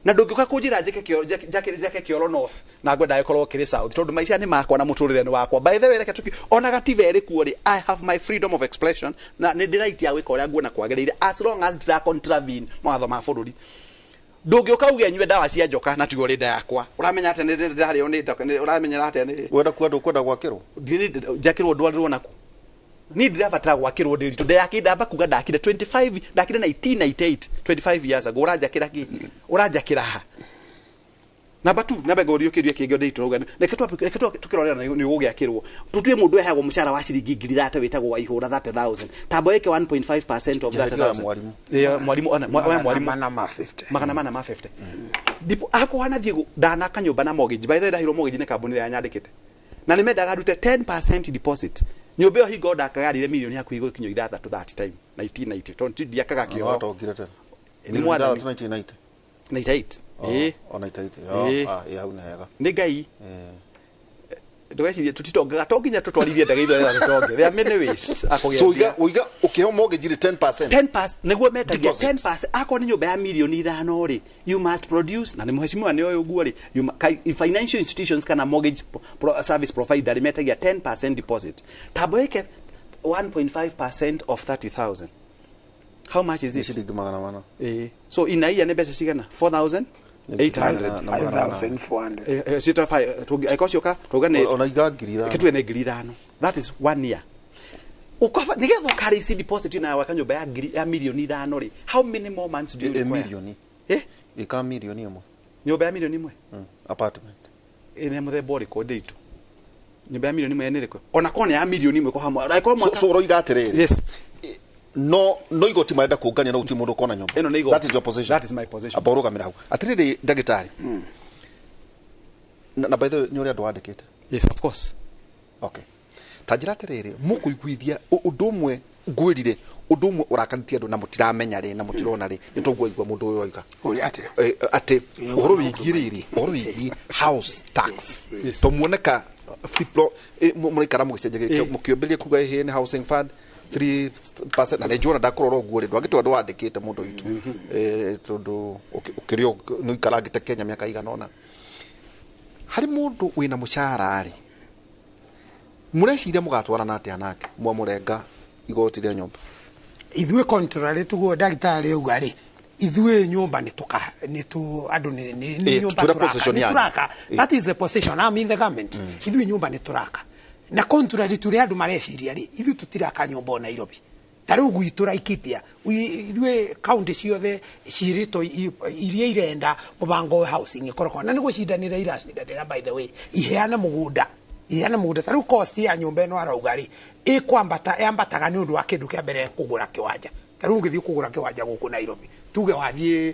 Na ndũngĩũka kũnjĩra njĩke kĩoro, njake kĩoro north na ngwenda gĩkorwo kĩrĩ south, tondũ maica nĩ makwa na mũtũrĩre nĩ wakwa. By the way, reke tũki ona gatiba ĩrĩ kuo rĩ, I have my freedom of expression na nĩ ndĩ right ya gwĩka ũrĩa nguona kwagĩrĩire, as long as ndira contravene mawatho ma bũrũri. Ndũngĩũka uge nyue ndawa cia njoka na tigo ũrĩ nda yakwa. Ũramenya atĩa nĩ ndarĩo nĩ nda? Ũramenyera atĩa nĩ Wenda kuenda kwenda gwakĩrwo? Njakĩrwo ndwarĩrwo naku. Niĩ ndirabatara gwakĩrwo ndĩritũ ndeyakĩ ndamba kuga ndakire 25, ndakire 1998, 25 years ago. Ũranjakĩra kĩ? Ũranjakĩra ha? Namba 2, namba ngũrio kĩũria kĩngĩ ndĩritũ rauga, reke tũkĩrorera na nĩ ũgũgĩakĩrwo. Tũtue mũndũ ehagwo mũcara wa ciringi 30,000 wĩtagwo Waihũra, 30,000, tamba wĩke 1.5% of Njĩra 30,000. Mwarimu. Ĩĩ, mwarimu ona we mwarimu 450. 450 ndipo akwa nathiĩ ndanaka nyũmba na mortgage. By the way, ndahirwo mortgage nĩ kambuni ĩrĩa yanyandĩkĩte na nĩ mendaga ndute 10% deposit. Nyũmba ĩyo hingo ndakaga yarĩire mirioni hakuhĩ gũkinya 6 that time 1990, tondũ ndiakaga kĩoro. Watongire tene? Nĩ mwathani. 1990? 98. Ĩĩ. O 98? Ĩĩ. Ah, ĩ hau nĩ hega. Nĩ Ngai. Ndũgecirie tũtitongaga to nginya tũtwarithie ndege ithuĩ tũtonge. There are many ways akũgĩa So mbia. uiga ũkĩheo mortgage rĩ, 10%? 10% nĩguo metagia. Deposit. 10%. Akorwo nĩ nyũmba ya mirioni 5 rĩ, you must produce, na nĩ mũhecimiwa nĩ ũyũ ũguo rĩ, financial institutions kana mortgage service provider rĩ, metagia 10% deposit. Tamba wĩke 1.5% of 30,000, how much is Nĩ it? ciringi 400. Ĩĩ, so in a year nĩ mbeca cigana? 4800. 5400. Cita aiko cioka tuga nĩ Ona iga 5,000. Reke tuge nĩ 5,000. That is one year. Ukaba nigetha ũkarĩ ici deposit na waka nyũmba ya ngiri ya mirioni 5 rĩ, how many more months do you Ĩ require? Mirioni Eh? ĩka 1 mirioni. Nyũmba ya 1 mirioni. Apartment. Ĩ nĩ mũthemba ũrĩkũ ndĩitũ? Nyũmba ya 1 mirioni nĩ ĩrĩkũ? Ona korwo nĩ ya 1 mirioni kwa hamwe, angĩkorwo So mwaka so ũroiga atĩrĩrĩ, Yes. no igoti marenda kũngania, no gũtirĩ mũndũ ũkona nyũmba. Ĩno nĩ igoti. That is your position. That is my position. Amba ũrũgamĩre hau. Atĩrĩrĩ ndagĩtarĩ, na by the way, nĩ ũrĩa andũ wandĩkĩte? Yes, of course. Okay, ta njĩra atĩrĩrĩ, mũkũiguithia ũndũ ũmwe ngwĩrire, ũndũ ũmwe ũrakarĩtie andũ na mũtiramenya rĩ na mũtirona rĩ, nĩ toguo aigua mũndũ ũyũ oiga. Ũrĩa atĩa? Atĩ ũhoro wĩgiĩ rĩrĩ, ũhoro wĩgiĩ house tax, to muoneka free plot mũraikara mũgĩcenjagia, mũkĩambĩrĩria kuga ĩhĩ nĩ housing fund 3%, na nĩ njũĩ ona ndakũrora ũguo rĩ, ndwangĩtua ndwandĩkĩte mũndũ witũ, tondũ ũkĩrĩ nĩ ũikarangĩte Kenya mĩaka igana ũna. Harĩ mũndũ wĩna mũcara rĩ, mũreciria mũgatwarana atĩa nake mwamũrenga igoti rĩa nyũmba? Ithuĩ contrary tuguo ndagĩtarĩ auga rĩ, ithuĩ nyũmba nĩ tũka nĩ tu andũ nĩ nyũmba Twĩra tũraka, position nĩ yanyu. tũraka. That is the position. I'm in the government. Ithuĩ nyũmba nĩ tũraka, na contrary tũrĩa andũ mareciria rĩ, ithuĩ tũtiraka nyũmba o Nairobi. Ta rĩu gwitũ Laikipia, ithuĩ kaunti ciothe ciĩrĩtwo iria irenda mũbango wa housing ĩkorwo na nĩ gũcindanĩra iracindanĩra, by the way, iheane mũgũnda, iheane mũgũnda. Ta rĩu cost ya nyũmba ĩno arauga rĩ, ĩkwambata, yambataga nĩ ũndũ wa kĩndũ kĩa mbere kũgũra kĩwanja. Ta rĩu ũngĩthiĩ kũgũra kĩwanja gũkũ Nairobi Tuge wathiĩ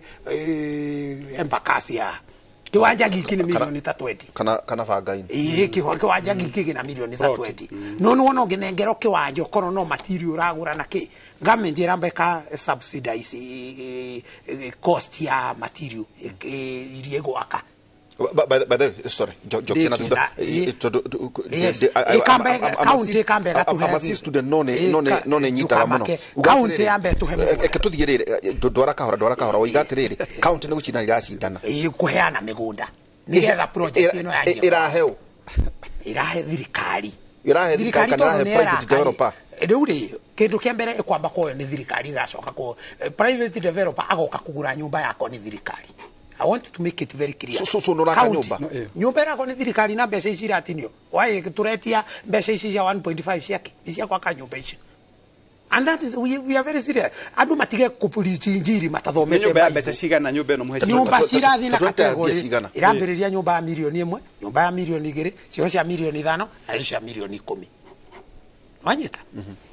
Embakasi ya kiwanja giki ni milioni ta 20 kana bangaini. Ĩĩ, kiwanja giki kina milioni ta 20. No nĩwona ũngĩnengerwo kiwanja okorwo no material ũragũra na kĩ, government ĩramba ĩka subsidize cost ya material iria ĩgwaka. By the way, sorry, njokie na thutha. Kaunti ĩkambe ĩgatũhe. I'm a student, no nĩ nyitaga mũno. Kaunti yambe ĩtũhe mĩgũnda. Reke tũthiĩ rĩrĩ, ndwara kahora woiga atĩrĩrĩ, kaunti nĩ gũcindana iracindana. Ĩĩ, kũheana mĩgũnda nĩgetha project ĩno yanjie. Ĩraheo. Ĩrahe thirikari. Ĩrahe thirikari kana ĩrahe private developer? Rĩu rĩ, kĩndũ kĩa mbere ĩkwamba kuoywo nĩ thirikari, ĩgacoka kuoywo private developer agoka kũgũra nyũmba yakwa nĩ thirikari. I want to make it very clear. So nũraka nyũmba? Nyũmba ĩrakwo nĩ thirikari na mbeca ici iratinio. Why tũretia mbeca ici cia 1.5 ciake? Nĩ cia gwaka nyũmba icio. And that is, we are very serious. Andũ matige kũpurichi njiri matathomete. Nĩ nyũmba ya mbeca cigana nyũmba ĩno mũhe? Nyũmba cirathiĩ na category. Ĩrambĩrĩria nyũmba ya milioni 1, nyũmba ya milioni 2, cio cia milioni 5, na cio cia milioni 10. Wanyita?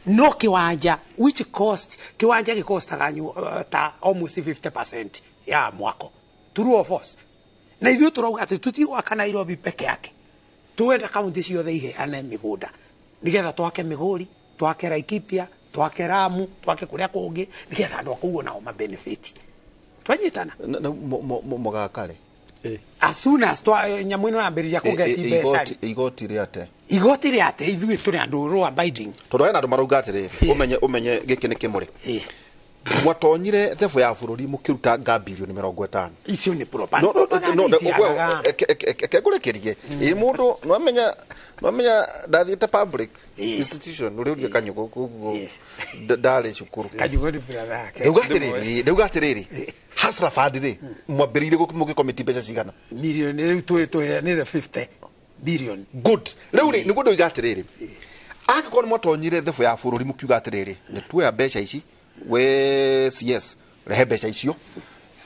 No kiwanja, which cost, kiwanja gĩkostaga ta almost 50% ya mwako. True or false? Na ithuĩ tũrauga atĩ tũtigwaka Nairobi peke yake. Twenda kaunti ciothe iheane mĩgũnda nĩgetha twake Migori, twake Laikipia, twake Ramu, twake kũrĩa kũngĩ, nĩgetha andũ a kũu onao mabenefit. Twanyitana? Mũgaka rĩ? As soon as nyamũ ĩno yambĩrĩria kũgeti mbeca rĩ. Igoti rĩa ate? Igoti rĩa ate ithuĩ tũrĩ andũ law abiding. Tondũ hena andũ marauga atĩrĩrĩ, ũmenye gĩkĩ nĩ kĩmũrĩ. Mwatonyire thebo ya bũrũri mũkĩruta nga bilioni 50. Icio nĩ propaganda. No, kengũrekerie. Ĩ mũndũ nwamenya ndathiĩte public institution ũrĩa ũria Kanyugo koguo ndarĩ cukuru. Kanyugo nĩ brother yake. Ndauga atĩrĩrĩ, Hustler Fund rĩ, mwambĩrĩirie mũgĩkomiti mbeca cigana? Milioni rĩu twĩheanĩre 50 billion. Good. Rĩu rĩ, nĩguo ndoiga atĩrĩrĩ, angĩkorwo nĩ mwatonyire thebo ya bũrũri mũkiuga atĩrĩrĩ, nĩ tuoya mbeca ici, we CS rehe mbeca icio,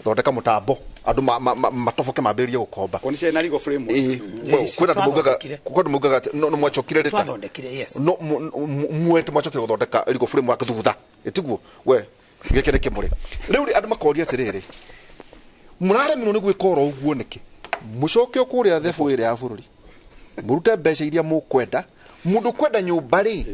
thondeka mũtambo andũ matoboke mambĩrĩrie gũkomba. Nĩ ciarĩ na legal framework. Kwĩna andũ maugaga atĩ no mwacokire rĩ ta. Twathondekire, yes. No mwete mwacokire gũthondeka legal framework thutha. Ĩtiguo we gĩkĩ nĩ kĩmũrĩ. Rĩu rĩ, andũ makoria atĩrĩrĩ, mũraremirwo nĩ gwĩka oro ũguo nĩkĩ? Mũcoke o kũrĩa thebo ĩrĩa ya bũrũri, mũrute mbeca iria mũkwenda. Mũndũ kwenda nyũmba rĩ,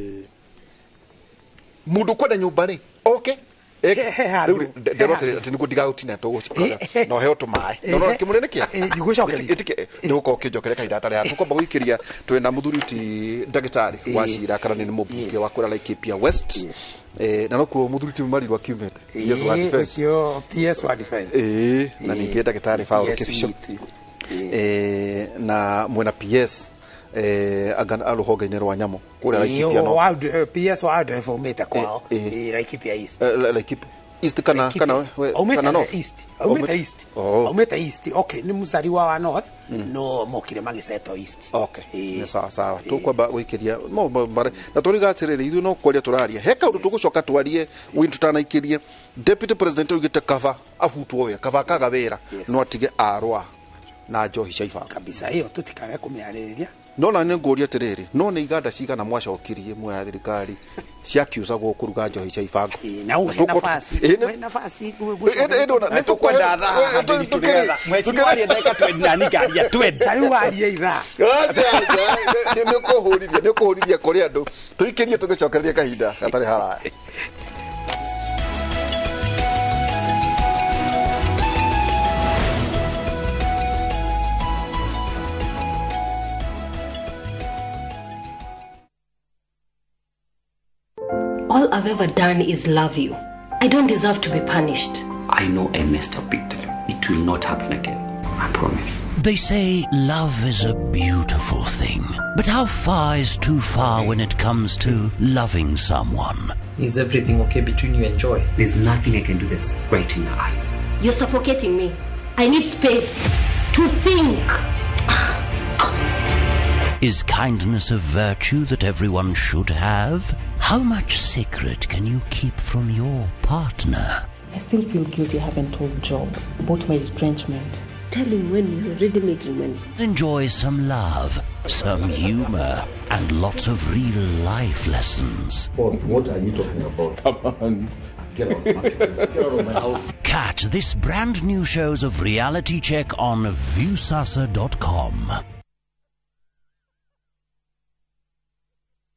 mũndũ kwenda nyũmba rĩ, okay. Rĩu nderwo atĩrĩrĩ atĩ nĩguo ndigagũtina tũgũcikora na ũheo tũmaĩ. No kĩmũrĩ nĩ kĩa? Ndigũcokeria. Nĩ gũkorwo ũkĩnjokeria kahinda gatarĩ haha. Tũkwamba gũikĩria twĩna mũthuri ti ndagĩtarĩ wa Cira kana nĩ mũmbunge wa kũrĩa Laikipia West. Na nokuo mũthuri ti Marirwa kiumĩte. PS wa Defense. Ũcio PS wa Defense. Na ningĩ ndagĩtarĩ Paul Kĩbico. Na mwena PS anga rũhonge-inĩ rwa nyamũ kũrĩa Laikipia no. PS wa Wildlife aumĩte kwao, Laikipia East. Laikipia East kana North? East. Aumĩte East. Aumĩte East. Okay, nĩ mũzariwa wa North, no mokire magĩcetwo East. Okay, nĩ sawa sawa. Tũkwamba gũikĩria na tũriga atĩrĩrĩ, ithuĩ no kwaria tũraria. He kaũndũ tũgũcoka twarie wĩ tũtanaikĩrie. Deputy President oigĩte kaba abutwo wĩra, kaba akaga wĩra, no atige arũa na njohi cia ibango. Kabisa, ĩyo tũtikage kũmĩarĩrĩria. No na nĩ ngũria atĩrĩrĩ, no nĩ iganda cigana mwacokirie muoya thirikari ciakiucagwo kũruga njohi cia ibango? Na ũhe nafasi, ũhe nafasi. Nĩ tũkwenda thaa mheshimiwa arie ndagĩka 20 na niĩ ngaria 20. Ta rĩu warie ithaa. Nĩ ũkũhũrithia kũrĩ andũ. Tũikĩrie tũgĩcokereria kahinda gatarĩ haraya. All I've ever done is love you. I don't deserve to be punished. I know I messed up big time. It will not happen again. I promise. They say love is a beautiful thing. But how far is too far when it comes to loving someone? Is everything okay between you and Joy? There's nothing I can do that's right in her eyes. You're suffocating me. I need space to think. Is kindness a virtue that everyone should have? How much secret can you keep from your partner? I still feel guilty I haven't told Job about my retrenchment. Tell him when you're already making money. Enjoy some love, some humor, and lots of real life lessons. What are you talking about? Come on. Get out of my place. Get out of my house. Catch this brand new shows of Reality Check on Viusasa.com.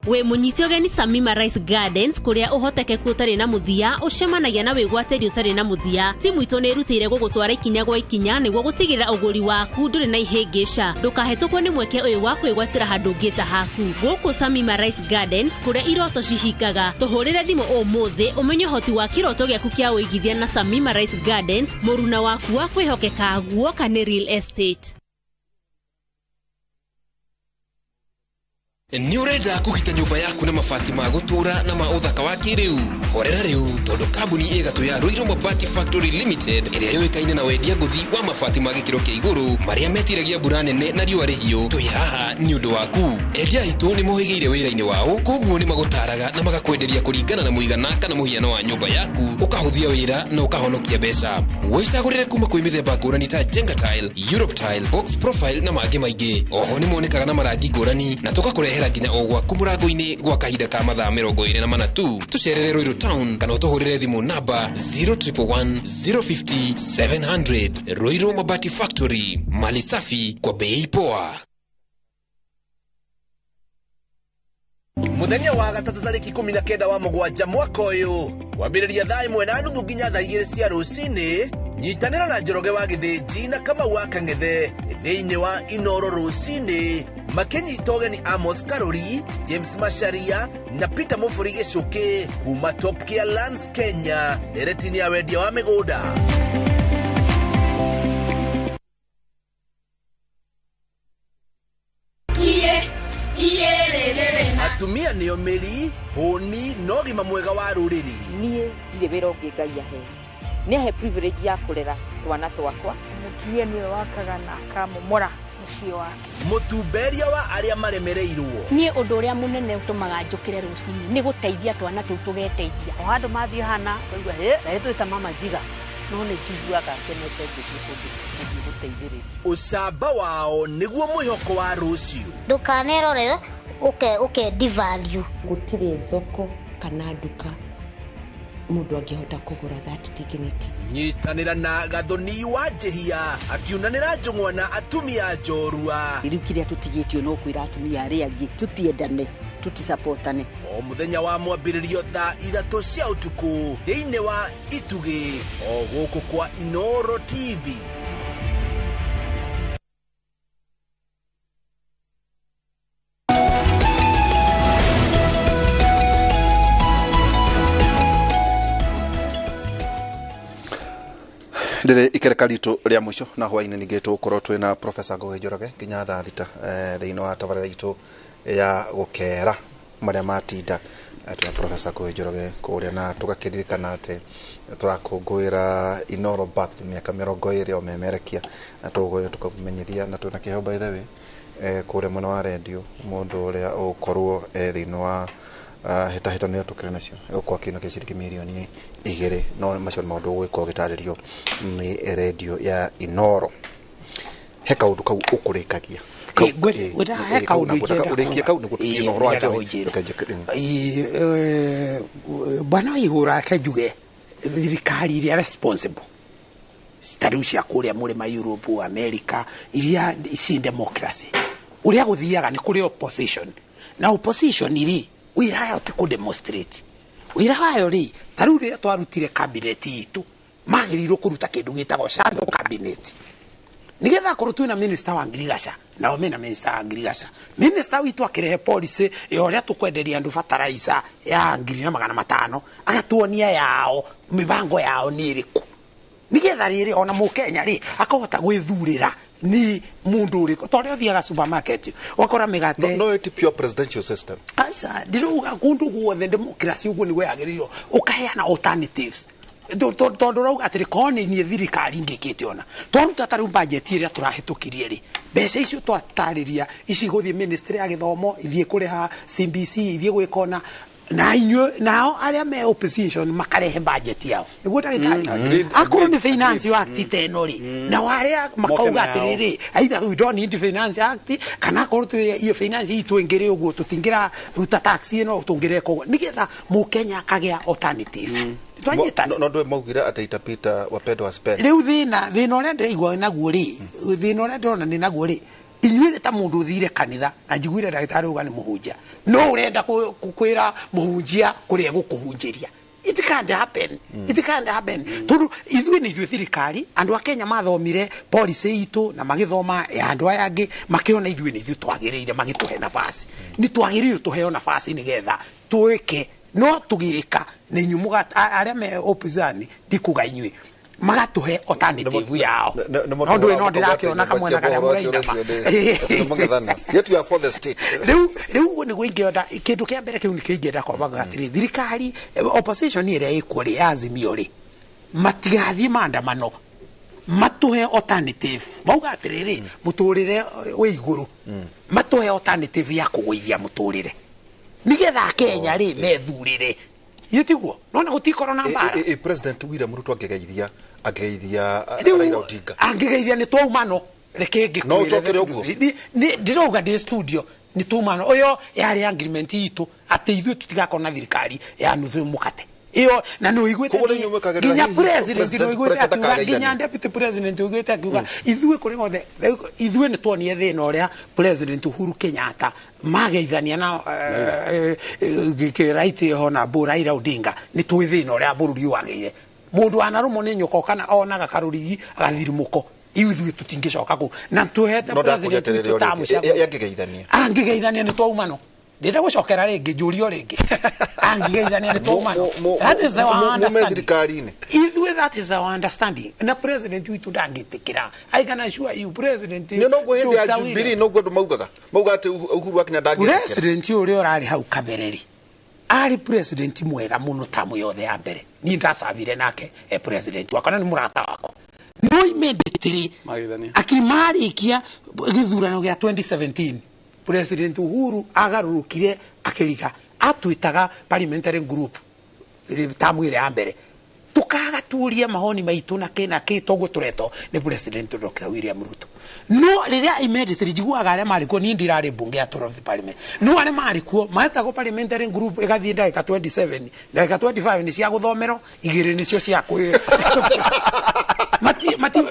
Wĩ mũnyite ũgeni Samima Rice Gardens kũrĩa ũhotekeku ũtarĩ na mũthia ũcemanagia na wĩgwatĩri ũtarĩ na mũthia. Timu itũ nĩ ĩrutĩire gũgũtwara ikinya gwa ikinya nĩguo gũtigĩrĩra ũgũri waku ndũrĩ na ihĩngĩca. Ndũkahetũkwo nĩ mweke ũyũ wa kwĩgwatĩra handũ ũngĩ ta haku. Gũkũ Samima Rice Gardens kũrĩa iroto cihingaga. Tũhũrĩre thimũ ũmũthĩ ũmenye ũhoti wa kĩroto gĩaku kĩa ũigithia na Samima Rice Gardens, mũruna waku wa kwĩhokeka guoka nĩ real estate. Nĩ ũrenda kũgita nyũmba yaku na mabati ma gũtũũra na ma ũthaka wa kĩrĩu? Horera rĩu tondũ kambuni ĩgatũ ya Ruiru Mabati Factory Limited ĩrĩa yũĩkaine na wendia ngũthi wa mabati ma gĩkĩro kĩa igũrũ marĩa metiragia mbura nene na riũa rĩhiũ, twĩ haha nĩ ũndũ waku. Endia aitũ nĩ mohĩgĩire wĩra-inĩ wao, koguo nĩ magũtaraga na magakwenderia kũringana na mũigana kana mũhiano wa nyũmba yaku, ũkahũthia wĩra na ũkahonokia mbeca. Wĩcagũrĩre kuma kwĩ mĩthemba ngũrani ta Jenga Tile, Europe Tile, Box Profile na mangĩ maingĩ. Oho nĩ monekaga na marangi ngũrani na tũgakũrehera nginya o gwaku mũrango-inĩ gwa kahinda ka mathaa 24 tu. Tũcerere Ruiru Town kana ũtũhũrĩre thimũ namba 0111 050 700. Ruiru Mabati Factory, mali safi kwa bei poa. Muthenya wa gatatũ tarĩki 19 wa mũgwanja mwaka ũyũ kwambĩrĩria thaa 1:30 nginya thaa 2 cia rũcinĩ, nyitanĩra na Njoroge wa Gĩthĩnji na Kamau wa Kang'ethe thĩinĩ wa Inoro rũcinĩ makĩnyita ũgeni Amos Karori, James Macharia na Peter Mũbũri Gĩcũkĩ kuma Top Care Lands Kenya ndereti-inĩ ya wendia wa mĩgũnda. Atumia nĩo mĩri, hũni na ũgima mwega wa rũrĩrĩ. Niĩ ndirĩ wĩra ũngĩ Ngai ahe. Nĩ ahe privilege ya kũrera twana twakwa. Mũtumia nĩwe wakaga na akamomora mũciĩ wake. Mũtumberia wa arĩa maremereirwo. Niĩ ũndũ ũrĩa mũnene ũtũmaga njũkĩre rũcinĩ nĩ gũteithia twana tũu tũgeteithia. O handũ mathiĩ hana ũkaigua hĩ na twĩta mama njiga no nĩ njiguaga ngenete ngĩthiĩ kũndũ gũthiĩ gũteithĩrĩria. Ũcamba wao nĩguo mwĩhoko wa rũciũ. Ndũkanerore ũke devalue. Gũtirĩ thoko kana nduka mũndũ angĩhota kũgũra that dignity. Nyitanĩra na Gathoni wa Njĩhia akiunanĩra njũng'wa na atumia njorua. Rĩu kĩrĩa tũtigĩtio no kwĩra atumia arĩa angĩ tũtiendane, tũtisapotane. O mũthenya wa mwambĩrĩrio thaa 3 cia ũtukũ thĩinĩ wa Itugĩ o gũkũ kwa Inoro TV. Ndĩrĩ ikereka ritũ rĩa mũico na hwainĩ ningĩ tũgũkorwo twĩna Professor Ngugi Njoroge nginya thaa 6 thĩinĩ wa tabarĩra itũ ya gũkera marĩa matinda. Twĩna Professor Ngugi Njoroge kũrĩa na tũgakĩririkana atĩ tũrakũngũĩra Inoro birthday mĩaka 20 o memerekia na tũgũgũyũ tũkamenyithia na twĩna kĩheo by the way kũrĩa mwena wa redio mũndũ ũrĩa ũgũkorwo thĩinĩ wa hĩtahĩtano ĩyo tũkĩrĩ nacio ĩgũkorwo akĩinũkia ciringi mirioni 2 no macio nĩ maũndũ ũgũgĩkorwo ũgĩtarĩrio nĩ redio ya Inoro. He kaũndũ kau ũkũrĩkagia he kaũndũ ũrĩkie kau nĩguo tũthiĩ na ũhoro wa njohi. Bwana Waihura reke njuge thirikari iria responsible ta rĩu cia kũrĩa mũrĩma Europe, America, iria ci democracy ũrĩa gũthiaga nĩ kũrĩ opposition na opposition rĩ wĩra wayo ti kũ demonstrate wĩra wayo rĩ ta rĩu rĩrĩa twarutire cabinet itũ magĩrĩirwo kũruta kĩndũ gĩtagwo shadow cabinet nĩgetha akorwo twĩna minister wa ngirigaca nao mena minister wa ngirigaca minister witũ akĩrehe policy ya ũrĩa tũkwenderia andũ fertilizer ya 1500 agatuonia yao mĩbango yao nĩ ĩrĩkũ nĩgetha rĩrĩ ona mũkenya rĩ akahota gwĩthurĩra ni mundu uriko to ria thiaga supermarket wakora migate no it pure presidential system aca ndiruga kundu guothe democracy uguo niguo yagiriirwo ukaheana alternatives tondu rauga atiri korwo ni nie thirikari ngikite ona twaruta ta riu budget iria turahitukirie ri mbeca icio twatariria ici guthie ministry ya githomo ithie kuriha CBC ithie gwikona Na inyuĩ nao arĩa me opposition makarehe budget yao nĩguo ndagĩtarĩ akorwo nĩ finance act ta ĩno rĩ, nao arĩa makauga atĩrĩrĩ, either we don't need finance act, kana akorwo twĩ iyo finance itũ ĩngĩrĩ ũguo tũtingĩra ruta tax ĩno tũngĩreka ũguo nĩgetha mũkenya akagĩa alternative. Twanyitana. No ndå maugire atä itapita wapendwa wasipende. Rĩu thĩna ũrĩa ndĩraigua naguo rĩ, thĩna ũrĩa ndĩrona nĩ naguo rĩ, inyuĩ ta mũndũ ũthire kanitha na njiguire ndagĩtarĩ uga nĩ mũhunjia, no ũrenda kwĩra mũhunjia kũrĩa gũkũhunjĩria. It can't happen. It can't happen. Tondũ ithuĩ nĩ ithuĩ thirikari, andũ a Kenya mathomire policy itũ na magĩthoma ya andũ aya angĩ, makĩona ithuĩ nĩ ithuĩ twagĩrĩire, magĩtũhe nafasi. Nĩ twagĩrĩire tũheo nafasi nĩgetha twĩke, no tũgĩka na inyuĩ arĩa me opposition ndikuga inyuĩ magatũhe alternative yao. No ndũĩ no ndĩrakĩona kamwena karĩa mũrainama. Yet you are for the state. Rĩu nĩguo ingĩenda kĩndũ kĩa mbere kĩu nĩkĩo ingĩenda kwamba atĩrĩ, thirikari opposition ĩrĩa ĩkuo rĩ ya Azimio rĩ, matigathiĩ maandamano, matũhe alternative. Mauga atĩrĩrĩ, mũtũrĩre wĩ igũrũ, matũhe alternative ya kũgũithia mũtũrĩre nĩgetha Kenya rĩ methurĩre. Yetiguo nona gutikorwo na mbara. President William Ruto angegeithia Raila Odinga angegeithia ni twaumano reke ngikwire no ucokere uguo ni ndirauga ndi studio ni twaumano uyo yari agreement itu ati ithuĩ tutigakorwo na thirikari ya nuthu mukate iyo na no iguite nginya president no iguite akiuga nginya deputy president iguite akiuga ithuĩ kuri gothe ithuĩ ni tuonie thina uria president Uhuru Kenyatta mageithania na right hona Raila Odinga ni twi thina uria bururi wageire mundu anarumwo ni nyuko kana onaga karurigi agathirimuko ithuĩ tutingicoka ku na tuhete president tutamucageithania angigeithania ni twaumano ndĩrenda gũcokera rĩngĩ njũrio rĩngĩ angigeithania nĩ twaumano. That is our understanding ithuĩ, that is our understanding na president witũ ndangĩtĩkĩra. I can assure you president nĩ noguo hĩndĩ ya Jubilee noguo andũ maugaga mauga atĩ Uhuru wa Kenyatta ndangĩtĩkĩra. President ũrĩa ũrarĩ hau kabere rĩ arĩ president mwega mũno tamu yothe ya mbere niĩ ndacabire nake e president wakwa na nĩ mũrata wakwa no immediately akimarĩkia gĩthurano gĩa 2017 President Uhuru agarũrũkire akĩriga atwĩtaga parliamentary group tamu ĩrĩa ya mbere tukaga tuurie mahoni maitu na kĩ na kĩ toguo tũretwo nĩ President Dr. William Ruto. No rĩrĩa immediately njiguaga arĩa marĩ kuo, niĩ ndirarĩ mbunge ya 12 parliament, no arĩa marĩ kuo metagwo parliamentary group ĩgathiĩ ndagĩka 27 ndagĩka 25 nĩ cia gũthomerwo, igĩrĩ nĩcio cia kwĩ mati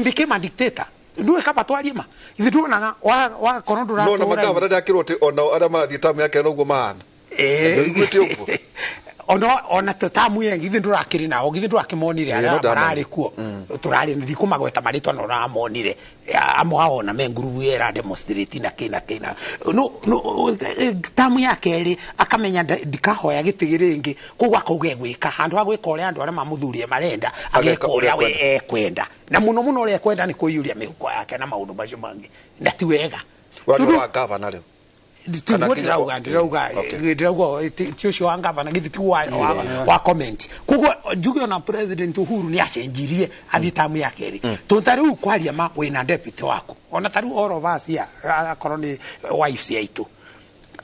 became a dictator. Ndũĩ kaba twarie ma ithuĩ tuonaga wakorwo ndũratũra no na magavana ndakĩrwo atĩ ona arĩa marathiĩ tamu yake noguo mahana ndũiguĩte ũguo ona tamu ĩyo githĩ ndũrakĩrĩ nao githĩ ndũrakĩmonire arĩa mararĩ kuo tũrarĩ ndikũmagweta marĩtwa no ũramonire amwe ao ona me ngurubu ĩra demonstrate na kĩ na kĩ na no tamu ya kerĩ akamenya ndikahoya gĩtĩ rĩngĩ koguo akauga egwĩka handũ ha gwĩka ũrĩa andũ arĩa mamũthurie marenda ageka ũrĩa we ekwenda na mũno mũno ũrĩa ekwenda nĩ kũiyũria mĩhuko yake na maũndũ macio mangĩ na ti wega. Ũrathiĩ wa gavana rĩu ndĩrauga ti ũcio wa gavana githĩ ti wa comment koguo njuge ona President Uhuru nĩ acenjirie athiĩ tamu ya kerĩ tondũ ta rĩu kwaria ma wĩna deputy waku ona ta rĩu all of us here akorwo nĩ wives aitũ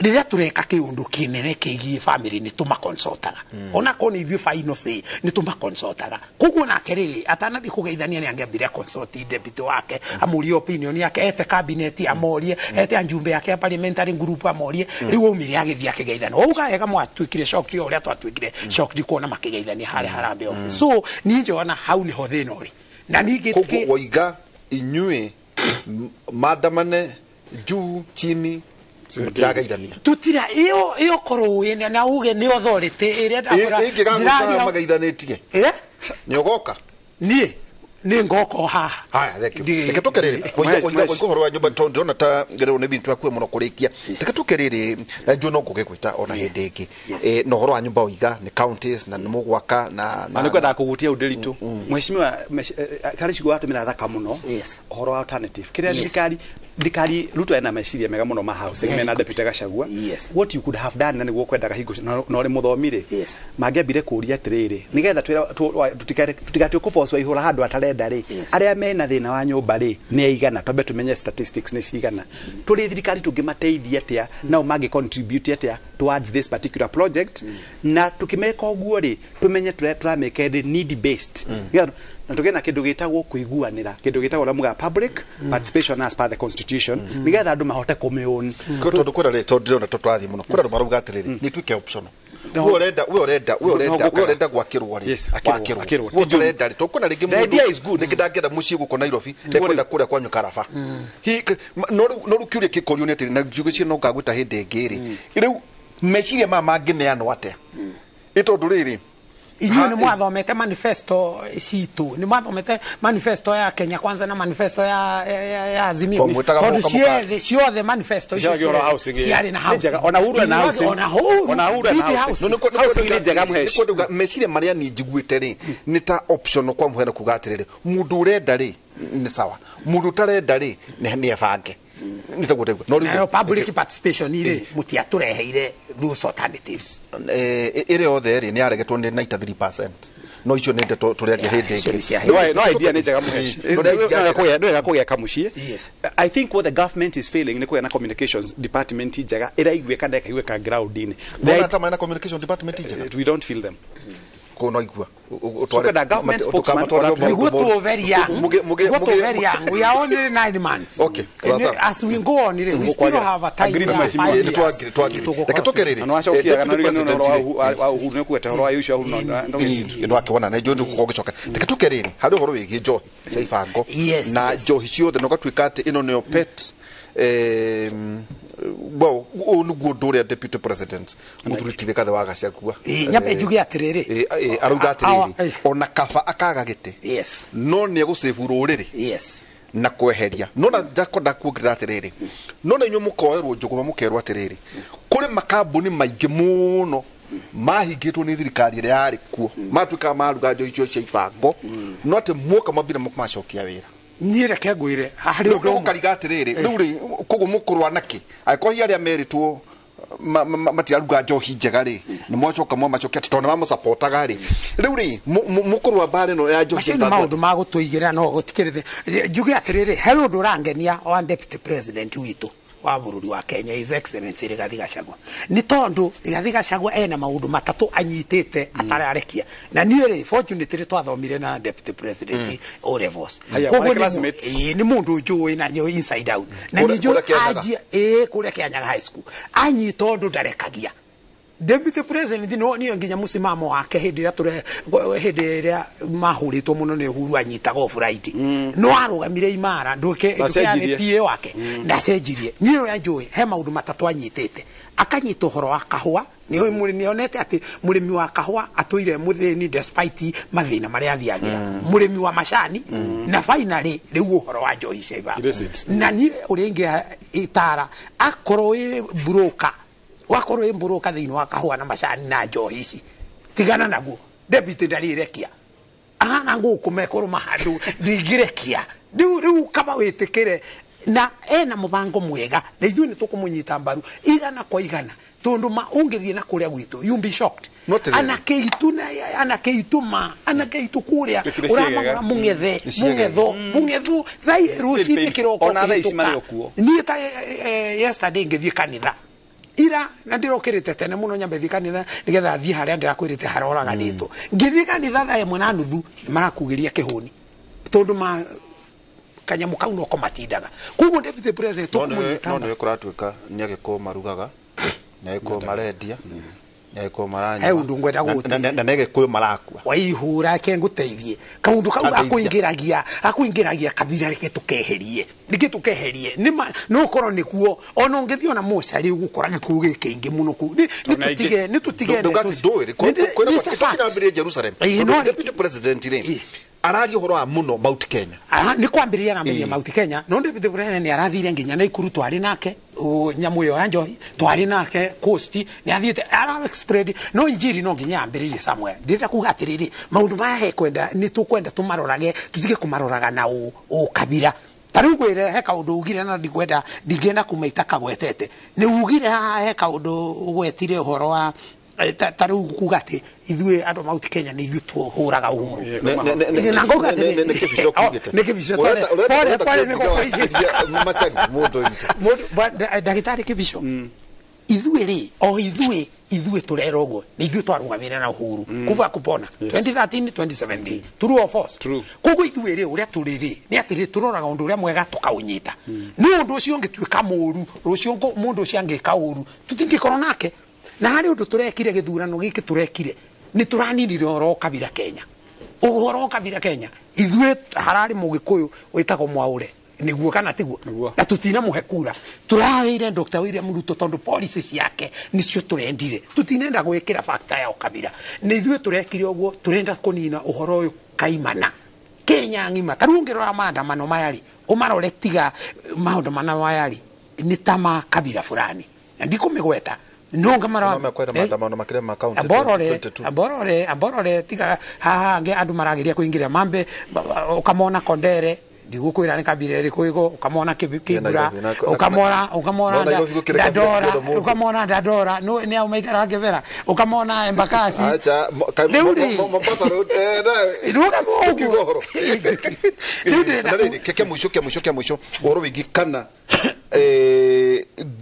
rĩrĩa tũreka kĩũndũ kĩnene kĩgiĩ family nĩ tũmaconsultaga ona korwo nĩ ithuĩ final say nĩ tũmaconsultaga koguo nake rĩrĩ atanathiĩ kũgeithania nĩ angĩambire consult deputy wake amũrie opinion yake ete cabinet amorie ete anjumbe yake ya parliamentary group amorie rĩu aumire agĩthiĩ akĩgeithania wauga wega mwatuĩkire shocked ũrĩa twatuĩkire shocked kuona makĩgeithania harĩa Harambee office. So niĩ njona hau nĩho thĩna ũrĩ na ningĩ koguo waiga inyuĩ maandamane juu chini mutirageithania tutira iyo korwo wĩ na uge nĩ authority ĩrĩa ndakora ingĩgagũkora mageithanĩtie nĩ ũgoka niĩ nĩ ngoka o haha. Haya, thank you. Reke tũke rĩrĩ kũiga ũhoro wa nyũmba tondũ ndĩrona ta rĩu nĩ bintu hakuhĩ mũno kũrĩkia. Reke tũke rĩrĩ na njũĩ no ngũgĩgwĩta ona hĩndĩ ĩngĩ na ũhoro wa nyũmba ũiga nĩ counties na nĩ mũgwaka na nĩ kwendaga kũgutia ũndũ ritũ mheshimiwa harĩ ciugo watũmĩra thaka mũno ũhoro wa alternative kĩrĩa thirikari Ruto ena meciria mega mũno ma housing mena deputy Gachagua. What you could have done na nĩguo kwendaga hingo na ũrĩ mũthomi rĩ mangĩambire kũria atĩrĩrĩ nĩgetha tũtigatuĩke kũforce Waihũra handũ atarenda rĩ arĩa mena thĩna wa nyũmba rĩ nĩ aigana twambe tũmenye statistics nĩ cigana tũrĩ thirikari tũngĩmateithia atĩa nao mangĩ contribute atĩa towards this particular project. Na tukimeka ũguo rĩ, tumenye tũramĩka ĩrĩ need based. Na tũgĩe na kĩndũ gĩtagwo kũiguanĩra, kĩndũ gĩtagwo ũrĩa mugaga public participation as per the constitution, nĩgetha andũ mahote kũmĩown. Tondũ kwĩra rĩ, tondũ ndĩrona tũrathiĩ mũno, kwĩra andũ marauga atĩrĩrĩ, nĩ ĩtuĩke optional. We ũrenda, we ũrenda, we ũrenda, we ũrenda gwakĩrwo rĩ, wakĩrwo. We ũtarenda rĩ, tondũ kwĩna rĩngĩ mũndũ rĩngĩ ndangĩenda mũciĩ gũkũ Nairobi, ndekwenda kũrĩa kwanyu Karaba. No rĩu kĩũria gĩkorio nĩ atĩrĩ, na njuge no ngagwĩta hĩndĩ ĩngĩ rĩ, rĩu meciria maya mangĩneanwo atĩa? Ĩ tondũ rĩrĩ, inyuĩ nĩ mwathomete manifesto citũ, nĩ mwathomete manifesto ya Kenya Kwanza na manifesto ya Azimio, tondũ ciothe manifesto icio ciarĩ na housing. Ona Uhuru na housing, ona Uhuru na housing. Housing nĩ njega mũheshi. Meciria marĩa niĩ njiguĩte rĩ, nĩ ta optional kwa mũhano kuga atĩrĩrĩ, mũndũ ũrenda rĩ nĩ sawa, mũndũ ũtarenda rĩ nĩ ebange. No public participation ire mutiatureheire those alternatives. Ire othe ri ni aregetwo ni 93%. No icio ni ndeto turiaria hindi ingi. No idea ni njega muheshi. Ndwega kũgĩa kamuciĩ. I think what the government is failing ni kũgĩa na communications department njega ĩraiguĩka na ĩkaiguĩka ground-inĩ. Ndona ta mena communication department njega. We don't feel them. Ko no igua. Utware government spokesman. We go to very young. We go to very young. We are only 9 months. Okay. And as we go on, we still have a time. Reke tukerere. No acokia kana no wa Uhuru nĩ kuete horo wa Yusha Uhuru no no akiona na njo nĩ gũcoka. Reke tukerere harĩ ũhoro wĩgiĩ njohi cia ibango na njohi ciothe no gatuĩka atĩ ĩno nĩyo pet well ũyũ nĩguo ũndũ ũrĩa deputy president mũthuri ti Rigathĩ wa Gachagua nyambe njuge atĩrĩrĩ, arauga atĩrĩrĩ, ona kaba akaga gĩtĩ no nĩ egũcĩbu rũrĩrĩ na kweheria. No na ndakwenda kuongerera atĩrĩrĩ, no na inyuĩ mũkoerwo njũgũma mũkerwo atĩrĩrĩ, kũrĩ makambuni maingĩ mũno mahingĩtwo nĩ thirikari ĩrĩa yarĩ kuo matuĩkaga maruga njohi icio cia ibango, no atĩ muoka mwambire mũkamacokia wĩra. Niĩ reke ngwĩre harĩ ũndũ ũkariga atĩrĩrĩ, rĩu rĩ koguo mũkũrũa nakĩ angĩkorwo hihi arĩa merĩtwo matiraruga njohi njega rĩ nĩ mwacoka mwamacokia atĩ tondũ nĩ mamũcapotaga rĩ, rĩu rĩ mũkũrũa mbara ĩno ya njohi? Macio nĩ maũndũ ma gũtũigĩrĩra no gũtikĩrĩ. Njuge atĩrĩrĩ, harĩ ũndũ ũrangenia wa deputy president witũ wa bũrũri wa Kenya, His Excellency Rigathi Gachagua, nĩ tondũ Rigathi Gachagua ena maũndũ matatũ anyitĩte atararekia. Na niĩ rĩ, fortunately twathomire na deputy president Orevos, koguo nĩ mũndũ njũĩ na njũĩ inside out, na nĩ njũĩ anjia kũrĩa Kĩanyaga High School anyita ũndũ ndarekagia. Deputy president no niyo nginya musimamo wake hĩndĩ ĩrĩa hĩndĩ ĩrĩa mahũrĩtwo mũno nĩ Uhuru anyitaga off right, no arũgamire imara nduke nĩ PA wake ndacenjirie. Niĩ ũrĩa njũĩ he maũndũ matatũ anyitĩte, akanyita ũhoro wa kahũa, nĩ onete atĩ mũrĩmi wa kahũa atũire mũthĩni despite mathĩna marĩa athiagĩra, mũrĩmi wa macani, na finally rĩu ũhoro wa njohi cia ibango. Na niĩ ũrĩa ingĩ itara akorwo ĩ broker, wakorwo ĩ mbũrũka thĩinĩ wa kahũa na macani na njohi ici, tigana naguo. Deputy ndarĩrekia ahana ngũkũ mekũrũma handũ ndingĩrekia rĩu kaba wĩtĩkĩre. Na ena mũbango mwega na ithuĩ nĩ tũkũmũnyita mbaru igana kwa igana, tondũ ma ũngĩthiĩ na kũrĩa gwitũ you be shocked. Anake itũ ma anake itũ kũrĩa ũramagũra mũng'ethe mũng'etho thai rũcinĩ kĩroko. Ona thaa ici marĩ o kuo. Niĩ ta yesterday ngĩthiĩ kanitha ira na ndirokirite tene muno nyambe thiĩ kanitha nigetha thiĩ harĩa ndĩrakwĩrĩte haroraganĩtwo. Ngĩthiĩ kanitha thaa 1:30 marakugeria kĩhũni tondũ ma kanyamũ kau noko matindaga. Koguo deputy president tũkũmũnyita. No nĩ kũratuĩka nĩ agĩkũyũ marugaga, nĩ agĩkũyũ marendia, nĩ agĩkũyũ maranyua, he ũndũ ngwenda gũgũteithia, na nĩ agĩkũyũ marakua. Waihũra ke ngũteithie kaũndũ kau gakũingĩragia kabira, reke tũkeherie, reke tũkeherie no ũkorwo nĩkuo ona ũngĩthiĩ ona mocarĩ ũgũkora gĩkuũ gĩkĩ mũno kũu. Nĩ tũtige ndũgati Jerusalem. Deputy president rĩ araria ũhoro wa mũno Mount Kenya, nĩ kwambĩrĩria arambĩrĩria Mount Kenya, no deputy president nĩ arathire nginya Naikuru twarĩ nake nyamũ ĩyo ya njohi twarĩ nake Coast, nĩ athiĩte ara spread no injiri no nginya yambĩrĩrie somewhere. Ndĩrenda kuga atĩrĩrĩ, maũndũ maya he kwenda nĩ tũkwenda tũmarorage, tũtige kũmaroraga na ũkabira. Ta rĩu ngwĩre he kaũndũ ugire na ndikwenda ndingĩenda kũmaita kagwetete, nĩ ugire haha he kaũndũ ũgwetire ũhoro wa ta rĩu kuga atĩ ithuĩ andũ Mount Kenya nĩ ithuĩ tũhũraga Uhuru. Na ngauga atĩrĩrĩ, nĩ kĩbico pole pole nĩ gũkũingĩria ndagĩtarĩ kĩbico. Ithuĩ rĩ, o ithuĩ tũrera ũguo nĩ ithuĩ twarũgamire na Uhuru kuva kupona 2013 2017, true or false? Koguo ithuĩ rĩ, ũrĩa tũrĩ rĩ, nĩ atĩrĩ, tũroraga ũndũ ũrĩa mwega tũkaũnyita. Nĩ ũndũ ũcio ũngĩtuĩka mũũru rũciũ, mũndũ ũcio angĩka ũru, tũtingĩkorwo nake. Na harĩ ũndũ tũrekire gĩthurano gĩkĩ tũrekire, nĩ tũraninire ũhoro wa ũkabira Kenya, ũhoro wa ũkabira Kenya. Ithuĩ hararĩ mũgĩkũyũ wĩtagwo Mwaũre, nĩguo kana tiguo? Na tutinamũhe kura, tũraheire Dr. William Ruto tondũ policy ciake nicio tũrendire. Tutinenda gwĩkĩra factor ya ũkabira. Nĩ ithuĩ tũrekire ũguo, tũrenda kũnina ũhoro ũyũ kaimana Kenya ng'ima. Ta rĩu ũngĩrora maandamano maya rĩ, ũmarore, tiga maandamano maya rĩ, nĩ ta ma kabira fulani na ndikũmĩgweta, no ngamarora. No mekwenda maandamano makĩria ma county Amborore. 22. Amborore, tiga haha angĩ andũ marageria kũingĩra mambe, ũkamona Kondere, ndigũkwĩra nĩ kabira ĩrĩkũ ĩgo, ũkamona Kibra, Nairobi, ũkamona No, Nairobi gũkĩrĩ kabira Dandora, ciothe mũndũ. Ũkamona Dandora, no nĩ ao maikaraga Kibera, ũkamona Embakasi. Acha, Rĩu rĩ, Mombasa Road, Rũgama ũguo. Ũkiuga ũhoro. Rĩu ndĩrenda Na rĩrĩ, kĩa mũico ũhoro wĩgiĩ kana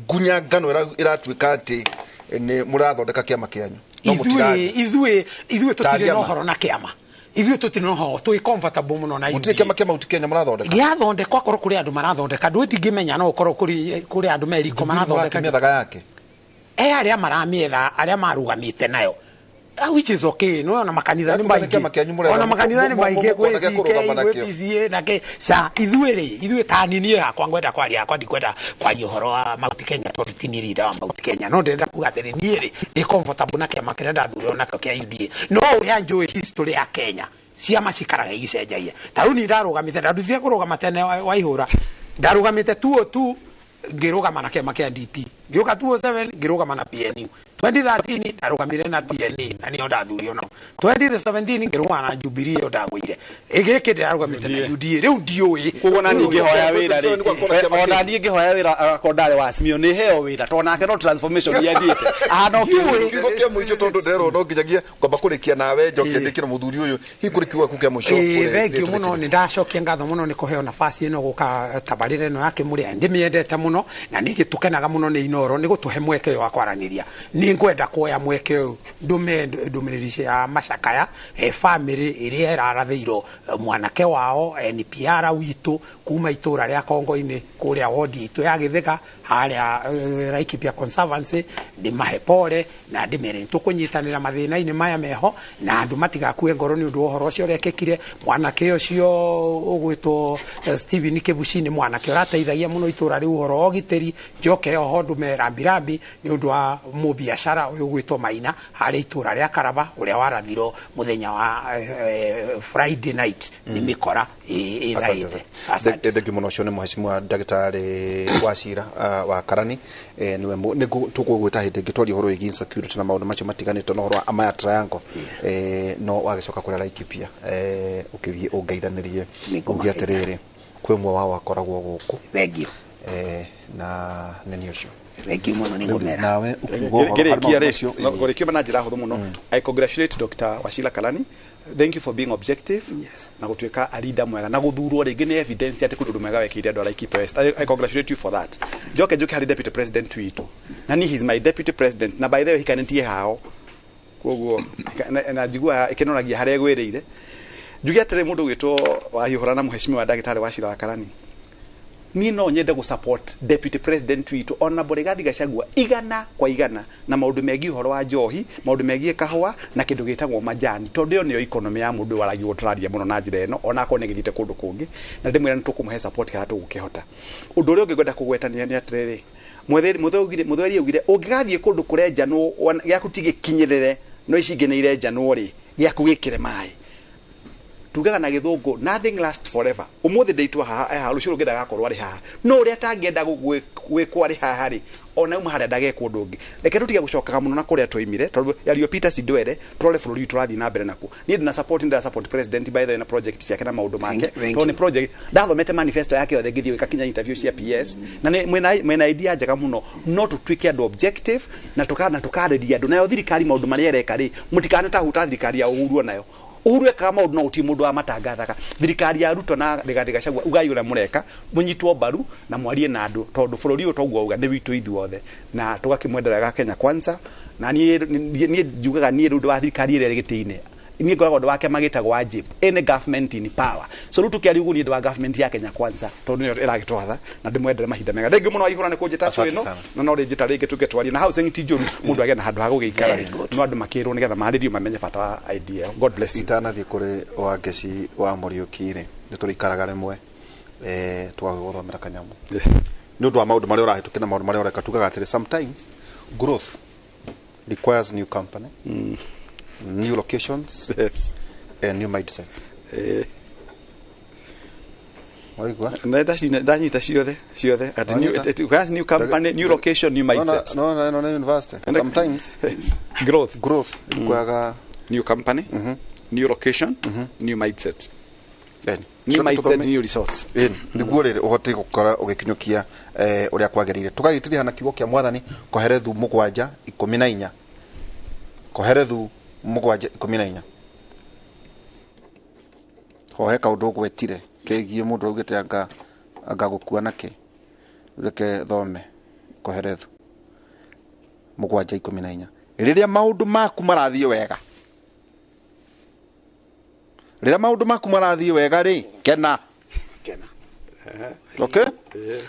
ngunyangano ĩratuĩka atĩ nĩ mũrathondeka kĩama kĩanyu no ithuĩ mũtirathiĩ. Ithuĩ tũtirĩ Taria na ma. ũhoro na kĩama, ithuĩ tũtirĩ na ũhoro, twĩ comfortable mũno na Mũtirĩ UDA. kĩama kĩa Mount Kenya mũrathondeka? Gĩathondekwo, akorwo kũrĩ andũ marathondeka, ndũĩ, ndingĩmenya, no ũkorwo kũrĩ andũ meriko marathondeka. Mũrakĩmĩethaga yake? E arĩa maramĩetha, arĩa marũgamĩte nayo. Ah, which is okay, no ona makanitha nĩ Yaani maingĩ, kĩama kĩanyu mũretha, ona makanitha nĩ maingĩ, gwĩ mũkwenda gĩa CK, kũrũgama gwĩ nakĩo. PCA na kĩ ca. Ithuĩ rĩ, ithuĩ ta niĩ hakwa ngwenda kwaria, hakwa ndikwenda kwaria ũhoro wa Mount Kenya tondũ ti niĩ leader wa Mount Kenya, no ndĩrenda kuga atĩrĩ, niĩ rĩ, ndĩ comfortable na kĩama kĩrĩa ndathurirwo nakĩo kĩa UDA. No ũrĩa njũĩ history ya Kenya, ciama cikaraga igicenjagia. Ta rĩu niĩ ndarũgamĩte, ndarutire kũrũgama tene Waihũra, ndarũgamĩte 202, ngĩrũgama na kĩama kĩa DP, ngĩũka 207 ngĩrũgama na PNU, 2013 ndarũgamire na TNA na nĩyo ndathurio nao, 2017 ngĩrũgama na Jubilee, ĩyo ndagũire. Ĩgĩkĩ ndĩrarũgamĩte na UDA, rĩu ndiũĩ. Koguo na niĩ ngĩhoya wĩra rĩ, ona niĩ ngĩhoya wĩra, akorwo ndarĩ wa Azimio nĩ heo wĩra, tondũ nake no transformation yathiĩte ahana. Kiugo kĩa mũico, tondũ nderwo no nginyagia kwamba kũrĩkia nawe, njoke ndĩkĩre mũthuri ũyũ, hihi kũrĩ kiugo gĩaku kĩa mũico? Thank you mũno, nĩ ndacokia ngatho mũno nĩ kũheo nafasi ĩno gũka tabarĩra ĩno ya Kĩmũrĩa. Ndĩmĩendete mũno na nĩ tũkenaga mũno nĩ Inoro nĩ gũtũhe mweke ũyũ wa kwaranĩria. Nĩ ngwenda kuoya mweke ũyũ ndũme ndũmĩrĩri cia macakaya he famĩlĩ ĩrĩa ĩrarathĩirwo mwanake wao NPR witũ kuma itũra rĩa Kongo-inĩ kũrĩa wodi itũ ya Gĩthĩga harĩa Laikipia Conservancy. Ndĩmahe pole na ndĩmere nĩtũkũnyitanĩra mathĩna-inĩ maya meho, na andũ matigakue ngoro nĩ ũndũ wa ũhoro ũcio ũrekĩkire. Mwanake ũcio ũgwĩtwo Stephen Kibuchi nĩ mwanake ũrateithagia mũno itũra rĩu ũhoro wa ũgitĩri. Njoke oho ndume rambirambi nĩ ũndũ wa mũbiacara ũyũ ũgwĩtwo Maina harĩa itũra rĩa Karaba, ũrĩa warathirwo mũthenya wa Friday night nĩ mĩkora ĩthaĩte. Asante, thank you mũno. Ũcio nĩ mũhecimiwa ndagĩtarĩ wa cira wa Karani. Nĩwe tũgũgwĩta hĩndĩ ĩngĩ twaria ũhoro wĩgiĩ insecurity na maũndũ macio matiganĩte na ũhoro wa Amaya Triangle. No wagĩcoka kũrĩa Laikipia, ũkĩthiĩ ũngeithanĩrie uge atĩrĩrĩ, kwĩ ũmwe wao akoragwo gũkũ. Thank you. Na nĩ niĩ ũcio. Thank you mũno, nĩ ngũmera. Nawe ũkiuga ũhoro harĩ Ngĩrĩkia maũndũ rĩ, macio, ngũrĩkia na njĩra hũthũ mũno. I congratulate Dr. Wachira Karani. Thank you for being objective na gũtuĩka a leader mwega na gũthurwo rĩngĩ nĩ evidence atĩ kũrĩ ũndũ mwega wekĩire andũ a Laikipia West. I congratulate you for that. Njoke harĩ deputy president witũ, na niĩ he is my deputy president, na by the way hikanĩtie hao, koguo na njiguaga ĩkĩnoragia harĩa ĩgwĩrĩire. Njuge atĩrĩ, mũndũ ũgwĩtwo Wahiũhũra na mũhecimiwa ndagĩtarĩ Wachira wa Karani, niĩ no nyende gũ support deputy president witũ ona Rigathi Gachagua 100% na maũndũ megiĩ ũhoro wa njohi, maũndũ megiĩ kahũa na kĩndũ gĩtagwo majani, tondũ ĩyo nĩyo economy ya mũndũ waragia tũraria mũno na njĩra ĩno, ona akorwo nĩ gĩthiĩte kũndũ kũngĩ, na ndĩmwĩra nĩ tũkũmũhe support harĩa tũgũkĩhota. Ũndũ ũrĩa ũngĩ ngwenda kũgwetania nĩ atĩrĩrĩ, mũtheri augire ũngĩgathiĩ kũndũ kũrenjanwo gĩaku ti gĩkinyĩrĩre, no ici ingĩ nĩ irenjanwo rĩ, gĩaku gĩkĩre maĩ. Tugaga na gĩthũngũ, nothing lasts forever. Ũmũthĩ ndĩitwo haha haha, rũciũ rũngĩ ndagakorwo arĩ haha, no ũrĩa atangĩenda gwĩkwo arĩ haha rĩ, ona auma harĩa ndagekwo ũndũ ũngĩ. Reke tũtige gũcokaga mũno na kũrĩa twoimire, tondũ yario Peter Sindwere, tũrore bũrũri witũ ũrathiĩ na mbere nakuo. Niĩ ndĩna support, ndĩra support president by the way na project ciake na maũndũ make, tondũ nĩ project ndathomete manifesto yake yothe ngĩthiĩ gwĩka kinya interview cia PS, na nĩ mwĩna idea njega mũno. No tũtuĩke andũ objective na tũkarĩria andũ nayo thirikari maũndũ marĩa ĩreka rĩ, mũtikane tahuta thirikari ya Uhuru onayo. Uhuru ekaga maũndũ no gũtirĩ mũndũ wamatangathaga. Thirikari ya Ruto na Rigathi Gachagua, ugai ũrĩa mũreka, mũnyitwo mbaru na mwarie na andũ, tondũ bũrũri ũyũ toguo auga nĩ witũ ithuothe, na tũgakĩmwenderera Kenya Kwanza. Na niĩ njugaga niĩ rĩu ndĩ wa thirikari ĩrĩa ĩrĩ gĩtĩ-inĩ, niĩ ngoragwo ndĩ wa kĩama gĩtagwo AJIP, any government in power. So rĩu tũkĩaria ũguo, niĩ ndĩ wa government ya Kenya Kwanza, tondũ nĩyo ĩragĩtwatha, na ndĩmwendere mahinda mega. Thengiũ mũno Waihũra nĩ kũnjĩta Asante ĩno sana. Na no rĩnjĩta rĩngĩ tũngĩtwaria na housing ti njũru, mũndũ agĩe na handũ ha gũgĩikara, no andũ makĩrwo nĩgetha marĩrio mamenye bata wa idea ĩyo. God bless you. Itanathiĩ kũrĩ Wangeci wa Mũriũki rĩ, nĩ tũrĩikaraga rĩmwe tũgagĩgũthomera kanyamũ nĩ ũndũ wa maũndũ marĩa ũrahĩtũkĩra na maũndũ marĩa ũreka. Tugaga atĩrĩ, sometimes growth requires new company, new locations, yes, and new mindsets. Waigua? Ndanyita ciothe ciothe, at new, Wanyita? it requires new company, new location, new mindset. No, university. Sometimes growth requires new company, new location, new mindset. Eni. New Coke mindset, tũthome. new results. Ĩni, nĩguo rĩrĩ ũhote gũkora ũgĩkinyũkia ũrĩa kwagĩrĩire. Tũgagĩtiriha na kiugo kĩa mwathani, Koherethu 7:14, Koherethu 7:14. Hohe kaũndũ ũgwetire kegiĩ mũndũ augĩte anga gũkua nakĩ. Reke thome Koherethu 7:14. Rĩrĩa maũndũ maku marathiĩ wega, rĩrĩa maũndũ maku marathiĩ wega rĩ, kena. Okay,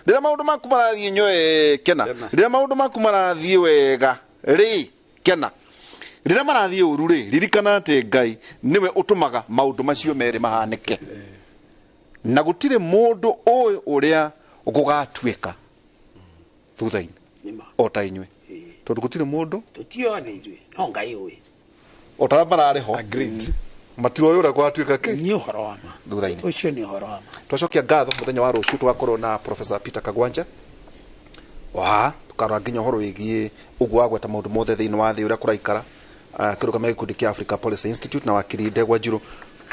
rĩrĩa maũndũ maku marathiĩ nyoe, kena. Rĩrĩa maũndũ maku marathiĩ wega rĩ, kena. Rĩrĩa marathiĩ ũru rĩ, ririkana atĩ Ngai nĩwe ũtũmaga maũndũ macio merĩ mahanĩke, na gũtirĩ mũndũ ũĩ ũrĩa gũgatuĩka thutha-inĩ, o ta inyuĩ, tondũ gũtirĩ mũndũ tũtiũĩ nĩ ithuĩ, no Ngai ũĩ. O ta arĩa mararĩ ho matiroĩ ũrĩa gũgatuĩka kĩ Nĩ ũhoro wa ma. thutha-inĩ. Ũcio nĩ ũhoro wa ma. Twacokia ngatho, mũthenya wa rũciũ tũgakorwo na Professor Peter Kagwanja wa tukarora nginya ũhoro wĩgiĩ ũguo wagweta maũndũ mothe thĩinĩ wa thĩ ũrĩa kũraikara, kĩrũgamia gĩkundi kĩa Africa Policy Institute na wakiri Ndegwa Njirũ,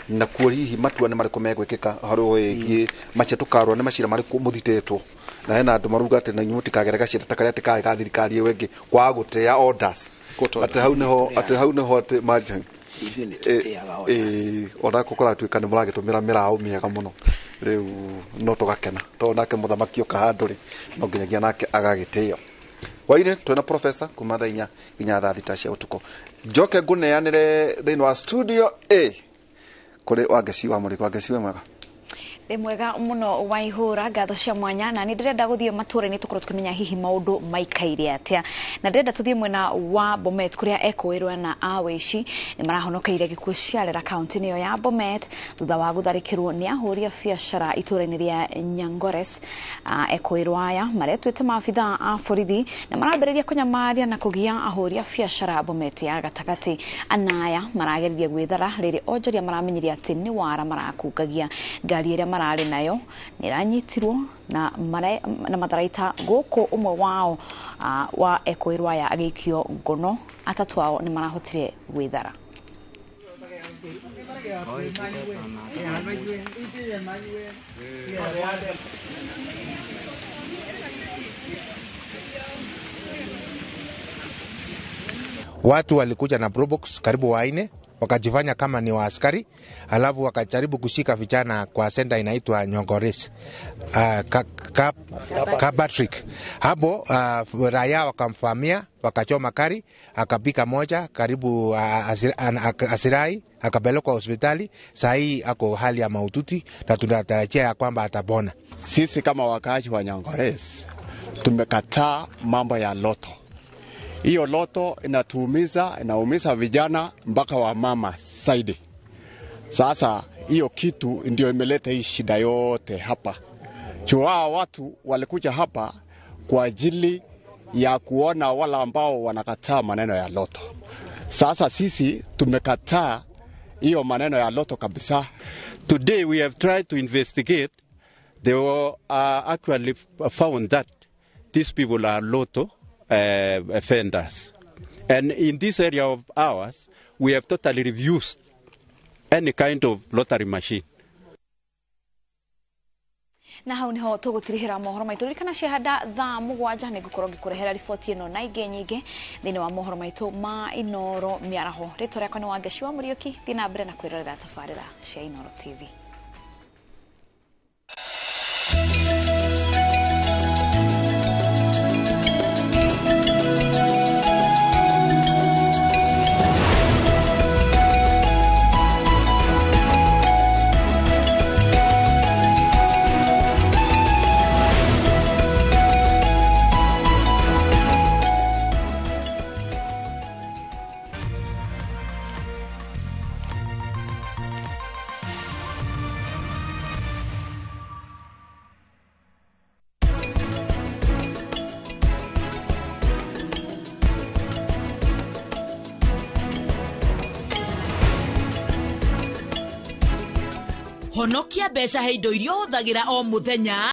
na kuo hihi matua nĩ marĩkũ megwĩkĩka ũhoro wĩgiĩ macia. Tũkarora nĩ macira marĩkũ mũthitĩtwo, na hena andũ maruga atĩ na inyuĩ mũtikagere gacira ta karĩa atĩ karĩ ga thirikari ĩyo ĩngĩ kwaga gũtĩa orders, atĩ hau nĩho, atĩ hau nĩho atĩ Ithuĩ nĩ tũtĩaga ĩĩ, onako kũratuĩka nĩ mũragĩtũmĩra mĩraũ mĩega mũno rĩu, no tũgakena tondũ nake mũthamaki oka handũ rĩ, no nginyagia nake agagĩtĩo. Hwainĩ twĩna professor kuma thaa 4 nginya thaa 6 cia ũtukũ. Njoke ngũneanĩre thĩinĩ wa studio A kũrĩ Wangeci wa Mũrĩko. Wangeci, we mwega? Ndĩ mwega mũno Waihũra, ngatho cia mwanya. Na nĩ ndĩrenda gũthiĩ matũũra-inĩ tũkorwo tũkĩmenya hihi maũndũ maikaire atĩa, na ndĩrenda tũthiĩ mwena wa Bomet kũrĩa ekũĩrwo na awĩci nĩ marahonokeire gĩkuũ ciarera kaunti-inĩ ĩyo ya Bomet thutha wa gũtharĩkĩrwo nĩ ahũri a biacara itũũra-inĩ rĩa Nyangores. Ekũĩrwo aya maretuĩte maabitha a borithi na marambĩrĩria kũnyamaria na kũgia ahũri a biacara Bomet ya gatagatĩ. Anaya marageririe gwĩthara rĩrĩ onjoria maramenyire atĩ nĩ wara marakungagia. Ngari ĩrĩa mararĩ nayo nĩ ĩranyitirwo na matharaita gũkũ ũmwe wao wa ekũĩrwo aya agĩikio ngono. Atatũ ao nĩ marahotire gwĩthara. Watu walikuja na probox karibu 4, wakajifanya kama ni waaskari, alafu wakajaribu kushika vijana kwa senta inaitwa Nyongores, Kabatrick. Hapo raia wakamfamia, wakachoma kari, akapika moja karibu asirai, akapelekwa hospitali. Saa hii ako hali ya mahututi na tunatarajia ya kwamba atapona. Sisi kama wakaaji wa Nyongores tumekataa mambo ya loto. Hiyo loto inatuumiza, inaumiza vijana mpaka wa mama zaidi. Sasa hiyo kitu ndio imeleta hii shida yote hapa. Juu watu walikuja hapa kwa ajili ya kuona wala ambao wanakataa maneno ya loto. Sasa sisi tumekataa hiyo maneno ya loto kabisa. Today we have tried to investigate. They were actually found that these people are lotto offenders. And in this area of ours, we have totally refused any kind of lottery machine. Na hau niho tũgũtirihĩra mohoro maitũ. Ririkana ciahanda thaa 7 nĩ ngũkorwo ngĩkũrehera riboti ĩno na ingĩ nyingĩ thĩinĩ wa mohoro maitũ ma Inooro mĩaraho. Rĩtwa rĩakwa nĩ Wangeci wa Mũriũki. Thiĩ na mbere na kwĩrorera tabarĩra cia Inooro TV. Honokia mbeca he indo iria ũhũthagĩra o mũthenya.